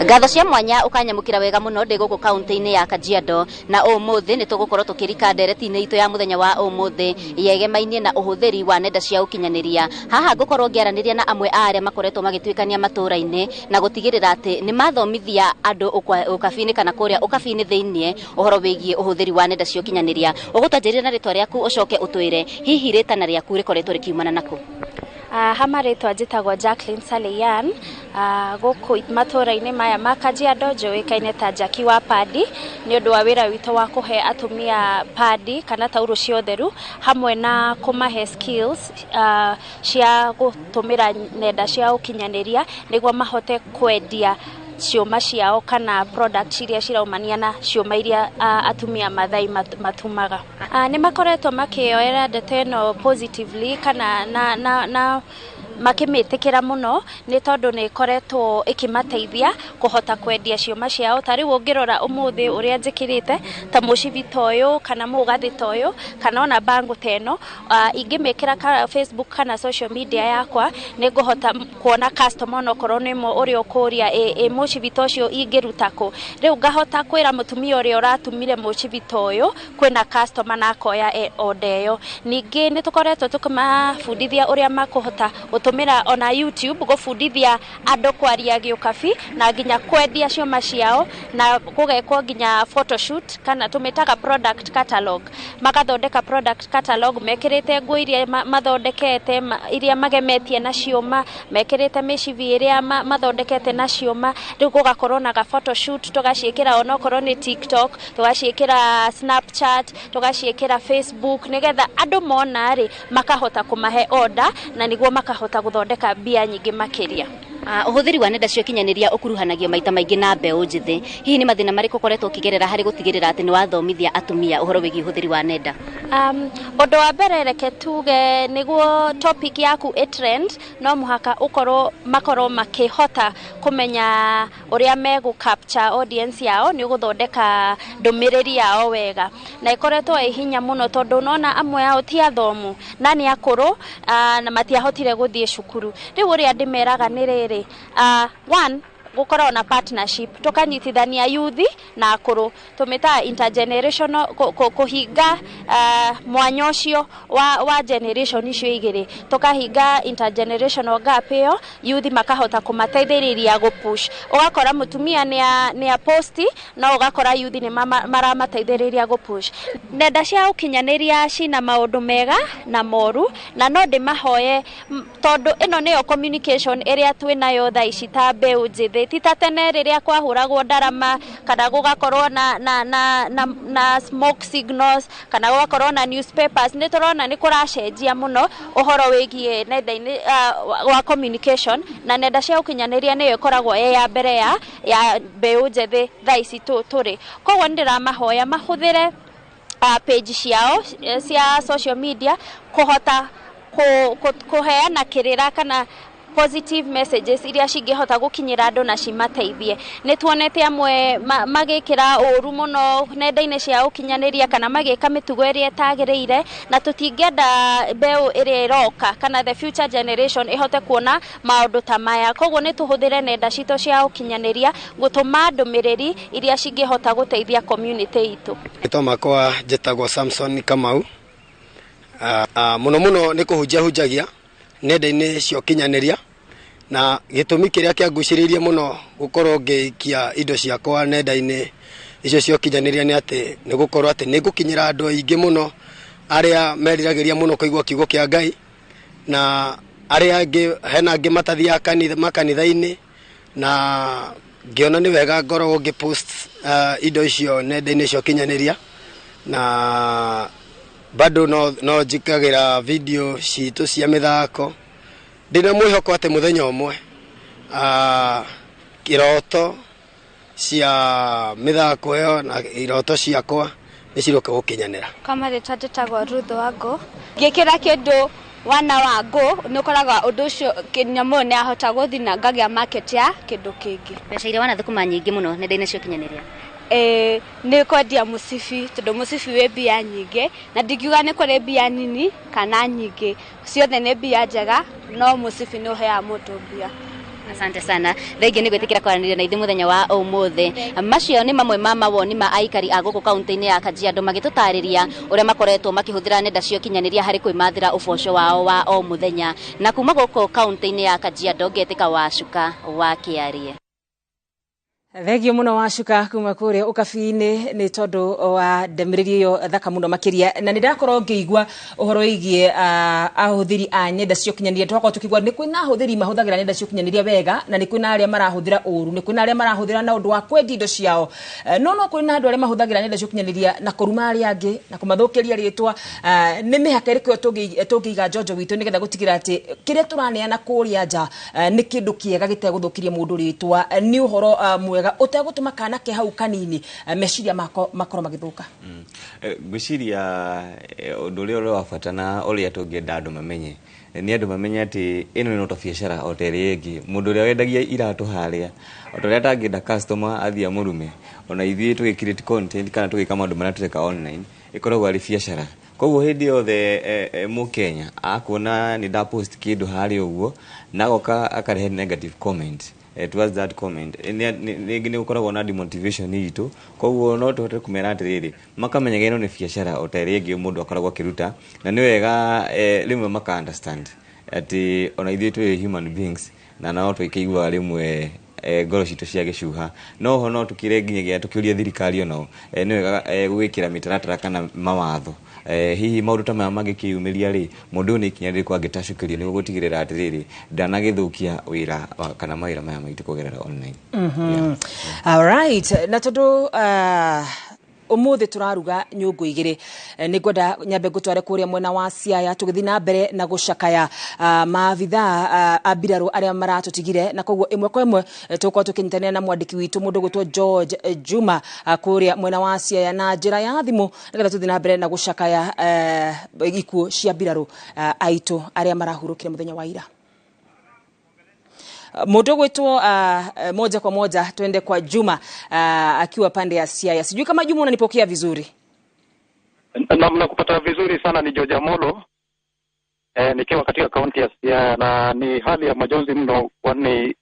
Ngatho cia mwanya ũkanyamũkĩra wega mũno ndĩ gũkũ kaunti-inĩ ya Kajiado, na ũmũthĩ nĩ tũgũkorwo tũkĩrika ndereti-inĩ itũ ya mũthenya wa ũmũthĩ yegemainie na ũhũthĩri wa nenda cia ũkinyanĩria. Haha ngũkorwo ngĩaranĩria na amwe a arĩa makoretwo magĩtuĩkania matũũra-inĩ na gũtigĩrĩra atĩ nĩ mathomithia andũ ũkabi-inĩ kana kũrĩa ũkabi-inĩ thĩiniĩ ũhoro wĩgiĩ ũhũthĩri wa nenda cia ũkinyanĩria. Ũgũtwanjĩrĩria na rĩtwa rĩaku ũcoke ũtwĩre hihi rĩtana rĩaku rĩkoretwo rĩkiumana nakũ? Hama rĩtwa njĩtagwo Jacqueline Saleyan, gũkũ matũũra-inĩ maya ma Kajiado njũĩkaine ta Jackie wa padi nĩ ũndũ wa wĩra witũ wa kũhe atumia padi kana taurũ cia ũtheru, hamwe na kũmahe skills cia gũtũmĩra nenda cia ũkinyanĩria nĩguo mahote kwendia ciũma ciao kana product iria ciraumania na ciũma iria atumia Mathai matumaga. Nĩ makoretwo makĩoera ndeto ĩno positively kana na makĩmĩtĩkĩra mũno, nĩ tondũ nĩ ĩkoretwo ĩkĩmateithia kũhota kwendia ciũma ciao. Ta rĩu ũngĩrora ũmũthĩ ũrĩa njĩkĩrĩte ta mũcibi ta ũyũ kana mũgathĩ ta ũyũ kana ona bango ta ĩno, ingĩmĩkĩra Facebook kana social media yakwa nĩ ngũhota kuona customer onokorwo nĩ ũrĩa ũkũria ĩ mũcibi ta ũcio ingĩruta kũ. Rĩu ngahota kwĩra mũtumia ũrĩa ũratumire mũcibi ta ũyũ kwĩna customer na akoya order ĩyo. Ningĩ nĩ tũkoretwo tũkĩmabundithia ũrĩa makũhota gũtũmĩra ona YouTube gũbundithia andũ kwaria gĩũkabi na nginya kwendia ciũma ciao, na gũgekwo nginya photoshoot kana tũmĩtaga product catalog. Magathondeka product catalog mekĩrĩte nguo iria mathondekete, iria magemetie na ciũma, mekĩrĩte mĩcibi ĩrĩa mathondekete na ciũma. Rĩu gũgakorwo na ga photoshoot tũgaciĩkĩra onokorwo nĩ TikTok, tũgaciĩkĩra Snapchat, tũgaciĩkĩra Facebook, nĩgetha andũ mona rĩ makahota kũmahe order na nĩguo makahota gũthondeka mbia nyingĩ makĩria. Ũhũthĩri wa nenda cia ũkinyanĩria ũkuruhanagio maita maingĩ na mbeũ njĩthĩ. Hihi nĩ mathĩna marĩkũ ũkoretwo ũkĩgerera harĩ gũtigĩrĩra atĩ nĩ wathomithia atumia ũhoro wĩgiĩ ũhũthĩri wa nenda? Ũndũ wa mbere reke tuge nĩguo topic yaku ĩ trend no mũhaka ũkorwo makorwo makĩhota kũmenya ũrĩa megũ capture audience yao, nĩ ũgũthondeka ndũmĩrĩri yao wega. Na ĩkoretwo ĩ hinya mũno tondũ nona amwe ao ti athomu na nĩ akũrũ, na matiahotire gũthiĩ cukuru. Rĩu ũrĩa ndĩmeraga nĩ rĩrĩ, one, gũkorwo na partnership, tũkanyitithania youth na akũrũ, tũmĩtaga intergenerational, kũhinga mwanya ũcio wa generation icio igĩrĩ, tũkahinga intergenerational gap ĩyo, youth makahota kũmateithĩrĩria gũpush. Ũgakora mũtumia nĩ a posti, no ũgakora youth nĩ maramateithĩrĩria gũpush. Nenda cia ũkinyanĩria cina maũndũ mega na moru, na no ndĩmahoye tondũ ĩno nĩyo communication ĩrĩa twĩnayo thaa ici ta mbeũ njĩthĩ. thĩ. Ti ta tene rĩrĩa kwahũragwo ndarama kana gũgakorwo na, na, na, na, na smoke signals kana gũgakorwo na newspapers. Nĩ tũrona nĩ kũracenjia mũno ũhoro wĩgiĩ nenda-inĩ wa communication, na nenda cia ũkinyanĩria nĩyo ĩkoragwo ĩ ya mbere ya mbeũ njĩthĩ thaa ici tũrĩ. Koguo nĩ ndĩramahoya mahũthĩre page ciao cia social media kũhota kũheana kĩrĩra kana positive messages iria cingĩhota gũkinyĩra andũ na cimateithie. Nĩ tuonete amwe magĩkĩra ũru mũno nenda-inĩ cia ũkinyanĩria kana magĩka mĩtugo ĩrĩa ĩtagĩrĩire, na tũtingĩenda mbeũ ĩrĩa ĩroka kana the future generation ĩhote kuona maũndũ ta maya. Koguo nĩ tũhũthĩre nenda citũ cia ũkinyanĩria gũtũma ndũmĩrĩri iria cingĩhota gũteithia community itũ. Rĩtwa makwa njĩtagwo Samson Kamau. Mũno mũno nĩ kũhunjia hunjagia nenda-inĩ cia ũkinyanĩria, na gĩtũmi kĩrĩa kĩangucĩrĩirie mũno gũkorwo ngĩikia indo ciakwa nenda-inĩ icio cia ũkinyanĩria nĩ atĩ nĩ gũkorwo atĩ nĩ ngũkinyĩra andũ aingĩ mũno arĩa meriragĩria mũno kũigua kiugo kĩa Ngai, na arĩa angĩ hena angĩ matathiaga makanitha-inĩ, na ngĩona nĩ wega ngorwo ngĩpost indo icio nenda-inĩ cia ũkinyanĩria. Na bado no njikagĩra video citũ cia mĩthako. Ndĩna mwĩhoko atĩ mũthenya ũmwe kĩroto cia mĩthako ĩyo na iroto ciakwa nĩ ciroka gũkinyanĩra. Kwa marĩtwa njĩtagwo Ruth Wangũ. Ngĩkĩra kĩndũ wana Wangũ nĩ ũkoraga ũndũ ũcio nyamũ ĩyo nĩ yahota gũthiĩ na ngagĩa market ya kĩndũ kĩngĩ. Mbeca iria wanathũkũma nyingĩ mũno nenda-inĩ cia ũkinyanĩria? Nĩ kwendia mũcibi, tondũ mũcibi wĩ mbia nyingĩ, na ndingiuga nĩ kũrĩ mbia nini kana nyingĩ, ciothe nĩ mbia njega, no mũcibi nĩ ũheaga mũndũ mbia. Asante sana. Thengiũ nĩ gwĩtĩkĩra kwaranĩria na ithuĩ mũthenya wa ũmũthĩ. Macio nĩ mamwe ma mawoni ma aikari a gũkũ kaunti-inĩ ya Kajiado magĩtũtarĩria ũrĩa makoretwo makĩhũthĩra nenda cia ũkinyanĩria harĩ kwĩmathĩra ũboco wao wa o mũthenya. Na kuma gũkũ kaunti-inĩ ya Kajiado ngetĩka Wacuka wa Kĩarie. Thengio muno Wacuka kuma kuria ukabi-inĩ nĩ tondũ wa ndũmĩrĩri ĩyo thaka mũno makĩria. Na nĩ ndakorwo ngĩigua ũhoro wĩgiĩ ahũthĩri a nenda cia ũkinyanĩria. Twakorwo tũkĩigua nĩ kwĩna ahũthĩri mahũthagĩra nenda cia ũkinyanĩria wega, na nĩ kwĩna arĩa marahũthĩra ũru, nĩ kwĩna arĩa marahũthĩra na ũndũ wa kwendia indo ciao, no kwĩna andũ arĩa mahũthagĩra nenda cia ũkinyanĩria na kũruma arĩa angĩ na kũmathũkĩria rĩtwa. Nĩ mĩhaka ĩrĩkũ tũngĩiga njonjo witũ nĩgetha gũtigĩrĩra atĩ kĩrĩa tũraneana kũrĩa nja nĩ kĩndũ kĩega gĩtegũthũkĩria mũndũ rĩtwa, nĩ ũhoro mwega ũtegũtũma kana ke hau kanini meciria mako makorwo magĩthũka. Ngwĩciria ũndũ ũrĩa ũrĩ wa bata na ũrĩa tũngĩenda andũ mamenye nĩ andũ mamenye atĩ ĩno nĩ ta biacara o ta ĩrĩa ĩngĩ. Mũndũ ũrĩa wendagia iratũ harĩa o ta ũrĩa atangĩenda customer athiĩ amũrume, ona ithuĩ tũgĩ create content kana tũgĩka maũndũ marĩa tũreka online ĩkoragwo arĩ biacara. Koguo hĩndĩ yothe mũkenya akuona nĩ ndapost kĩndũ harĩa ũguo na agoka akarehe negative comment towards that comment, rĩngĩ nĩ gũkoragwo na demotivation itũ. Koguo no tũhote kũmera atĩrĩrĩ, makamenyaga ĩno nĩ biacara o ta ĩrĩa ĩngĩ mũndũ akoragwo akĩruta, na nĩ wega rĩmwe maka understand atĩ ona ithuĩ twĩ human beings na no tũkĩiguaga rĩmwe ngoro citũ cia gĩcuha. No ho no tũkĩre nginyagia tũkĩũria thirikari onao nĩ wega gwĩkĩra mĩtaratara kana mawatho. Hihi maũndũ ta maya mangĩkĩyumĩria rĩ, mũndũ ũyũ nĩ ikinya rĩrĩkũ angĩtacũkĩrio nĩguo gũtigĩrĩra atĩrĩrĩ ndanagĩthũkia wĩra kana mawĩra maya maitũ kũgerera online. All right. Na tondũ umuthi turaruga nyungu igiri, nĩ ngwenda nyambe ngũtware kũrĩa mwena wa Siaya tũgĩthiĩ na mbere na gũcakaya maabithaa a mbirarũ arĩa maratũtigire, na koguo ĩmwe kwa ĩmwe tũgũkorwo tũkĩnyitanĩra na mwandĩki witũ mũndũ ũgwĩtwo George Juma kũrĩa mwena wa Siaya na njĩra ya thimũ nĩgetha tũthiĩ na mbere na gũcakaya ikuũ cia mbirarũ aitũ arĩa marahurũkire mũthenya wa ira. Mũndũ ũgwĩtwo moja kwa moja tuende kwa Juma akiwa pande ya Siaya. Sijui kama Juma unanipokea vizuri. Nakupata vizuri sana, ni George Amolo nikiwa katika kaunti ya Siaya, na ni hali ya majonzi mno, kwani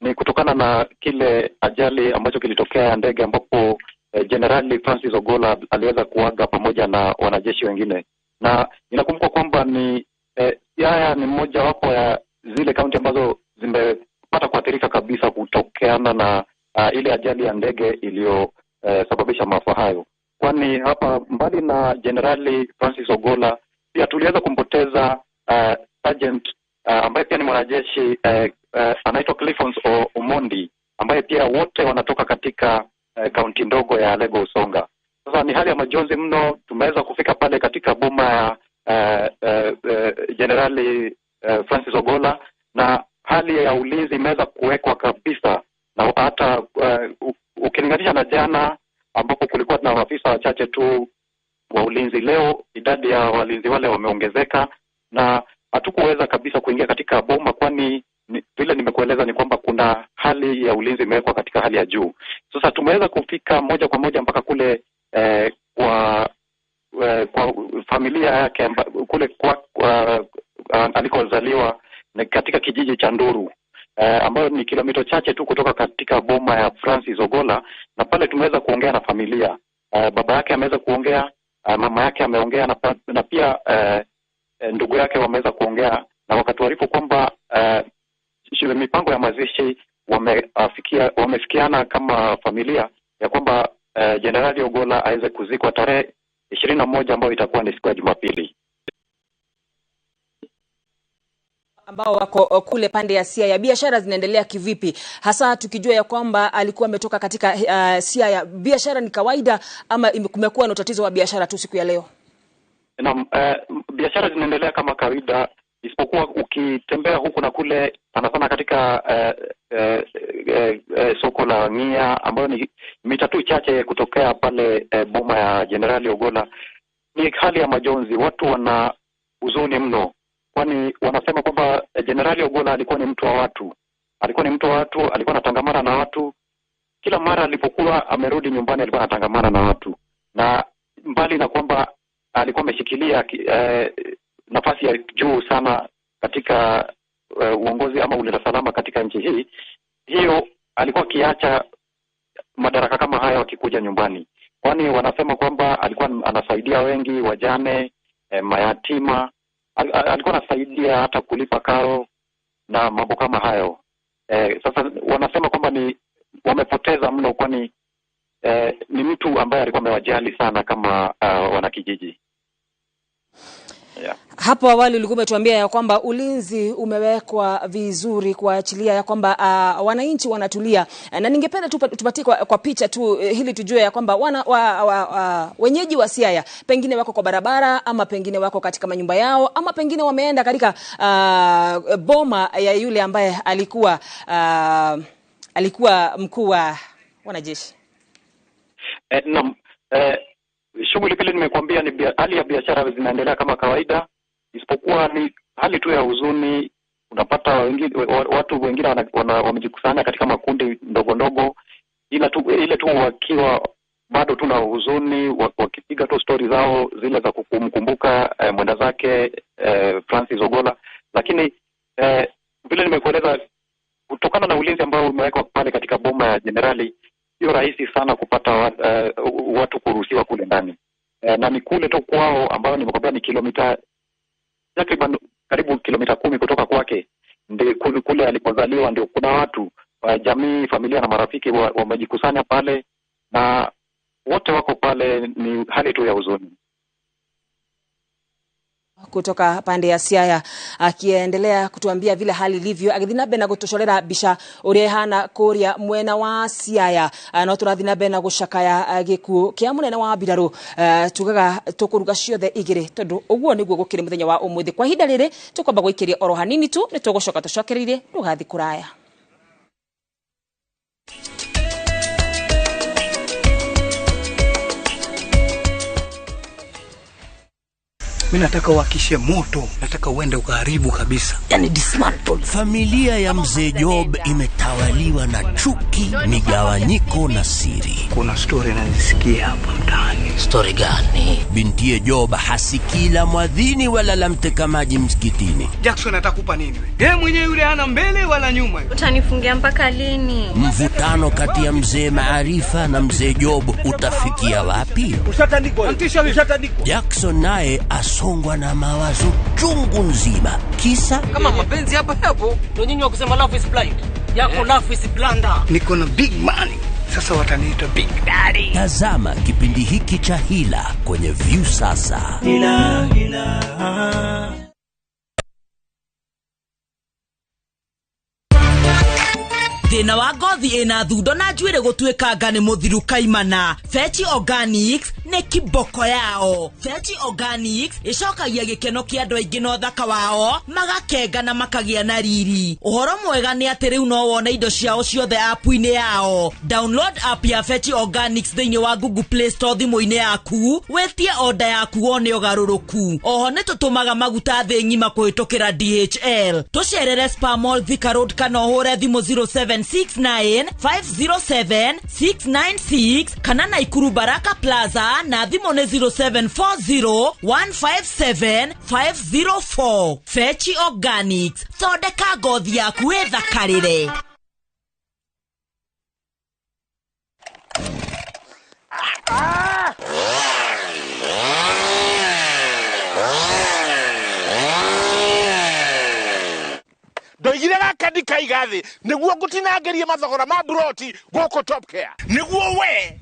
ni kutokana na kile ajali ambacho kilitokea ya ndege ambapo Jenerali Francis Ogola aliweza kuaga pamoja na wanajeshi wengine. Na inakumbuka kwamba ni Siaya ni mmoja wapo ya zile kaunti ambazo zimepata kuathirika kabisa kutokeana na ile ajali ya ndege iliyosababisha maafa hayo. Kwani hapa mbali na Jenerali Francis Ogola pia tuliweza kumpoteza Sergeant ambaye pia ni mwanajeshi anaitwa Cliffons Omondi, ambaye pia wote wanatoka katika kaunti ndogo ya Alego Usonga. Sasa ni hali ya majonzi mno. Tumeweza kufika pale katika boma ya Jenerali Francis Ogolla, na hali ya ulinzi imeweza kuwekwa kabisa, na hata ukilinganisha na jana ambapo kulikuwa na maafisa wachache tu wa ulinzi, leo idadi ya walinzi wale wameongezeka, na hatukuweza kabisa kuingia katika boma, kwani vile nimekueleza ni kwamba kuna hali ya ulinzi imewekwa katika hali ya juu. Sasa tumeweza kufika moja kwa moja mpaka kule kwa familia yake kule kwa alikozaliwa katika kijiji cha Nduru, ambayo ni kilomita chache tu kutoka katika boma ya Francis Ogolla, na pale tumeweza kuongea na familia. Baba yake ameweza kuongea, mama yake ameongea, na pia ndugu yake wameweza kuongea, na wakatuarifu kwamba mipango ya mazishi wamefikiana kama familia ya kwamba Jenerali Ogolla aweze kuzikwa tarehe 21 ambayo itakuwa ni siku ya Jumapili. Ambao wako kule pande ya Siaya, biashara zinaendelea kivipi? Hasa tukijua ya kwamba alikuwa ametoka katika Siaya, biashara ni kawaida ama kumekuwa na tatizo wa biashara tu siku ya leo? Naam, biashara zinaendelea kama kawaida, isipokuwa ukitembea huku na kule, sana sana katika soko la Ng'ia ambayo ni mita tu chache kutokea pale boma ya Jenerali Ogolla, ni hali ya majonzi. Watu wana huzuni mno, kwani wanasema kwamba Jenerali Ogolla alikuwa ni mtu wa watu, alikuwa anatangamana na watu. Kila mara alipokuwa amerudi nyumbani alikuwa anatangamana na watu, na mbali na kwamba alikuwa ameshikilia nafasi ya juu sana katika uongozi ama ulinda salama katika nchi hii, hiyo alikuwa akiacha madaraka kama haya wakikuja nyumbani, kwani wanasema kwamba alikuwa anasaidia wengi, wajane, mayatima, alikuwa anasaidia hata kulipa karo na mambo kama hayo. Sasa wanasema kwamba ni wamepoteza mno, kwani ni mtu ambaye alikuwa amewajali sana kama wanakijiji. Yeah. Hapo awali ulikuwa umetuambia ya kwamba ulinzi umewekwa vizuri kuachilia ya kwamba wananchi wanatulia, na ningependa tupatie kwa picha tu hili tujue ya kwamba wenyeji wa Siaya pengine wako kwa barabara ama pengine wako katika manyumba yao ama pengine wameenda katika boma ya yule ambaye alikuwa mkuu wa wanajeshi. Naam, shughuli vile nimekuambia ni hali ya biashara zinaendelea kama kawaida, isipokuwa ni hali tu ya huzuni. Unapata watu wengine wamejikusanya katika makundi ndogo ndogo, ila tu ile tu wakiwa bado tuna huzuni, wakipiga tu story zao zile za kumkumbuka mwenda zake Francis Ogolla. Lakini vile nimekueleza, kutokana na ulinzi ambao umewekwa pale katika boma ya jenerali, sio rahisi sana kupata watu kuruhusiwa kule ndani. Na ni kule tu kwao ambayo nimekwambia ni kilomita takriban karibu kilomita 10 kutoka kwake, ndio kule alipozaliwa, ndio kuna watu jamii, familia na marafiki wamejikusanya pale na wote wako pale. Ni hali tu ya huzuni. Kutoka pande ya Siaya akiendelea kutuambia vile hali ilivyo, agithina be na gutucorera mbica uria ihana kuria mwena wa Siaya, no turathina be na gucakaya gikuo kia munene wa mbiraru. Tugaga tukuruga ciothe igiri tondu uguo niguo gukiri muthenya wa umuthi. Kwa ihinda riri tukwamba guikiria oro hanini tu ni tugucoka tucokereirie ndugathi kuraya. Mimi nataka uhakishe moto, nataka uende ukaharibu kabisa. Yani dismantle. Familia ya mzee Job imetawaliwa na chuki, migawanyiko na siri. Kuna story nazisikia hapa mtaani. Story gani? Bintiye Job hasikii la mwadhini wala la mteka maji msikitini. Jackson atakupa nini wewe? Yeye mwenyewe yule hana mbele wala nyuma. Utanifungia mpaka lini? Mvutano kati ya mzee Maarifa na mzee Job utafikia wapi? Ushatandikwa. Ushatandikwa. Jackson naye asongwa na mawazo chungu nzima. Kisa kama mapenzi hapa hapo ndio nyinyi wa kusema love is blind. Yako love is blunder. Niko na big money. Sasa wataniita Big Daddy. Tazama kipindi hiki cha Hila kwenye Viusasa. Hila, hila. Thĩna wa ngothi ĩna thundo na njuĩrĩ gũtuĩkanga nĩ mũthiru kaimana. Fetch Organics nĩ kiboko yao. Fetch Organics ĩcokagia gĩkeno kĩa andũ aingĩ na ũthaka wao, magakenga na makagĩa na riri. Ũhoro mwega nĩ atĩ rĩu no wone indo ciao ciothe app-inĩ yao. Download app ya Fetch Organics thĩinĩ wa Google Play Store thimũ-inĩ yaku, wĩtie order yaku wone ũgarũrũku. Oho nĩ tũtũmaga maguta thĩ ng'ima kũhĩtũkĩra DHL. Tũcerere Spa Mall Thika Road kana ũhũre thimũ 0769 507 696 kana Naikuru Baraka Plaza na thimũ nĩ 0740 157 504. Fetch Organics, thondeka ngothi yaku ĩthakarĩre. Ndoigire gaka ndikaiga thĩ nĩguo ngũtinangĩrie mathogora ma buroti gũkũ Top Care, nĩguo we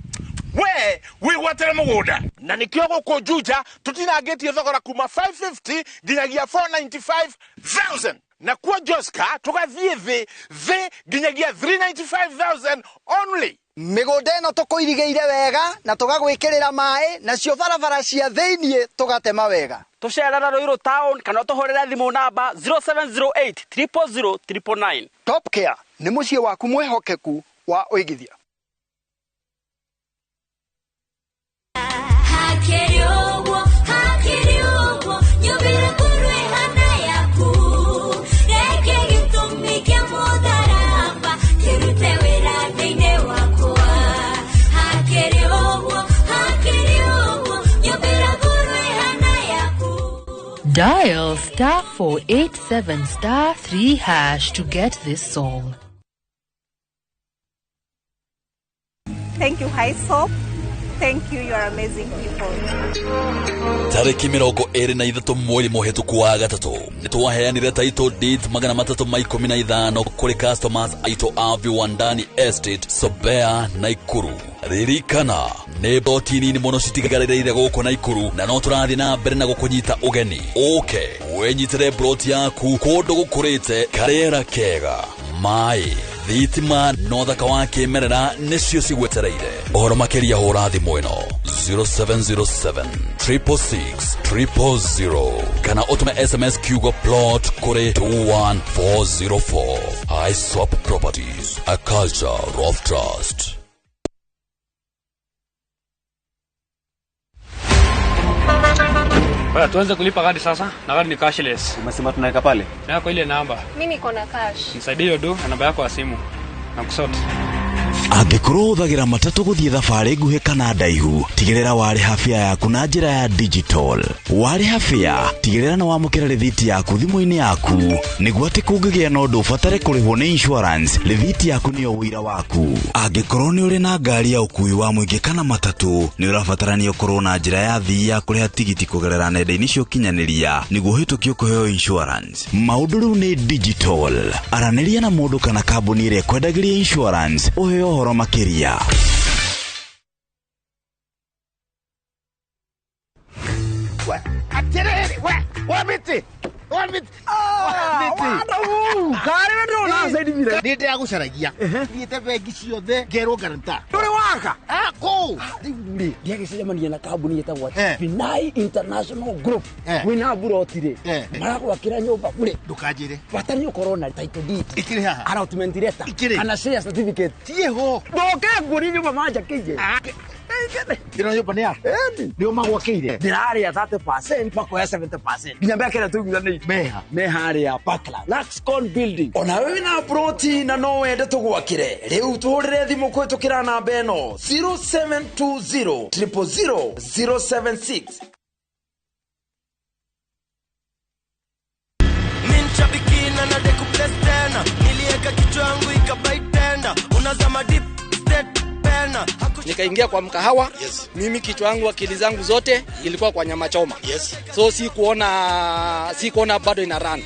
wĩgwatĩre mũgũnda, na nĩkĩo gũkũ Juja tũtinangĩtie thogora kuma 550 nginyagia 495,000, na kuo Joska tũgathiĩ thĩ nginyagia 395,000 only. Mĩgũnda ĩno tũkũirigĩire wega na tũgagwĩkĩrĩra maĩ, nacio barabara cia thĩiniĩ tũgatema wega. Tũcerera Ruiru town kana ũtũhũrĩre thimũ namba 0708 000 999. Top Care nĩ mũciĩ waku mwĩhokeku wa ũigithia. Dial star 487 star 3 hash to get this song. Thank you, High Soap. Thank you, you are amazing people. Tariki 23 mweri mũhĩtũku wa gatatũ nĩtwaheanire title deed 315 kũrĩ customers aitũ a Viwandani Estate, Sobea, Naikuru. Ririkana nĩ boti nini mũno citigarĩrĩire gũkũ Naikuru, na no tũrathiĩ na mbere na gũkũnyita ũgeni. Ũke wĩnyitĩre broti yaku kũndũ gũkũrĩte, karĩera kega, maĩ, thitima na ũthaka wa kĩmerera nĩcio cigwetereire. Ũhoro makĩria hũra thimũ ĩno 0707 666 000 kana ũtũme SMS kiugo plot kũrĩ 21404. ISOP Properties, a culture of trust. Bwana, tuanze kulipa gari sasa, na gari ni cashless. Umesema tunaweka pale? Na kwa ile namba. Mimi niko na cash. Nisaidie hiyo do na namba yako ya simu. Na kusort. Angĩkorwo ũhũthagĩra matatũ gũthiĩ thabarĩ nguhĩ kana ndaihu, tigĩrĩra warĩha fare yaku na njĩra ya digital. Warĩha fare, tigĩrĩra nĩ wamũkĩra rĩthiti yaku thimũ-inĩ yaku, nĩguo atĩ kũngĩgĩa na ũndũ ũbatare kũrĩhwo nĩ insurance, rĩthiti yaku nĩyo ũira waku. Angĩkorwo nĩ ũrĩ na ngari ya ũkuui wa mũingĩ kana matatũ, nĩ ũrabatarania ũkorwo na njĩra ya thii ya kũrĩha tigiti kũgerera nenda-inĩ cia ũkinyanĩria nĩguo ũhĩtũkio kũheo insurance. Maũndũ rĩu nĩ digital. Aranĩria na mũndũ kana kambuni ĩrĩa ĩkwendagĩria insurance ũheo ũhoro makĩria. Nĩ ndĩragũcaragia thiĩte bengi ciothe ngerwo guarantor. Ndũrĩ waka kũu rĩu rĩ ndiagĩcemania na kambuni ĩtagwo Finai International Group wĩna buroti rĩ maragwakĩra nyũmba bure. Ndũkanjĩre bata nĩ ũkorwo na title deed ikĩrĩ haha, allotment letter kana share certificate. Tiĩho ndoke nguonie nyũmba manjakĩire. Ĩno nyũmba nĩ yaku? Nĩo magwakĩire? Ndĩrarĩa 30% makoya 70% nginya mbeca ĩrĩa tũiguithanĩirie meha me harĩa Parkland Luxcon building. Ona wewe na ploti na no wende tũgwakĩre, rĩu tũhũrĩre thimũ kũhĩtũkĩra namba ĩno 0720 000 076. Minchabikina na deku bless tena, nilieka kichwa yangu ikabaitenda, unazama deep state pena. Nikaingia kwa mkahawa. Yes. Mimi kichwa yangu akili zangu zote ilikuwa kwa nyama choma. Yes. So si kuona bado ina run.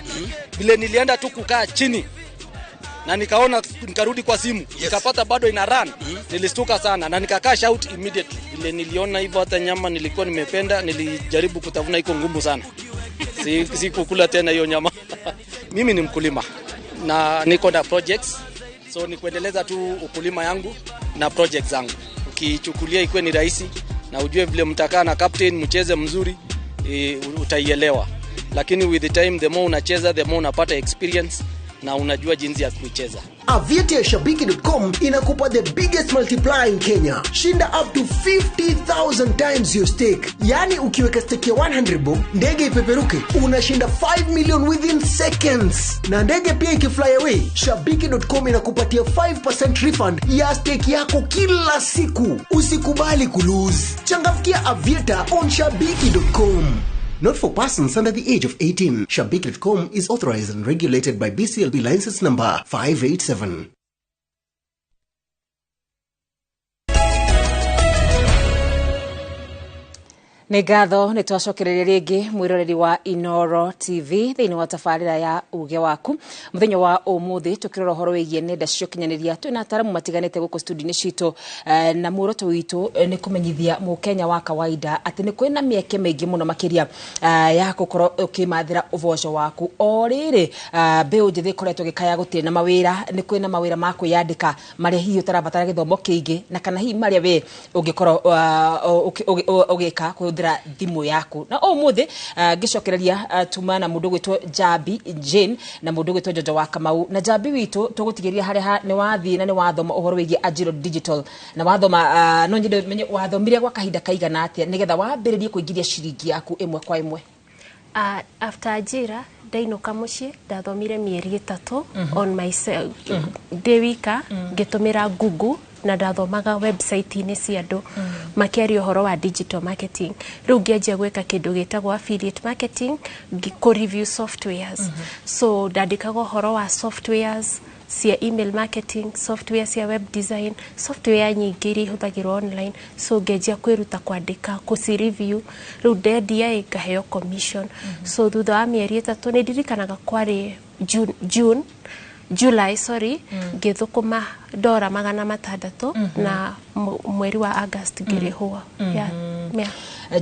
Vile nilienda tu kukaa chini na nikaona, nikarudi kwa simu. Yes. Nikapata bado ina run. Nilistuka sana na nikacash out immediately. Vile niliona hivyo hata nyama nilikuwa nimependa, nilijaribu kutafuna, iko ngumu sana. Si kukula tena hiyo nyama. Mimi ni mkulima na niko na projects So ni kuendeleza tu ukulima yangu na project zangu. Ukichukulia ikuwe ni rahisi na ujue vile mtakaa na captain mcheze mzuri, utaielewa. Lakini with the time, the more unacheza, the more unapata experience na unajua jinsi ya kuicheza. Aviator ya Shabiki.com inakupa the biggest multiplier in Kenya. Shinda up to 50,000 times your stake. Yaani ukiweka stake ya 100 bob, ndege ipeperuke, unashinda 5 million within seconds. Na ndege pia ikifly away, Shabiki.com inakupatia 5% refund ya stake yako kila siku. Usikubali kulose. Changamkia Aviator on Shabiki.com. Not for persons under the age of 18. Shabiki.com is authorized and regulated by BCLB license number 587. Nĩ ngatho nĩ twacokereria rĩngĩ mwĩroreri wa Inoro TV thĩinĩ wa tabarĩra ya uge waku mũthenya wa ũmũthĩ, tũkĩrora ũhoro wĩgiĩ nenda cia ũkinyanĩria. Twĩna ataramu matiganĩte gũkũ studio-inĩ citũ, na muoroto witũ nĩ kũmenyithia mũkenya wa kawaida atĩ nĩ kwĩna mĩeke mĩingĩ mũno makĩria ya gũkorwo ũkĩmathĩra ũboco waku. O rĩrĩ mbeũ njĩthĩ ĩkoretwo ĩgĩkaya gũtirĩ na mawĩra, nĩ kwĩna mawĩra ma kwĩyandĩka marĩa hihi ũtarabatara gĩthomo kĩingĩ na kana hihi marĩa we ũngĩkorwo ũgĩka kũhũthĩra thimũ yaku. Na ũmũthĩ ngĩcokereria tuma na mũndũ gwĩtwo Jambi Jane na mũndũ gwĩtwo Njonjo wa Kamau. Na Jambi witũ, tũgũtigĩria harĩa nĩ wathiĩ na nĩ wathoma ũhoro wĩgiĩ Ajira Digital na wathoma, no nyende menye wathomire gwa kahinda kaigana atĩa nĩgetha wambĩrĩrie kũingĩria ciringi yaku ĩmwe kwa ĩmwe. After Ajira ndainũka mũciĩ, ndathomire mĩeri 3 on myself ndĩ wika, ngĩtũmĩra Google, na ndathomaga website-inĩ cia andũ makĩaria ũhoro wa digital marketing. Rĩu ngĩanjia gwĩka kĩndũ gĩtagwo affiliate marketing, kũ review softwares. So ndandĩkaga ũhoro wa softwares cia email marketing, software cia web design, software nyingĩ iria ihũthagĩrwo online. So ngĩanjia kwĩruta kwandĩka, kũci review. Rĩu ndendia ĩ ngaheo commission. So thutha wa mĩeri 3, nĩ ndirikanaga kwarĩ June, July, sorry, ngĩthũkũma ndora 600, na mweri wa August ngĩrĩhwo. Yeah.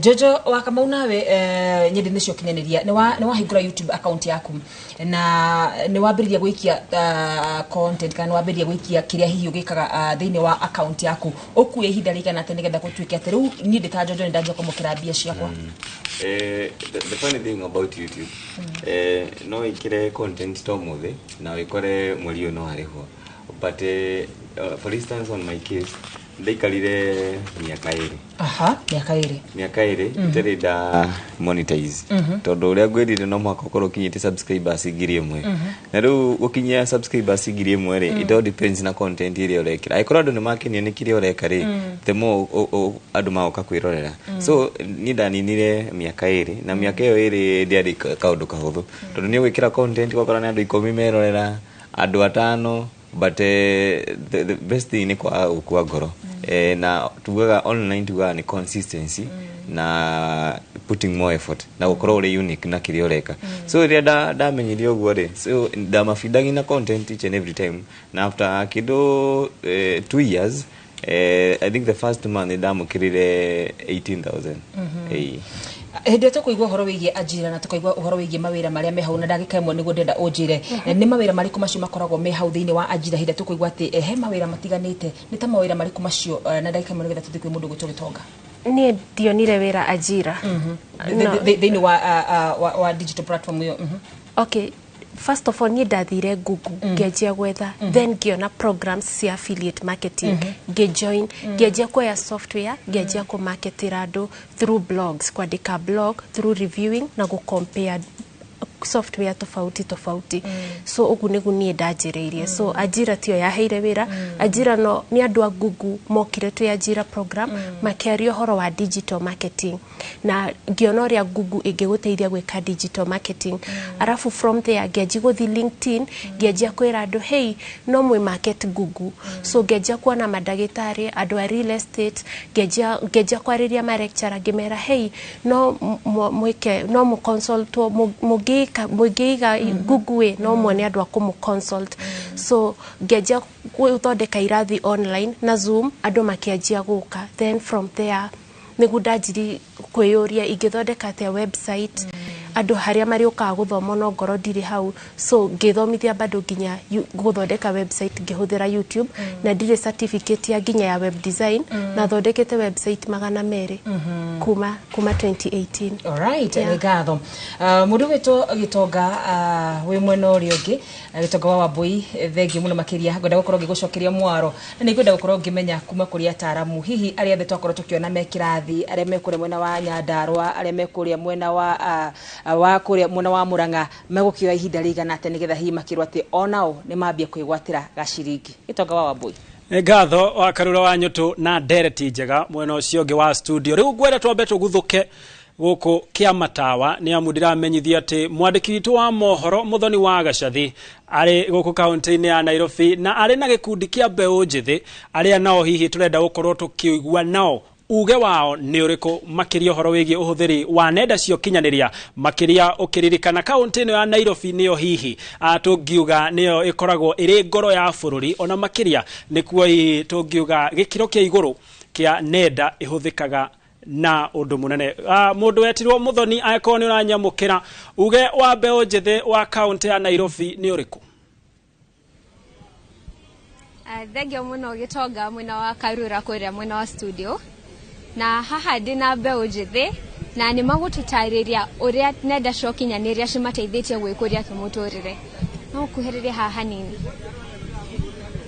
Jojo wa Kamau, nawe nyende cia ũkinyanĩria nĩ wahingũra YouTube account yaku na nĩ wambĩrĩria gwĩkia content kana nĩ wambĩrĩria gwĩkia kĩrĩa hihi ũgĩkaga thĩinĩ wa account yaku. Ũkuĩa ihinda rĩigana atĩa nĩgetha gũtuĩke atĩ rĩu niĩ ndĩ ta Jojo nĩ ndanjia kwamũkĩra mbia ciakwa? The funny thing about YouTube, no ĩkĩre content to mũthĩ na wĩkore mweri ũyũ no arĩhwo, but for instance, on my case ndaikarire mĩaka 2. Aha, mĩaka 2. Mĩaka 2 itarĩ nda monetize, tondũ ũrĩa ngwĩrire no mũhaka ũkorwo ũkinyĩtie subscribers 1,000. Na rĩu gũkinyia subscribers 1,000 rĩ, it all depends na content ĩrĩa ũrekĩra. Angĩkorwo andũ nĩ makenio nĩ kĩrĩa ũreka rĩ, the more andũ magoka kwĩrorera. So niĩ ndaninire mĩaka 2, na mĩaka ĩyo 2 ndĩarĩ kaũndũ kahũthũ, tondũ nĩ ũgwĩkĩra content ũgakora nĩ andũ 10 merorera, andũ 5, but the best thing nĩ kwaga gũkua ngoro. Na tugaga online, tugaga nĩ consistency na putting more effort na gũkorwo ũrĩ unique na kĩrĩa ũreka. So rĩrĩa ndamenyire ũguo rĩ, so ndamabindagi na content each and every time, na after kĩndũ 2 years, I think the first month ndamũkĩrire 18,000. Ĩĩ. Hĩndĩ ĩrĩa tũkũigua ũhoro wĩgiĩ ajira na tũkaigua ũhoro wĩgiĩ mawĩra marĩa me hau, na ndagĩka ĩmwe nĩguo ndĩrenda ũnjĩre nĩ mawĩra marĩkũ macio makoragwo me hau thĩinĩ wa ajira. Hĩndĩ ĩrĩa tũkũigua atĩ he mawĩra matiganĩte, nĩ ta mawĩra marĩkũ macio? Na ndagĩka ĩmwe nĩgetha tũthiĩ kwĩ mũndũ gwĩtwo Gĩtonga. Niĩ ndionire wĩra Ajira. No. Thĩinĩ wa digital platform ĩyo. Okay, first of all niĩ ndathire Google, ngĩanjia gwetha, then ngĩona programs cia affiliate marketing, ngĩjoin, ngĩanjia kuoya software, ngĩanjia kũmarketĩra andũ through blogs, kwandĩka blog, through reviewing na gũcompare software tofauti tofauti. So ũguo nĩguo niĩ ndanjĩrĩirie. So Ajira tiyo yaheire wĩra. Ajira no nĩ andũ a Google mokire twĩ Ajira program, makĩaria ũhoro wa digital marketing, na ngĩona ũrĩa Google ĩngĩgũteithia gwĩka digital marketing. Arabu from there ngĩanjia gũthiĩ LinkedIn, ngĩanjia kwĩra andũ, "Hey, no mwĩ market Google." So ngĩanjia kuona mandagĩtarĩ, andũ a real estate, ngĩanjia kwarĩria ma lecturer, ngĩmera, "Hey, no mwĩke, no mũconsultwo, mũngĩka mũngĩiga Google ĩ, no muone andũ a kũmũ consult." So ngĩanjia gũthondeka irathi online na Zoom, andũ makĩanjia gũka. Then from there nĩguo ndanjiri kwĩyũria ingĩthondeka atĩa website. Andũ harĩa marĩũkaga gũthoma no ngorwo ndirĩ hau, so ngĩthomithia bado nginya gũthondeka website ngĩhũthĩra YouTube, na ndirĩ certificate ya nginya ya web design, na thondekete website 200 kuma 2018. Alright. Yeah. Nĩ ngatho. Mũndũ wĩtwo Gĩtonga, wĩ mwena ũrĩa ũngĩ, Gĩtonga wa Wambui, thengiũ mũno makĩria. Ngwenda gũkorwo ngĩgũcokeria mwaro na nĩ ngwenda gũkorwo ngĩmenya kuma kũrĩ ataramu, hihi arĩa othe twakorwo tũkĩona me kĩrathi, arĩa me kũrĩa mwena wa Nyandarũa, arĩa me kũrĩa mwena wa kũrĩa mwena wa Murang'a, megũkĩoya ihinda rĩigana atĩa nĩgetha hihi makĩrwo atĩ onao nĩ mambia kwĩgwatĩra gaciringi? Gĩtonga wa Wambui. Nĩ ngatho wa Karura wa Nyũtũ na ndereti njega mwena ũcio ũngĩ wa studio. Rĩu ngwenda twambe tũguthũke gũkũ kĩa matawa, nĩ amu ndĩramenyithia atĩ mwandĩki witũ wa mohoro Mũthoni wa Gacathi arĩ gũkũ kaũntĩ-inĩ ya Nairobi na arĩ na gĩkundi kĩa mbeũ njĩthĩ arĩa nao hihi tũrenda gũkorwo tũkĩigua nao uge wao nĩ ũrĩkũ, makĩria ũhoro wĩgiĩ ũhũthĩri wa nenda cia ũkinyanĩria, makĩria ũkĩririkana kaũntĩ ĩno ya Nairobi nĩyo hihi tũngiuga nĩyo ĩkoragwo ĩrĩ ngoro ya bũrũri, ona makĩria nĩkuo hihi tũngiuga gĩkĩro kĩa igũrũ kĩa nenda ĩhũthĩkaga na ũndũ mũnene. Mũndũ wetirwo Mũthoni, angĩkorwo nĩ ũranyamũkĩra, uge wa mbeũ njĩthĩ wa kaũntĩ ya Nairobi nĩ ũrĩkũ? Thengio mũno Gĩtonga mwena wa Karura kũrĩa mwena wa studio, na haha ndĩna mbeũ njĩthĩ na nĩ magũtũtarĩria ũrĩa nenda cia ũkinyanĩria cimateithĩtie gwĩkũria kĩmũtũrĩre. No ũkuhĩrĩrie haha hanini.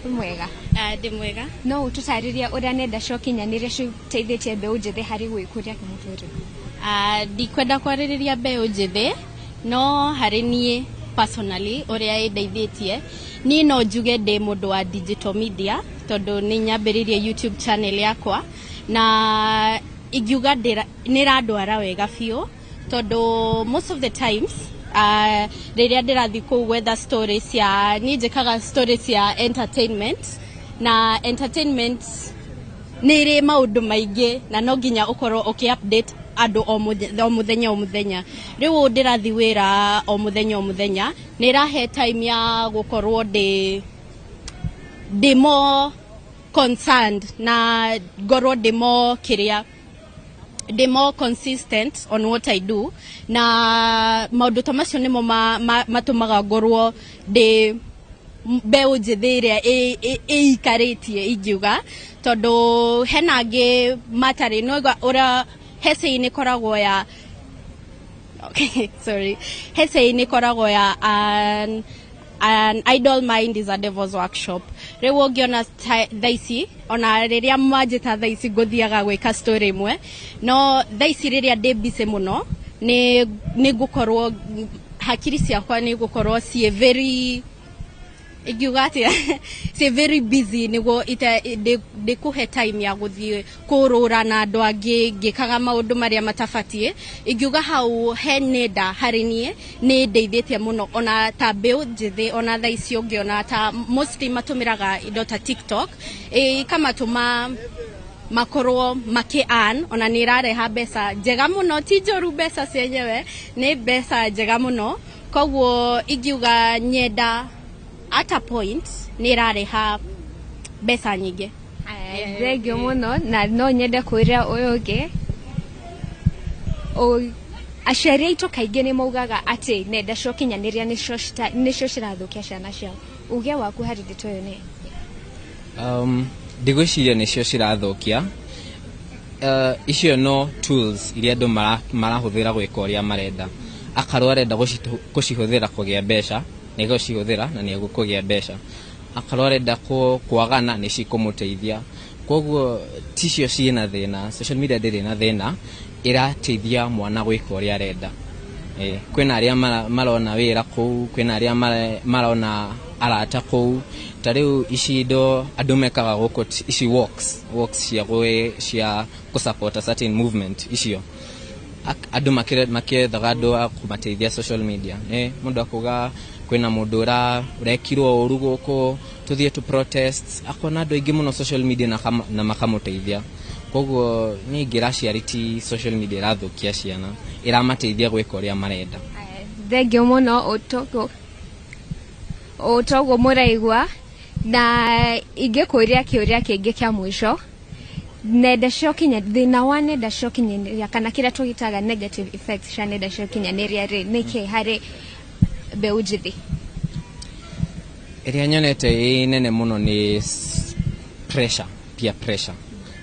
Wĩ mwega? Ndĩ mwega. No ũtũtarĩrie ũrĩa nenda cia ũkinyanĩria citeithĩtie mbeũ njĩthĩ harĩ gwĩkũria kĩmũtũrĩre? Ndikwenda kwarĩrĩria mbeũ njĩthĩ, no harĩ niĩ personally ũrĩa ĩndeithĩtie, niĩ no njuge ndĩ mũndũ wa digital media tondũ nĩ nyambĩrĩirie YouTube channel yakwa, na ingiuga nĩ ĩrandwara wega biũ tondũ most of the times rĩrĩa ndĩrathiĩ kũu gwetha stories cia, niĩ njĩkaga stories cia entertainment, na entertainment nĩ ĩrĩ maũndũ maingĩ na no nginya ũkorwo ũkĩ update andũ o mũthenya o mũthenya. Rĩu ũũ ndĩrathiĩ wĩra o mũthenya o mũthenya, nĩ ĩrahe time ya gũkorwo ndĩ more concerned na ngorwo ndĩ more kĩrĩa, ndĩ more consistent on what I do, na maũndũ ta macio nĩmo matũmaga ngorwo ndĩ mbeũ njĩthĩ ĩrĩa ĩikarĩtie ingiuga, tondũ hena angĩ matarĩ no ũrĩa hece-inĩ ĩkoragwo ya, okay, sorry, hece-inĩ ĩkoragwo ya an idle mind is a devil's workshop. Rĩu ũngĩona thaa ici, ona rĩrĩa manjĩta thaa ici ngũthiaga gwĩka story ĩmwe, no thaa ici rĩrĩa ndĩ busy mũno nĩ ngũkorwo hakiri ciakwa nĩ ngũkorwo ciĩ very, ingiuga atĩa, ciĩ very busy nĩguo ndĩkũhe time ya gũthiĩ kũrũra na andũ angĩ ngĩkaga maũndũ marĩa matabatiĩ. Ingiuga hau he nenda harĩ niĩ nĩ ndeithĩtie mũno, ona ta mbeũ njĩthĩ, ona thaa ici ũngĩona ta mostly matũmĩraga indo ta TikTok, ikamatũma makorwo makĩ earn, ona nĩ ĩrareha mbeca njega mũno, ti njũru mbeca cienyewe, nĩ mbeca njega mũno. Koguo ingiuga nyenda at a point nĩ ĩrareha mbeca nyingĩ. Thengio mũno, na no nyende kwĩra ũyũ ũngĩ, aciari aitũ kaingĩ nĩ maugaga atĩ nenda cia ũkinyanĩria nĩcio cirathũkia ciana ciao. Uge waku harĩ ndeto ĩyo nĩ? Ndigwĩciria nĩcio cirathũkia. Icio no tools iria andũ marahũthĩra gwĩka ũrĩa marenda. Akarwo arenda gũcihũthĩra kũgĩa mbeca, nĩ egũcihũthĩra na nĩ egũkũgĩa mbeca. Akarwo arenda kwagana, nĩ cikũmũteithia. Koguo ticio ciĩna thĩna, social media ndĩrĩ na thĩna, ĩrateithia mwana gwĩka ũrĩa arenda. Kwĩna arĩa marona wĩra kũu, kwĩna arĩa marona arata kũu. Ta rĩu ici indo andũ mekaga gũkũ, ici walks cia kũ support a certain movement icio. Andũ makĩethaga andũ a kũmateithia social media. Mũndũ akuga kwĩna mũndũ ũrekirwo ũru gũkũ, tũthiĩ tu protest, akona andũ aingĩ mũno social media na makamũteithia. Koguo niĩ ingĩra aciari ti social media ĩrathũkia ciana, ĩramateithia gwĩka ũrĩa marenda. Thengio mũno, ũtoguo mũraigua, na ingĩkũria kĩũria kĩngĩ kĩa mũico, Nenda cia ũkinyanĩria, thĩna wa nenda cia ũkinyanĩria kana kĩrĩa tũgĩtaga negative effects cia nenda cia ũkinyanĩria rĩ, nĩkĩ harĩ mbeũ njĩthĩ? Ĩrĩa nyonete ĩ nene mũno nĩ pressure, peer pressure,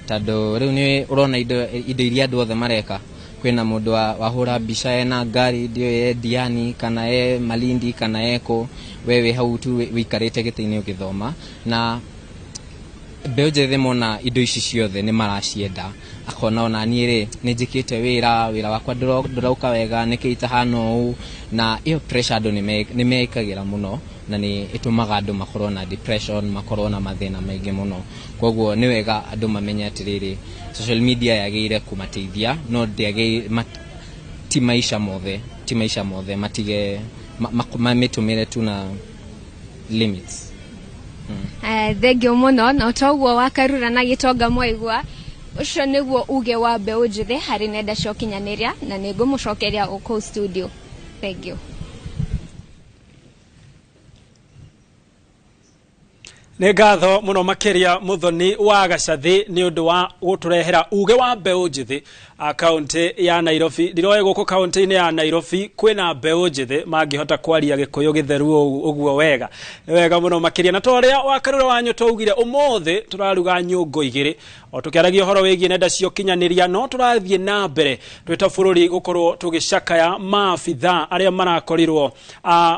tondũ rĩu nĩ ũrona indo iria andũ othe mareka. Kwĩna mũndũ wahũra mbica ena ngari, ndiũĩ e Diani kana e Malindi kana eko, we wĩ hau tu wĩikarĩte gĩtĩ-inĩ ũgĩthoma. Na mbeũ njĩthĩ mona indo ici ciothe nĩ maracienda, akona ona niĩ rĩ, nĩ njĩkĩte wĩra wakwa ndũrauka wega, nĩkĩ itahana ũũ? Na ĩyo pressure andũ nĩ mekagĩra mũno, na nĩ ĩtũmaga andũ makorwo na depression, makorwo na mathĩna maingĩ mũno. Koguo nĩ wega andũ mamenye atĩrĩrĩ, social media yagĩrĩire kũmateithia, no ndĩagĩrĩire ti maisha mothe, ti maisha mothe. Matige mamĩtũmĩre tu na limits. Thengio mũno. Na toguo Wakarura na Gĩtonga mwaigua, ũcio nĩguo uge wa mbeũ njĩthĩ harĩ nenda cia ũkinyanĩria, na nĩ ngũmũcokeria o kũu studio. Thengio. Nĩ ngatho mũno makĩria, Mũthoni wa Gacathi, nĩ ũndũ wa gũtũrehera uge wa mbeũ njĩthĩ a kaũntĩ ya Nairobi. Ndiroĩ gũkũ kaũntĩ-inĩ ya Nairobi kwĩna mbeũ njĩthĩ mangĩhota kwaria Gĩkũyũ gĩtheru ũguo wega. Nĩ wega mũno makĩria. Na ta ũrĩa Wakarura wa Nyũtũ augire, ũmũthĩ tũraruga nyũngũ igĩrĩ o tũkĩaragia ũhoro wĩgiĩ nenda cia ũkinyanĩria, no tũrathiĩ na mbere twĩ ta bũrũri gũkorwo tũgĩcakaya maabitha arĩa marakorirwo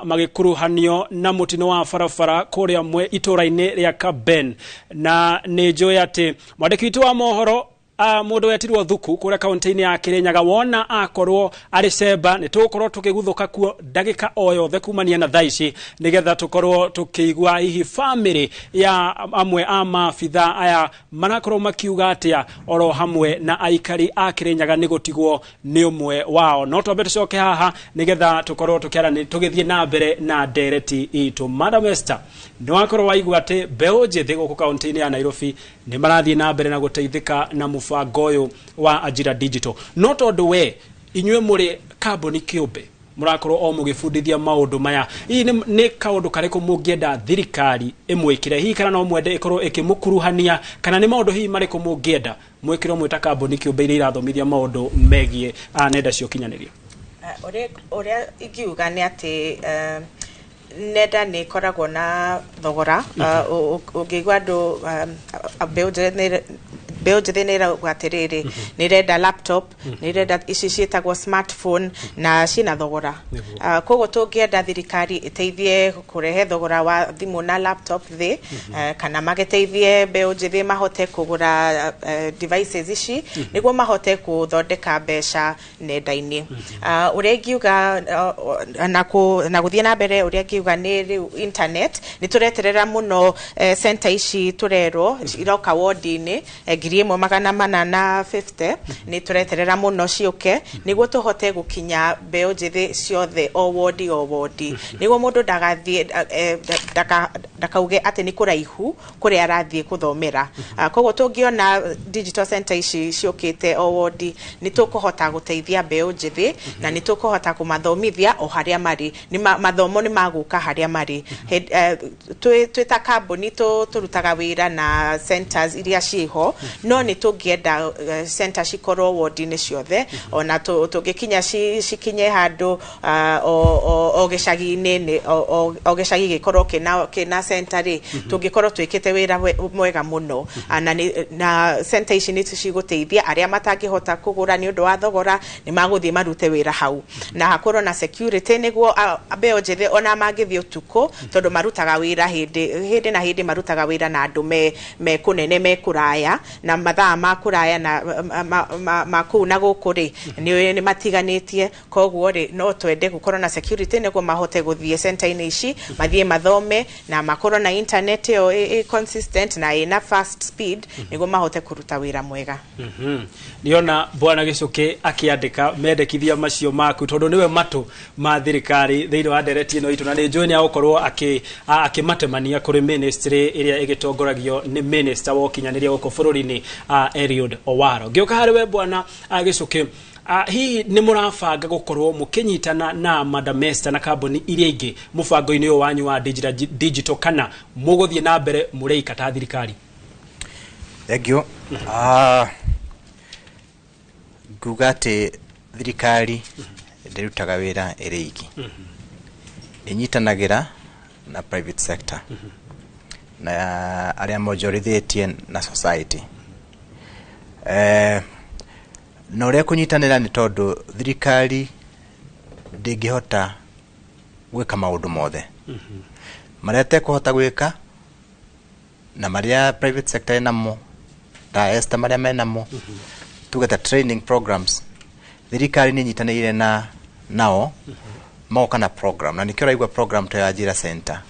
magĩkuruhanio na mũtino wa barabara kũrĩa itũũra-inĩ rĩa Kaben. Na nĩ njũĩ atĩ mwandĩki witũ wa mohoro, mũndũ wetirwo Thuku kũrĩa kaũntĩ-inĩ ya Kĩrĩnyaga, wona akorwo arĩ cemba, nĩ tũgũkorwo tũkĩguthũka kuo ndagĩka o yothe kumania na thaa ici, nĩgetha tũkorwo tũkĩigua hihi famĩlĩ ya amwe a maabitha aya marakorwo makiuga atĩa, oro hamwe na aikari a Kĩrĩnyaga nĩ gũtigwo nĩ ũmwe wao. No twambe tũcoke haha nĩgetha tũkorwo tũkĩarani tũgĩthiĩ na mbere na ndereti itũ. Madam Esther, nĩ wakorwo waigua atĩ mbeũ njĩthĩ gũkũ kaũntĩ-inĩ ya Nairobi nĩ marathiĩ na mbere na gũteithĩka na mũbango ũyũ wa Ajira Digital, no tondũ we inyuĩ mũrĩ kambuni kĩũmbe mũrakorwo o mũgĩbundithia maũndũ maya, hihi nĩ kaũndũ karĩkũ mũngĩenda thirikari ĩmwĩkĩre, hihi kana no mwende ĩkorwo ĩkĩmũkuruhania, kana nĩ maũndũ hihi marĩkũ mũngĩenda mwĩkĩrwo mwĩ ta kambuni kĩũmbe iria irathomithia maũndũ megiĩ nenda cia ũkinyanĩria? Ũrĩa ingiuga nĩ atĩ nenda nĩ ĩkoragwo na thogora. Ũngĩigua andũ mbeũ njĩthĩ nĩ ĩrauga atĩrĩrĩ, nĩ ĩrenda laptop, nĩ ĩrenda ici ciĩtagwo smartphone, na ciĩna thogora. Koguo tũngĩenda thirikari ĩteithie kũrehe thogora wa thimũ na laptop thĩ, kana magĩteithie mbeũ njĩthĩ mahote kũgũra devices ici nĩguo mahote gũthondeka mbeca nenda-inĩ. Ũrĩa ingiuga na gũthiĩ na mbere, ũrĩa ingiuga nĩ rĩu internet nĩ tũreterera mũno. Center ici tũrerwo iroka wodi-inĩ 1450, nĩ tũreterera mũno ciũke nĩguo tũhote gũkinya mbeũ njĩthĩ ciothe o wodi o wodi, nĩguo mũndũ ndagathiĩ ndakauge atĩ nĩ kũraihu kũrĩa arathiĩ gũthomera. Koguo tũngĩona digital center ici ciũkĩte o wodi, nĩ tũkũhota gũteithia mbeũ njĩthĩ na nĩ tũkũhota kũmathomithia o harĩa marĩ. Nĩ mathomo nĩ magũka harĩa marĩ. Twĩ ta kambuni tũrutaga wĩra na centers iria ciĩho, no nĩ tũngĩenda center cikorwo wodi-inĩ ciothe, ona tũngĩkinya cikinye handũ o gĩcagi-inĩ, o gĩcagi gĩkorwo kĩna center rĩ, tũngĩkorwo twĩkĩte wĩra mwega mũno. Na center ici nĩ cigũteithia arĩa matangĩhota kũgũra nĩ ũndũ wa thogora, nĩ magũthiĩ marute wĩra hau, na hakorwo na security nĩguo mbeũ njĩthĩ ona mangĩthiĩ ũtukũ, tondũ marutaga wĩra hĩndĩ hĩndĩ na hĩndĩ, marutaga wĩra na andũ me kũnene, me kũraya, na mathaa ma kũraya na ma kũu na gũkũ rĩ, nĩ matiganĩtie. Koguo rĩ, no twende gũkorwo na security nĩguo mahote gũthiĩ center-inĩ ici, mathiĩ mathome na makorwo na internet ĩyo ĩ consistent na ĩna fast speed nĩguo mahote kũruta wĩra mwega. Niona bwana Gĩcũkĩ akĩandĩka mendekithia macio maku, tondũ nĩwe matũ ma thirikari thĩinĩ wa ndereti ĩno itũ, na nĩ njũĩ nĩ agũkorwo akĩmatemania kũrĩ ministry ĩrĩa ĩgĩtongoragio nĩ minister wa ũkinyanĩria gũkũ bũrũri-inĩ, Eliud Owaro. Ngĩũka harĩ we bwana Gĩcũkĩ, hihi nĩ mũrabanga gũkorwo mũkĩnyitana na Madam Esther na kambuni iria ingĩ mũbango-inĩ ũyũ wanyu wa digital, kana mũgũthiĩ na mbere mũreika ta thirikari? Thank you. Nguga atĩ thirikari ndĩrutaga wĩra ĩrĩ iki, ĩnyitanagĩra na private sector na arĩa monjorithĩtie na society, na ũrĩa kũnyitanĩra nĩ tondũ thirikari ndĩngĩhota gwĩka maũndũ mothe marĩa tekũhota gwĩka, na marĩa private sector ĩnamo ta Esther, marĩa menamo tuge ta training programs, thirikari nĩ ĩnyitanĩire na nao magoka na program, na nĩkĩo ũraigua program ta ya Ajira Center,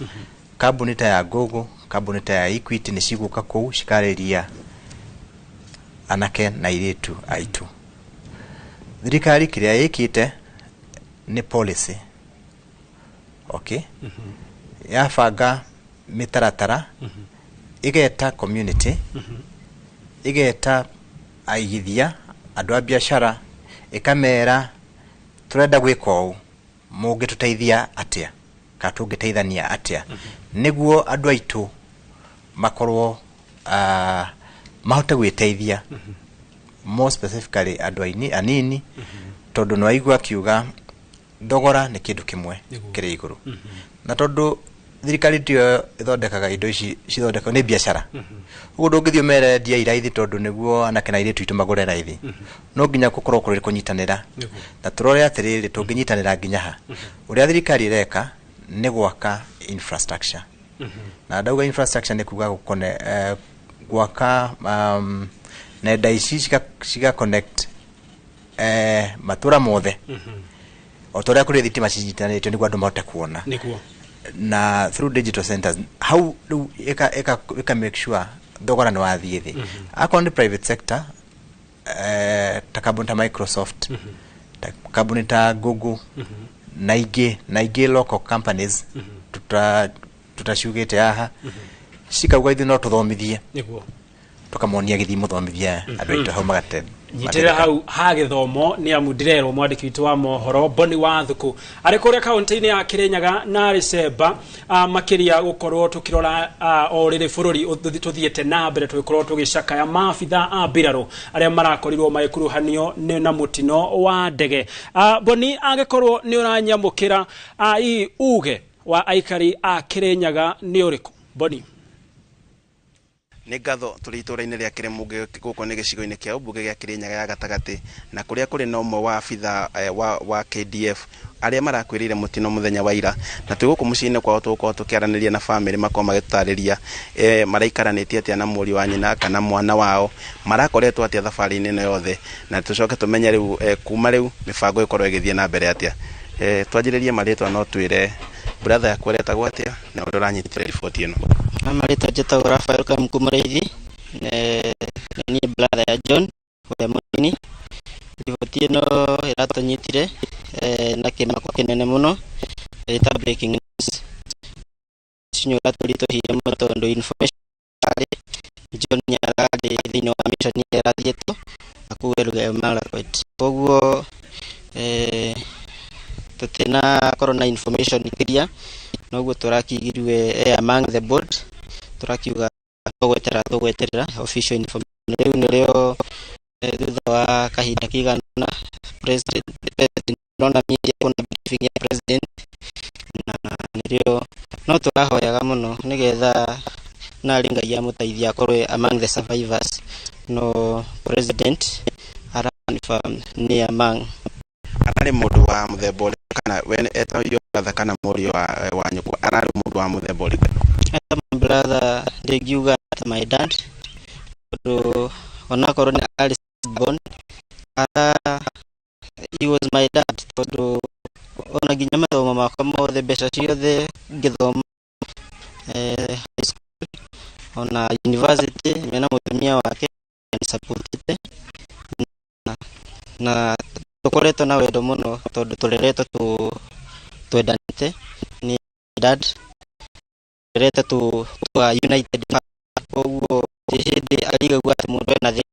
kambuni ta ya Google, kambuni ta ya Equity nĩ cigũka kũu cikarĩria anake na airĩtu aitũ. Thirikari kĩrĩa ĩkĩte nĩ policy, okay, yabanga mĩtaratara, ĩgeta community, ĩgeta aigithia, andũ a biacara, ĩkamera tũrenda gwĩka ũũ, mũngĩtũteithia atĩa kana tũngĩteithania atĩa nĩguo andũ aitũ makorwo mahote gwĩteithia, more specifically andũ anini, tondũ nĩ waigua akiuga thogora nĩ kĩndũ kĩmwe kĩrĩ igũrũ, na tondũ thirikari tiyo ĩthondekaga indo ici, cithondekagwo nĩ biacara, ũguo ndũngĩthiĩ ũmere endia iraithi tondũ nĩguo anake na airĩtu aitũ magũre raithi. No nginya gũkorwo kũrĩ kũnyitanĩra, na tũrore atĩrĩrĩ, tũngĩnyitanĩra nginya ha. Ũrĩa thirikari ĩreka nĩ gwaka infrastructure, na ndauga infrastructure nĩ kuga gũkone gwaka nenda ici ciga connect matũra mothe o ta ũrĩa kũrĩ thitima cinyitanĩtio nĩguo andũ mahote kuona na through digital centers hau rĩu ĩka make sure thogora nĩ wathiĩ thĩ. Akorwo nĩ private sector, ta kambuni ta Microsoft, ta kambuni ta Google, na ingĩ na ingĩ local companies tutaciugĩte haha, cikauga ithuĩ no tũthomithie, tũkamonia gĩthiĩ mũthomithie andũ aitũ hau magate. Nyitĩrĩra hau ha gĩthomo nĩ amu ndĩrerwo mwandĩki witũ wa mohoro Boni wa Thuku arĩ kũrĩa kaũntĩ-inĩ ya Kĩrĩnyaga na arĩ Cemba, makĩria gũkorwo tũkĩrora o rĩrĩ bũrũri tũthiĩte na mbere tũgĩkorwo tũgĩcakaya maabitha a mbirarũ arĩa marakorirwo magĩkuruhanio na mũtino wa ndege. Boni, angĩkorwo nĩ ũranyamũkĩra, hihi uge wa aikari a Kĩrĩnyaga nĩ ũrĩkũ, Boni? Nĩ ngatho. Tũrĩ itũra-inĩ rĩa Kĩrĩmũngĩ, gũkũ nĩ gĩcigo-inĩ kĩa ũmbunge gĩa Kĩrĩnyaga ya gatagatĩ, na kũrĩa kũrĩ na ũmwe wa abitha wa KDF arĩa marakwĩrĩire mũtino mũthenya wa ira, na twĩ gũkũ mũciĩ-inĩ kwao tũgũkorwo tũkĩaranĩria na bamĩrĩ, makorwo magĩtũtarĩria maraikaranĩtie atĩa na mũriũ wa nyina kana mwana wao, marakoretwo atĩa thabarĩ-inĩ ĩno yothe, na tũcoke tũmenye rĩu kuma rĩu mĩbango ĩkorwo ĩgĩthiĩ na mbere atĩa. Twanjĩrĩrie marĩtwa, no twĩre brother yaku aretagwo atĩa na ũrĩa ũranyitĩra riboti ĩno. Marĩtwa njĩtagwo Rafael Kamku Mũrĩithi, nĩ niĩ brother ya John ũrĩa mũnini. Riboti ĩno ĩratũnyitire na kĩmako kĩnene mũno, ĩta breaking news. Nĩ ũratũritũhire mũno tondũ information arĩ John nĩ ararĩ thĩinĩ wa mission ĩrĩa arathiĩtwo kũu Elgeyo Marakwet. Koguo tũtinakorwo na information clear, noguo tũrakĩigirwe among the board, tũrakiuga tũgweterera official information. Rĩu nĩrĩo thutha wa kahinda kaigana ũna president ndona media kuna briefing ya president, na nĩrĩo no tũrahoyaga mũno nĩgetha narĩ Ngai amũteithie akorwo among the survivors, no president ara confirm nĩ among. Ararĩ mũndũ wa mũthemba ũrĩkũ, kana we eta your brother kana mũriũ wa nyũkwa, ararĩ mũndũ wa mũthemba ũrĩkũ? Eta my brother ndingiuga ta my dad, tondũ onakorwo nĩ arĩ born ara he was my dad, tondũ ona nginya mathomo makwa mothe, mbeca ciothe ngĩthoma high school ona university, mena mũtumia wake supportĩte na tũkoretwo na wendo mũno tondũ tũreretwo twendanĩte. Nĩ dad tũrerete twa united, koguo ti hĩndĩ arigagwo atĩ mũndũ ena thĩna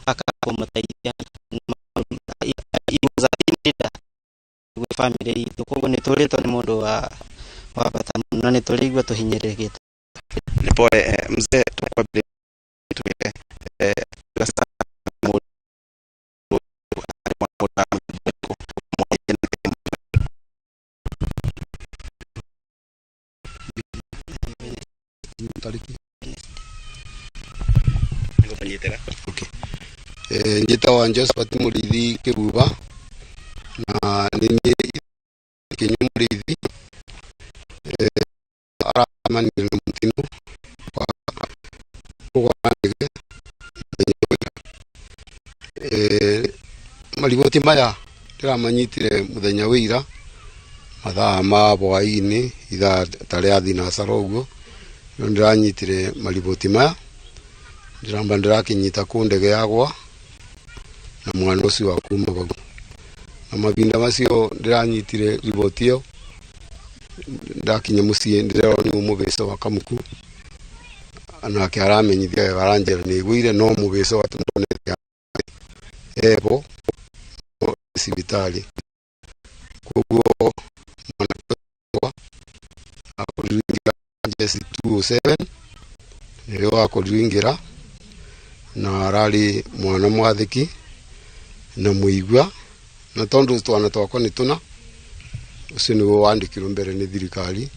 akaga kũmũteithia. He was a team leader gwĩ family itũ, koguo nĩ tũrĩtwo nĩ mũndũ wa bata mũno na nĩ tũrĩigua tũhinyĩrĩrĩkĩte. Nĩ pole. Mzee, tũkwambĩrĩria twĩre Tariki okay. Njĩtagwo Josephat Mũrĩithi Kĩbuba na nĩ niĩ Kĩnyũ Mũrĩithi. Aracemanire na mũtino wa kũgwa ndege mũthenya wa ira. Mariboti maya ndĩramanyitire mũthenya wa ira mathaa ma hwaĩ-inĩ, ithaa ta rĩa thinacara ũguo nĩo ndĩranyitire mariboti maya. Ndĩramba ndĩrakĩnyita kũ ndege yagwa na mwana ũcio wa kuma vau, na mavinda macio ndĩranyitire riboti ĩyo ndakinya mũciĩ ndĩrerwo nĩ mũbĩco wa Kamuku, nake aramenyithia wega aranjĩra nĩ aiguire no mũbĩco wa ndonete ebo thibitarĩ. Koguo mwanake wakwa akorirwo ingĩra jesi 207 nĩrĩo akorirwo ingĩra, na ararĩ mwana mwathĩki na mũigua, na tondũ twana twakwa nĩ tũna, ũcio nĩguo wandĩkirwo mbere nĩ thirikari,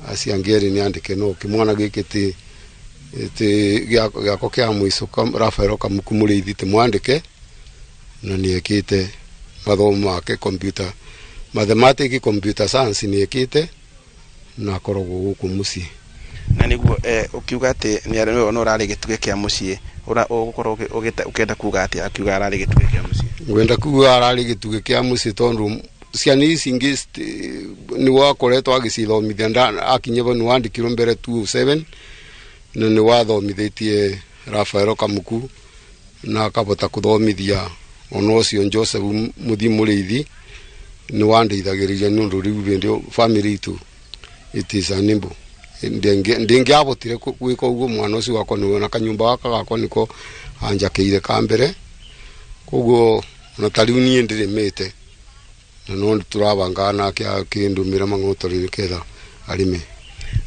acio angĩ erĩ nĩ andĩke, no kĩmwana gĩkĩ ti gĩakwa kĩa mũico Rafael Kamuku Mũrĩithi ti mwandĩke, na nĩ ekĩte mathomo make computer mathematics, computer science nĩ ekĩte, na akoragwo gũkũ mũciĩ. Na nĩguo ũkiuga atĩ nĩ no ũrarĩ gĩtugĩ kĩa mũciĩ, ũgũkorwo ũkĩenda kuga atĩa akiuga ararĩ gĩtugĩ kĩa mũciĩ? Ngwenda kuga ararĩ gĩtugĩ kĩa mũciĩ tondũ ciana ici ingĩ nĩ wakoretwo agĩcithomithia, akinya nĩ wandĩkirwo mbere 207 na nĩ wathomithĩtie Rafael Kamuku na akabota kũthomithia ona ũcio Joseph Mũthi Mũrĩithi nĩ wandeithagĩrĩria nĩ ũndũ rĩu hĩndĩ family itũ it is unable, ndingĩabotire gwĩka ũguo. Mwana ũcio wakwa nĩwe na kanyũmba gaka gakwa nĩko anjakĩire ka mbere, koguo ona ta rĩu niĩ ndĩrĩmĩte na no tũrabangaga nake akĩndũmĩra mang'otori nĩgetha arĩme.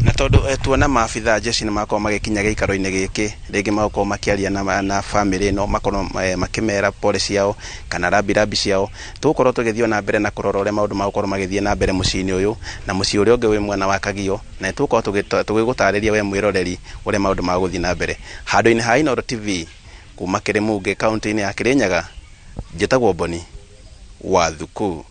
Na tondũ tuona maabitha jeshi nĩ makorwo magĩkinya gĩikaro-inĩ gĩkĩ, rĩngĩ magakorwo makĩaria na family ĩno, makorwo makĩmera pole ciao kana rambirambi ciao, tũgũkorwo tũgĩthiĩ na mbere na kũrora ũrĩa maũndũ magũkorwo magĩthiĩ na mbere mũciĩ-inĩ ũyũ na mũciĩ ũrĩa ũngĩ wĩ mwena wa Kagio, na tũgũkorwo tũgĩgũtarĩria we mwĩroreri ũrĩa maũndũ magũthiĩ na mbere. Handũ-inĩ ha Inooro TV kuma Kĩrĩmũngĩ kaunti-inĩ ya Kĩrĩnyaga, njĩtagwo Boni wa Thuku.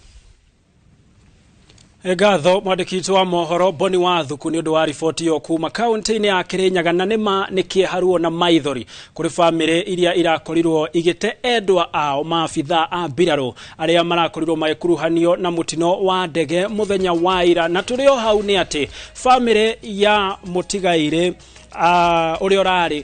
Ngatho mwandĩki witũ wa mohoro Boni wa Thuku nĩ ũndũ wa riboti ĩyo kuma kaunti-inĩ ya Kĩrĩnyaga. Na nĩma nĩ kĩeha, ruo na maithori kũrĩ bamĩrĩ iria irakorirwo igĩte endwa ao maabitha a mbirarũ arĩa marakorirwo magĩkuruhanio na mũtino wa ndege mũthenya wa ira. Na tũrĩ o hau nĩ atĩ bamĩrĩ ya mũtigairĩ ũrĩa ũrarĩ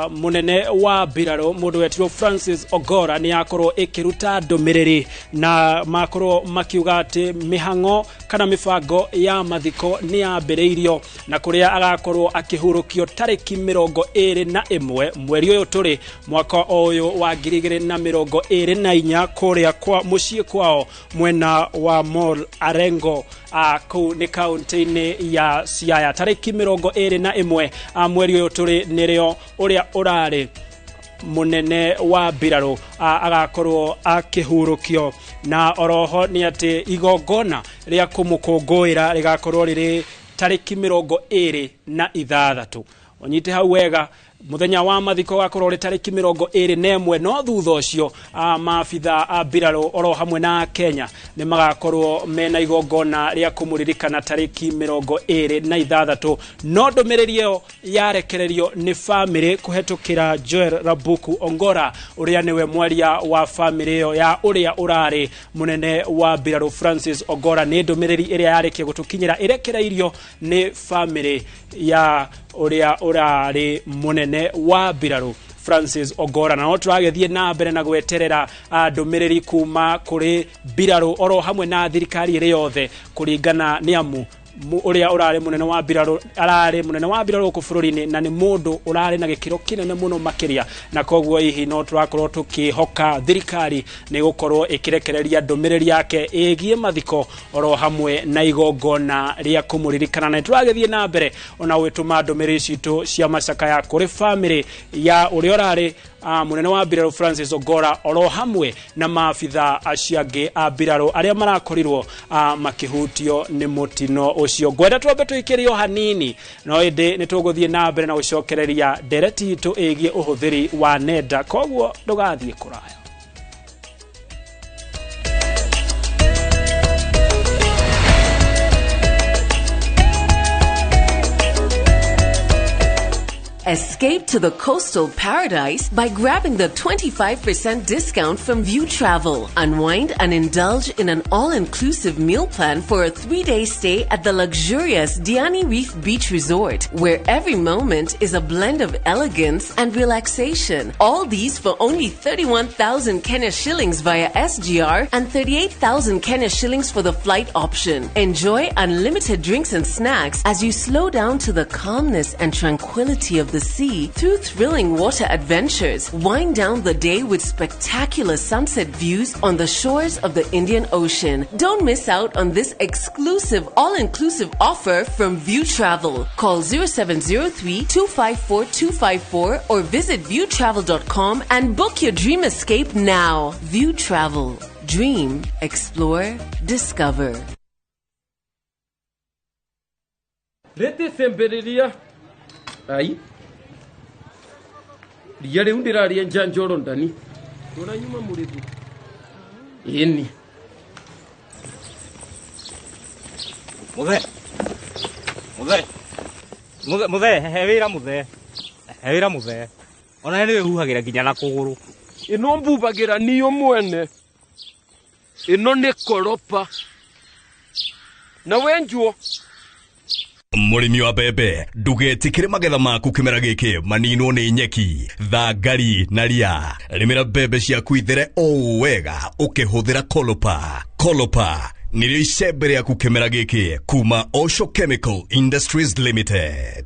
mũnene wa mbirarũ mũndũ wetirwo Francis Ogora nĩ akorwo ĩkĩruta ndũmĩrĩri na makorwo makiuga atĩ mĩhang'o kana mĩbango ya mathiko nĩ yambĩrĩirio na kũrĩa agakorwo akĩhurũkio tarĩki 21 mweri ũyũ tũrĩ mwaka ũyũ wa 2024 kũrĩa kwa mũciĩ kwao mwena wa Mall Arengo, kũu nĩ kaunti-inĩ ya Siaya. Tarĩki 21 mweri ũyũ tũrĩ nĩrĩo ũrĩa ũrarĩ mũnene wa mbirarũ agakorwo akĩhurũkio. Na oroho nĩ atĩ igongona rĩa kũmũkũngũĩra rĩgakorwo rĩrĩ tarĩki 26. Ũnyite hau wega, muthenya wa mathiko gakorwo rĩ tarĩki 21, no thutha ũcio maabitha a mbirarũ oro hamwe na Kenya nĩ magakorwo mena igongona rĩa kũmũririkana tarĩki 26. No ndũmĩrĩri ĩyo yarekererio nĩ bamĩrĩ kũhetũkĩra Joel Rabuku Ongora ũrĩa nĩwe mwaria wa bamĩrĩ ĩyo ya ũrĩa ũrarĩ mũnene wa mbirarũ Francis Ogora. Nĩ ndũmĩrĩri ĩrĩa yarĩkia gũtũkinyĩra ĩrekereirio nĩ bamĩrĩ ya ũrĩa ũrarĩ mũnene wa mbirarũ Francis Ogora. Na no tũragĩthiĩ na mbere na gweterera ndũmĩrĩri kuma kũrĩ mbirarũ oro hamwe na thirikari ĩrĩ yothe kũringana nĩ amu ũrĩa ũrarĩ mũnene wa mbirarũ ararĩ mũnene wa mbirarũ gũkũ bũrũri-inĩ na nĩ mũndũ ũrarĩ na gĩkĩro kĩnene mũno makĩria, na koguo hihi no tũrakorwo tũkĩhoka thirikari nĩ gũkorwo ĩkĩrekereria ndũmĩrĩri yake ĩgiĩ mathiko oro hamwe na igongona rĩa kũmũririkana. Na tũragĩthiĩ na mbere ona gwĩtũma ndũmĩrĩri citũ cia macakaya kũrĩ bamĩrĩ ya ũrĩa ũrarĩ Munene wa mbirarũ Francis Ogora oro hamwe na maabitha acio angĩ a mbirarũ arĩa marakorirwo makĩhutio nĩ mũtino ũcio. Ngwenda twambe tũikĩrio hanini, no ĩndĩ nĩ tũgũthiĩ na mbere na gũcokereria ndereti itũ ĩgiĩ ũhũthĩri wa nenda, koguo ndũgathiĩ kũraya. Escape to the coastal paradise by grabbing the 25% discount from View Travel. Unwind and indulge in an all-inclusive meal plan for a 3-day stay at the luxurious Diani Reef Beach Resort, where every moment is a blend of elegance and relaxation. All these for only 31,000 Kenya shillings via SGR and 38,000 Kenya shillings for the flight option. Enjoy unlimited drinks and snacks as you slow down to the calmness and tranquility of the sea through thrilling water adventures. Wind down the day with spectacular sunset views on the shores of the Indian Ocean. Don't miss out on this exclusive all-inclusive offer from View Travel. Call 0703 254 254 or visit viewtravel.com and book your dream escape now. View Travel. Dream, explore, discover. Rete semberiria. Ai. Ria riu ndiraria njanjoro ndani. Ndona nyuma murithi. Ĩni. Muthe. Muthe. Muthe, muthe, he wira muthe. He wira muthe. Ona nĩ wĩhuhagĩra nginya na kũgũrũ. Ĩno mbubagĩra niyo mwene. Ĩno nĩ koropa. Na wenjuo. Mũrĩmi wa mbembe, ndũgetĩkĩre magetha maku kĩmera gĩkĩ maninwo nĩ nyeki, thangari na ria. Rĩmĩra mbembe ciaku ithere o wega ũkĩhũthĩra Kolopa. Kolopa nĩrĩo icembe rĩaku kĩmera gĩkĩ kuma Osho Chemical Industries Limited.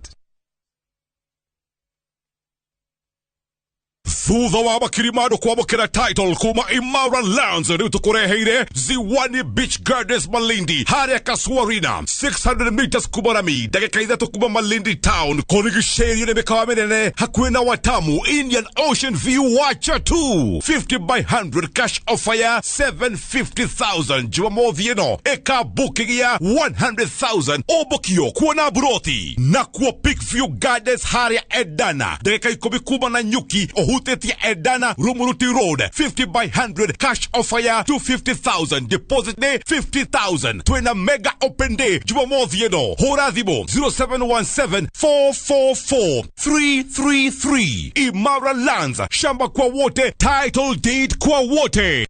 Thutha wa makiri ma andũ kwamũkĩra title kuma Imara Lands, rĩu tũkũreheire Ziwani Beach Gardens Malindi harĩa Kasuarina 600 meters kuma rami, ndagĩka 3 kuma Malindi town, kũrigicĩirio nĩ mĩkawa mĩnene hakuhĩ na Watamu Indian Ocean View Wacha 2 50 by 100 cash offer ya 750,000 Jumamothi ĩno ĩka booking ya 100,000 ũmbũkio kuona buroti na kuo Peak View Gardens harĩa Edana, ndagĩka 10 kuma na Nyuki ũhutĩtie Edana Rumuruti Road 50 by 100 cash offer ya 250,000 deposit ni 50,000. Twina mega open day Jumamothi ĩno, hũra thimũ 0717 444 333. Imara Lands, shamba kwa wote, title deed kwa wote.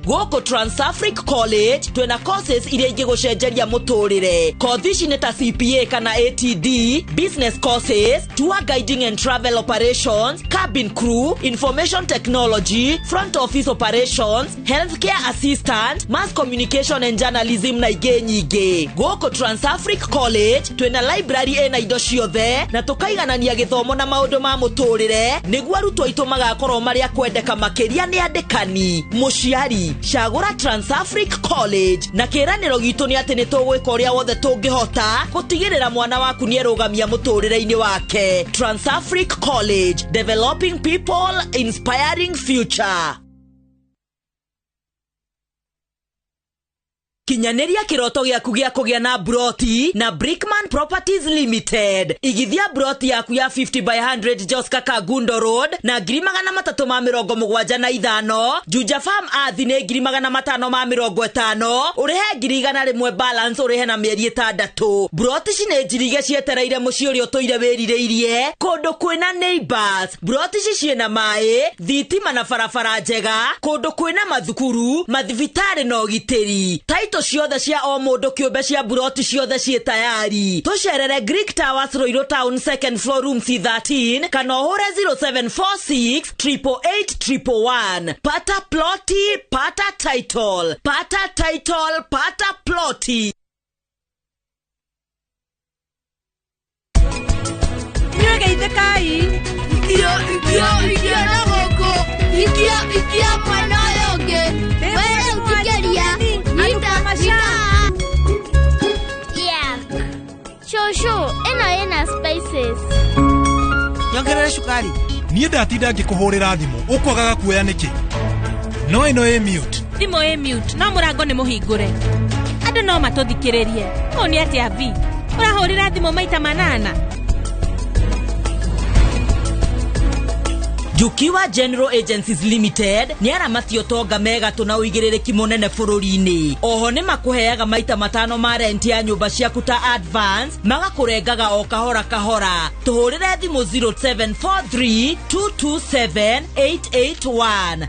Gũkũ Transafric College twĩna courses iria ingĩgũcenjeria mũtũrĩre. Kothi ici nĩ ta CPA kana ATD, business courses, tour guiding and travel operations, cabin crew, information technology, front office operations, healthcare assistant, mass communication and journalism na ingĩ nyingĩ. Gũkũ Transafric College twĩna library ĩna indo ciothe na tũkaiganania gĩthomo na maũndũ ma mũtũrĩre nĩguo arutwo aitũ magakorwo marĩ a kwendeka makĩria nĩ andĩkani. Mũciari, cagũra Transafric College na kĩĩranĩro gitũ nĩ atĩ nĩ tũgwĩka ũrĩa wothe tũngĩhota gũtigĩrĩra mwana waku nĩ erũgamia mũtũrĩre-inĩ wake. Transafric College, developing people, inspiring future. Kinyanĩria kĩroto gĩaku gĩa kũgĩa na broti na Brickman Properties Limited. Igithia broti yaku ya 50 by 100 Joska Kangundo Road na 375,000. Juja Farm Athi nĩ 550,000. Ũrĩhe 100,000 balance ũrĩhe na mĩeri 6. Broti ici nĩ njirige cietereire mũciĩ ũrĩa ũtũire wĩrirĩirie kũndũ kwĩna neighbors. Broti ici ciĩna maĩ, thitima na barabara njega, kũndũ kwĩna mathukuru, mathibitarĩ na ũgitĩri. Title ciothe cia o mũndũ kĩũmbe cia buroti ciothe ciĩ tayari. Tũcerere Greek Towers Ruiru Town second floor room C13 kana ũhũre 0746 888 111. Pata ploti, pata title, pata title, pata ploti. Nĩgeithĩkai. Ikio, ikio, ikio na gũkũ. Ikio, ikio mwena ũyũ ũngĩ. Wewe ũkĩgeria. Nyita, nyita. Yeah. Shosho, ĩno ĩna spices. Nyongerere cukari. Niĩ ndatinda ngĩkũhũrĩra thimũ ũkwagaga kuoya nĩkĩ? No ĩno ĩ mute. Thimũ ĩ mute, no mũrango nĩ mũhingũre. Andũ no matũthikĩrĩrie. Ũũ nĩ atĩa V? Ũrahũrĩra thimũ maita 8. Jukiwa General Agencies Limited nĩ aramati ũtonga megatũ na ũigĩrĩrĩki mũnene bũrũri-inĩ. Oho nĩ makũheaga maita 5 ma rent ya nyũmba ciaku ta advance, magakũrengaga o kahora kahora. Tũhũrĩre thimũ 0743 227 881.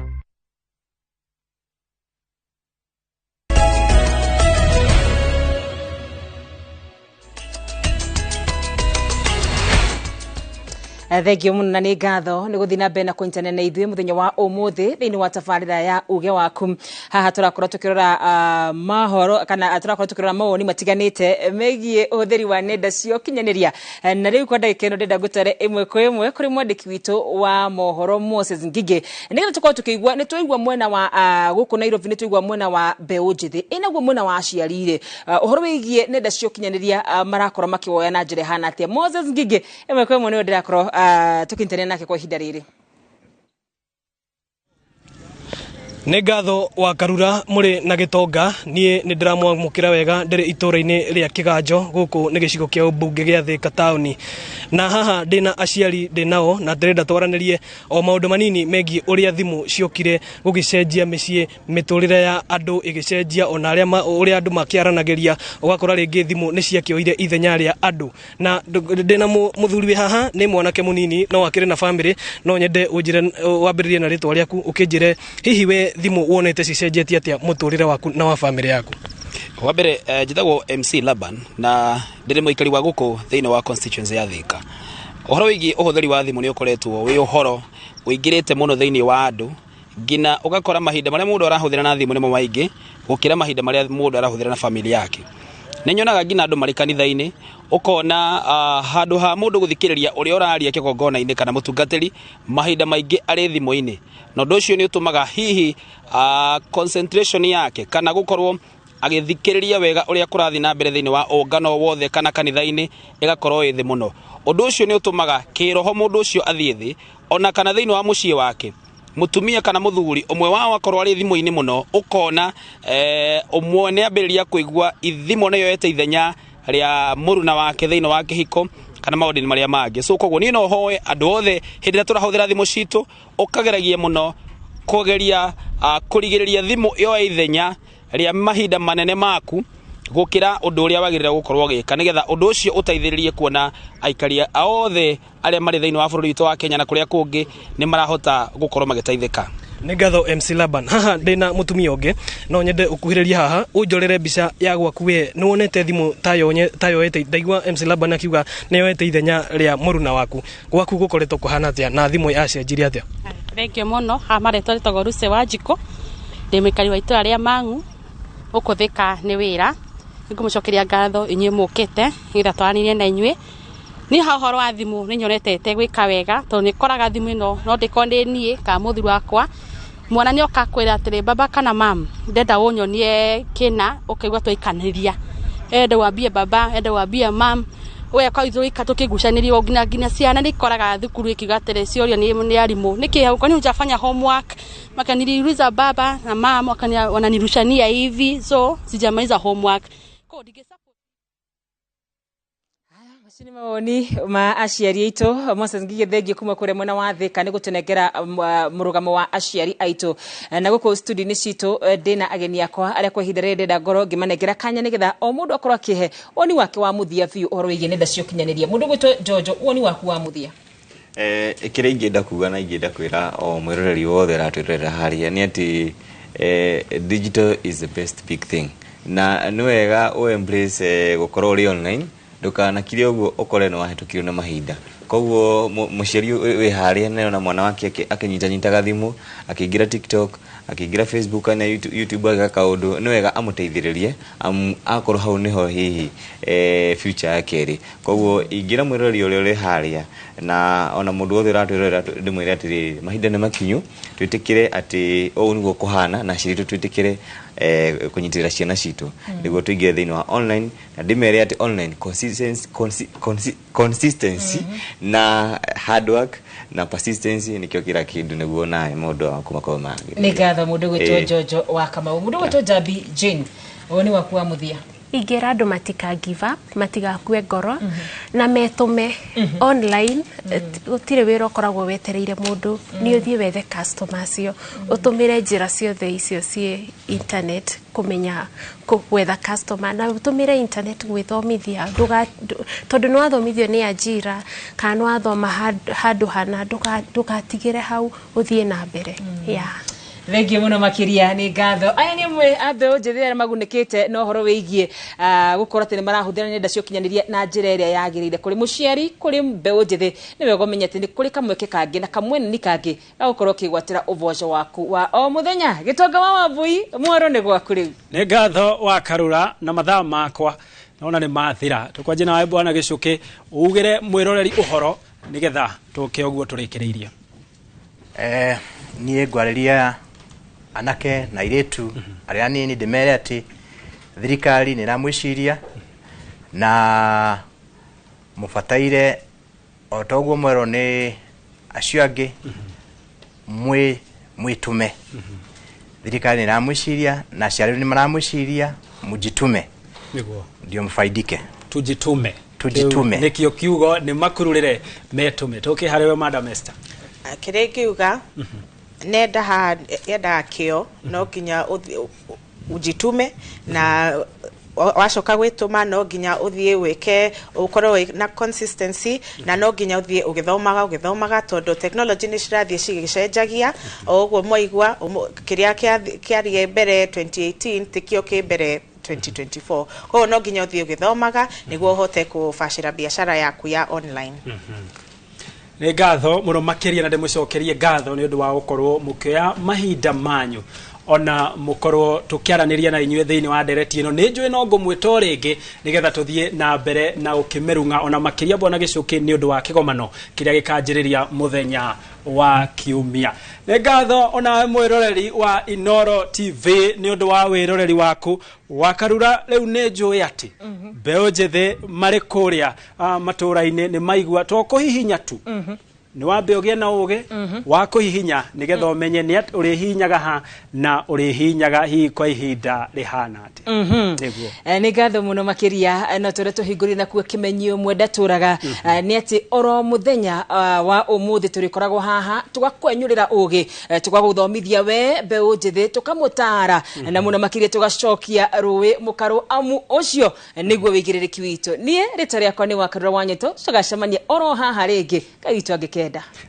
Thengio muno na nĩ ngatho nĩ gũthiĩ na mbere na kũnyitanĩra na ithuĩ mũthenya wa ũmũthĩ thĩinĩ wa tabarĩra ya uge waku. Haha tũrakorwo tũkĩrora mahoro kana tũrakorwo tũkĩrora mawoni matiganĩte megiĩ ũhũthĩri wa nenda cia ũkinyanĩria. Na rĩu kwa ndagĩka ĩno ndĩrenda ngũtware ĩmwe kwa ĩmwe kũrĩ mwandĩki witũ wa mohoro Moses Ngigĩ, nĩgetha tũkorwo tũkĩigua. Nĩ twaigua mwena wa gũkũ Nairobi, nĩ twaigua mwena wa mbeũ njĩthĩ, ĩnaguo mwena wa aciari rĩ, ũhoro wĩgiĩ nenda cia ũkinyanĩria marakorwo makĩwoya na njĩra ĩhana atĩa. Moses Ngigĩ ĩmwe kwa ĩmwe nĩwe ndĩrakorwo tukinyitanĩra nake kwa ihinda rĩrĩ. Nĩ ngatho wa Karura mũrĩ na gĩtonga. Niĩ nĩ ndĩramwamũkĩra wega ndĩrĩ itũũra-inĩ rĩa Kĩganjo gũkũ nĩ gĩcigo kĩa ũmbunge gĩa Thĩka taũni. Na haha ndĩna aciari ndĩ nao na ndĩrenda twaranĩrie o maũndũ manini megiĩ ũrĩa thimũ ciokire gũgĩcenjia mĩciĩ, mĩtũrĩre ya andũ ĩgĩcenjia, ona ũrĩa andũ makĩaranagĩria, ũgakora rĩngĩ thimũ nĩ ciakĩoire ithenya rĩa andũ. Na ndĩna mũthuri wĩ haha, nĩ mwanake mũnini no akĩrĩ na bamĩrĩ. No nyende ũnjĩre, wambĩrĩrie na rĩtwa rĩaku, ũkĩnjĩre hihi we thimũ wonete cicenjetie atĩa mũtũrĩre waku na wa bamĩrĩ yaku. Wa mbere njĩtagwo MC Laban na ndĩrĩ mũikari wa gũkũ thĩinĩ wa constituency ya Thĩka. Ũhoro wĩgiĩ ũhũthĩri wa thimũ nĩ ũkoretwo wĩ ũhoro ũingĩrĩte mũno thĩinĩ wa andũ, nginya ũgakora mahinda marĩa mũndũ arahũthĩra na thimũ nĩmo maingĩ gũkĩra mahinda marĩa mũndũ arahũthĩra na famĩlĩ yake. Nĩ nyonaga nginya andũ marĩ kanitha-inĩ, ũkona handũ ha mũndũ gũthikĩrĩria ũrĩa ũraria kĩgongona-inĩ kana mũtungatĩri, mahinda maingĩ arĩ thimũ-inĩ. Na ũndũ ũcio nĩ ũtũmaga hihi concentration yake kana gũkorwo agĩthikĩrĩria wega ũrĩa kũrathiĩ na mbere thĩinĩ wa ũngano wothe kana kanitha-inĩ ĩgakorwo ĩ thĩ mũno. Ũndũ ũcio nĩ ũtũmaga kĩroho mũndũ ũcio athiĩ thĩ, ona kana thĩinĩ wa mũciĩ wake mũtumia kana mũthuri ũmwe wao akorwo arĩ thimũ-inĩ mũno, ũkona ũmwe nĩ ambĩrĩria kũigua thimũ nĩyo yoete ithenya rĩa mũruna wake thĩinĩ wa kĩhiko kana maũndũ-inĩ marĩa mangĩ. So koguo niĩ no hoe andũ othe hĩndĩ ĩrĩa tũrahũthĩra thimũ citũ, ũkageragia mũno kũgeria kũrigĩrĩria thimũ yoe ithenya rĩa mahinda manene maku gũkĩra ũndũ ũrĩa wagĩrĩire gũkorwo ũgĩka, nĩgetha ũndũ ũcio ũteithĩrĩrie kuona aikari othe arĩa marĩ thĩinĩ wa bũrũri witũ wa Kenya na kũrĩa kũngĩ nĩ marahota gũkorwo magĩteithĩka. Nĩ ngatho MC Laban. Haha ndĩna mũtumia ũngĩ, no nyende ũkuhĩrĩrie haha ũnjorere mbica ya gwaku. We nĩ wonete thimũ ta yoete, ndaigua MC Laban akiuga nĩ yoete ithenya rĩa mũruna waku. Gwaku gũkoretwo kũhana atĩa na thimũ yacenjirie atĩa? Thengio mũno. Haha marĩtwa rĩtagwo Lucy Wanjikũ, ndĩ mũikari wa itũũra rĩa Mang'u gũkũ Thĩka nĩ wĩra. Nĩngũmũcokeria ngatho inyuĩ mũkĩte nĩgetha twaranĩrie na inyuĩ. Niĩ ha ũhoro wa thimũ nĩ nyonete ĩtegwĩka wega, tondũ nĩ koraga thimũ ĩno no ndĩkorwo ndĩ niĩ kana mũthuri wakwa. Mwana nĩ oka kwĩra atĩrĩ, baba kana mam, ndenda ũnyonie kĩna, ũkaigua twaikanĩria. Enda wambie baba, enda wambie mam, we kwa ithuĩ tũkĩgucanĩrio nginya ciana nĩ ikoraga thukuru ikiuga atĩrĩ, ciorio nĩ arimũ, nĩkĩ kwani hujafanya homework? Makaniliuliza baba na mama, wananirushania hivi, so sijamaliza homework. Macio nĩ mawoni ma aciari aitũ. Moses Ngigĩ, thengio kuma kũrĩa mwena wa Thĩka nĩ gũtũnengera mũrũgamo wa aciari aitũ. Na gũkũ studio-inĩ citũ ndĩna ageni akwa arĩa kwa ihinda rĩrĩ ndĩrenda ngorwo ngĩmanengera kanya nĩgetha o mũndũ akorwo akĩhe woni wake wa mũthia biũ ũhoro wĩgiĩ nenda cia ũkinyanĩria. Mũndũ ũgwĩtwo Jojo, woni waku wa mũthia. Kĩrĩa ingĩenda kuga na ingĩenda kwĩra o mwĩroreri wothe ũratwĩrorera harĩa nĩ atĩ digital is the best big thing, na nĩ wega ũ embrace gũkorwo ũrĩ online, ndũkanakire ũguo ũkore nĩ wahĩtũkirwo nĩ mahinda. Koguo mũciari wĩ harĩa nĩona mwana wake akĩnyitanyitaga thimũ, akĩingĩra TikTok, akĩingĩra Facebook kana YouTube agĩka kaũndũ, nĩ wega amũteithĩrĩrie akorwo hau nĩho hihi future yake ĩrĩ. Koguo ingĩra mwĩroreri ũrĩa ũrĩ harĩa na ona mũndũ wothe ũratwĩrorera ndĩmwĩre atĩrĩrĩ, mahinda nĩ makinyu, twĩtĩkĩre atĩ ũũ nĩguo kũhana, na aciari aitũ twĩtĩkĩre kũnyitĩrĩra ciana citũ nĩguo tũingĩre thĩinĩ wa online, na ndĩmere atĩ online consistency Na hard work na persistence nikio kila kindu niguo nawe maundu maku makorwo magĩrĩire. Nĩ ngatho mũndũ gwĩtwo Jojo wa Kamau. Mũndũ gwĩtwo Jambi Jane, woni waku wa mũthia? Ingĩra andũ matika give up, matigakue ngoro na metũme online. Gũtirĩ wĩra ũkoragwo wetereire mũndũ. Nĩ ũthiĩ wethe customer acio, ũtũmĩre njĩra ciothe icio ciĩ internet kũmenya gwetha customer, na ũtũmĩre internet gwĩthomithia. Tondũ nĩ wathomithio nĩ Ajira kana nĩ wathoma handũ hana, ndũgatigĩre hau, ũthiĩ na mbere, yeah. Thengiũ mũno makĩria, nĩ ngatho. Aya nĩ amwe a mbeũ njĩthĩ arĩa magunĩkĩte na ũhoro wĩgiĩ gũkorwo atĩ nĩ marahũthĩra nenda cia ũkinyanĩria na njĩra ĩrĩa yagĩrĩire. Kũrĩ mũciari, kũrĩ mbeũ njĩthĩ, nĩ wega ũmenye atĩ nĩ kũrĩ kamweke kangĩ na kamweneni kangĩ ga gũkorwo ũkĩgwatĩra ũboco waku wa o mũthenya. Gĩtonga wa Wambui, mwaro nĩ gwaku rĩu. Nĩ ngatho wa Karura, na mathaa makwa nona nĩ mathira. Tũkwanjia nawe bwana Gĩcũkĩ, ugĩre mwĩroreri ũhoro nĩgetha tũke ũguo tũrĩkĩrĩirie. Niĩ ngwarĩria anake na airĩtu arĩa anini, ndĩmere atĩ thirikari nĩ ĩramwĩciria na mũbataire o ta ũguo mwerwo nĩ acio angĩ, mwĩtũme. Thirikari nĩ ĩramwĩciria na aciari nĩ maramwĩciria, mujitume ndio mfaidike. Tujitume. Tujitume. Nĩkĩo kiugo nĩ makururĩre metũme. Tũke harĩ we Madam Esther. Kĩrĩa ingiuga, nenda haha yendaga kĩo, no nginya ujitume, na wacoka gwĩtũma no nginya ũthiĩ wĩke, ũkorwo wĩ na consistency, na no nginya ũthiĩ ũgĩthomaga ũgĩthomaga, tondũ technology nĩ cirathiĩ cigĩcenjagia. O ũguo mwaigua, kĩrĩa kĩarĩ mbere 2018 tikĩo kĩ mbere 2024. Koguo no nginya ũthiĩ ũgĩthomaga nĩguo ũhote kũbacĩra biacara yaku ya online. Nĩ ngatho mũno makĩria, na ndĩmũcokerie ngatho nĩ ũndũ wa gũkorwo mũkĩoya mahinda manyu ona mũkorwo tũkĩaranĩria na inyuĩ thĩinĩ wa ndereti ĩno. Nĩ njũĩ no ngũmwĩta o rĩngĩ nĩgetha tũthiĩ na mbere na ũkĩmĩrung'a ona makĩria, bwana Gĩcũkĩ, nĩ ũndũ wa kĩgomano kĩrĩa gĩkanjĩrĩria mũthenya wa kiumia. Nĩ ngatho onawe mwĩroreri wa Inoro TV nĩ ũndũ wa wĩroreri waku. Wakarura, rĩu nĩ njũĩ atĩ mbeũ njĩthĩ marĩ kũrĩa matũũra-inĩ nĩ maigua to kũhihinya tu, nĩ wambe ũgĩe na ũgĩ wa kũhihinya nĩgetha ũmenye nĩ ũrĩhihinyaga ha na ũrĩhihinyaga hihi kwa ihinda rĩhana atĩa. Nĩguo. Nĩ ngatho mũno makĩria. No tũrĩa tũhingũrire nakuo kĩmenyio mwenda tũraga nĩ atĩ oro mũthenya wa ũmũthĩ tũrĩkoragwo haha tũgakwenyũrĩra ũgĩ, tũgagũthomithia we mbeũ njĩthĩ, tũkamũtara na mũno makĩria tũgacokia rũĩ mũkarũ, amu ũcio nĩguo wĩigĩrĩrĩki witũ. Niĩ rĩtwa rĩakwa nĩ Wakarura wa Nyeto, tũgacemania oro haha rĩngĩ Ngai witũ angĩkenda.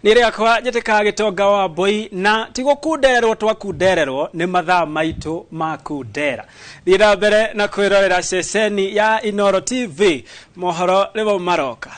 Nĩ rĩakwa njĩtĩkaga Gĩtonga wa Mbui, na ti gũkundererwo twakundererwo, nĩ mathaa maitũ ma kundera. Thiĩ na mbere na kwĩrorera ceceni ya Inoro TV, mohoro nĩmo maroka.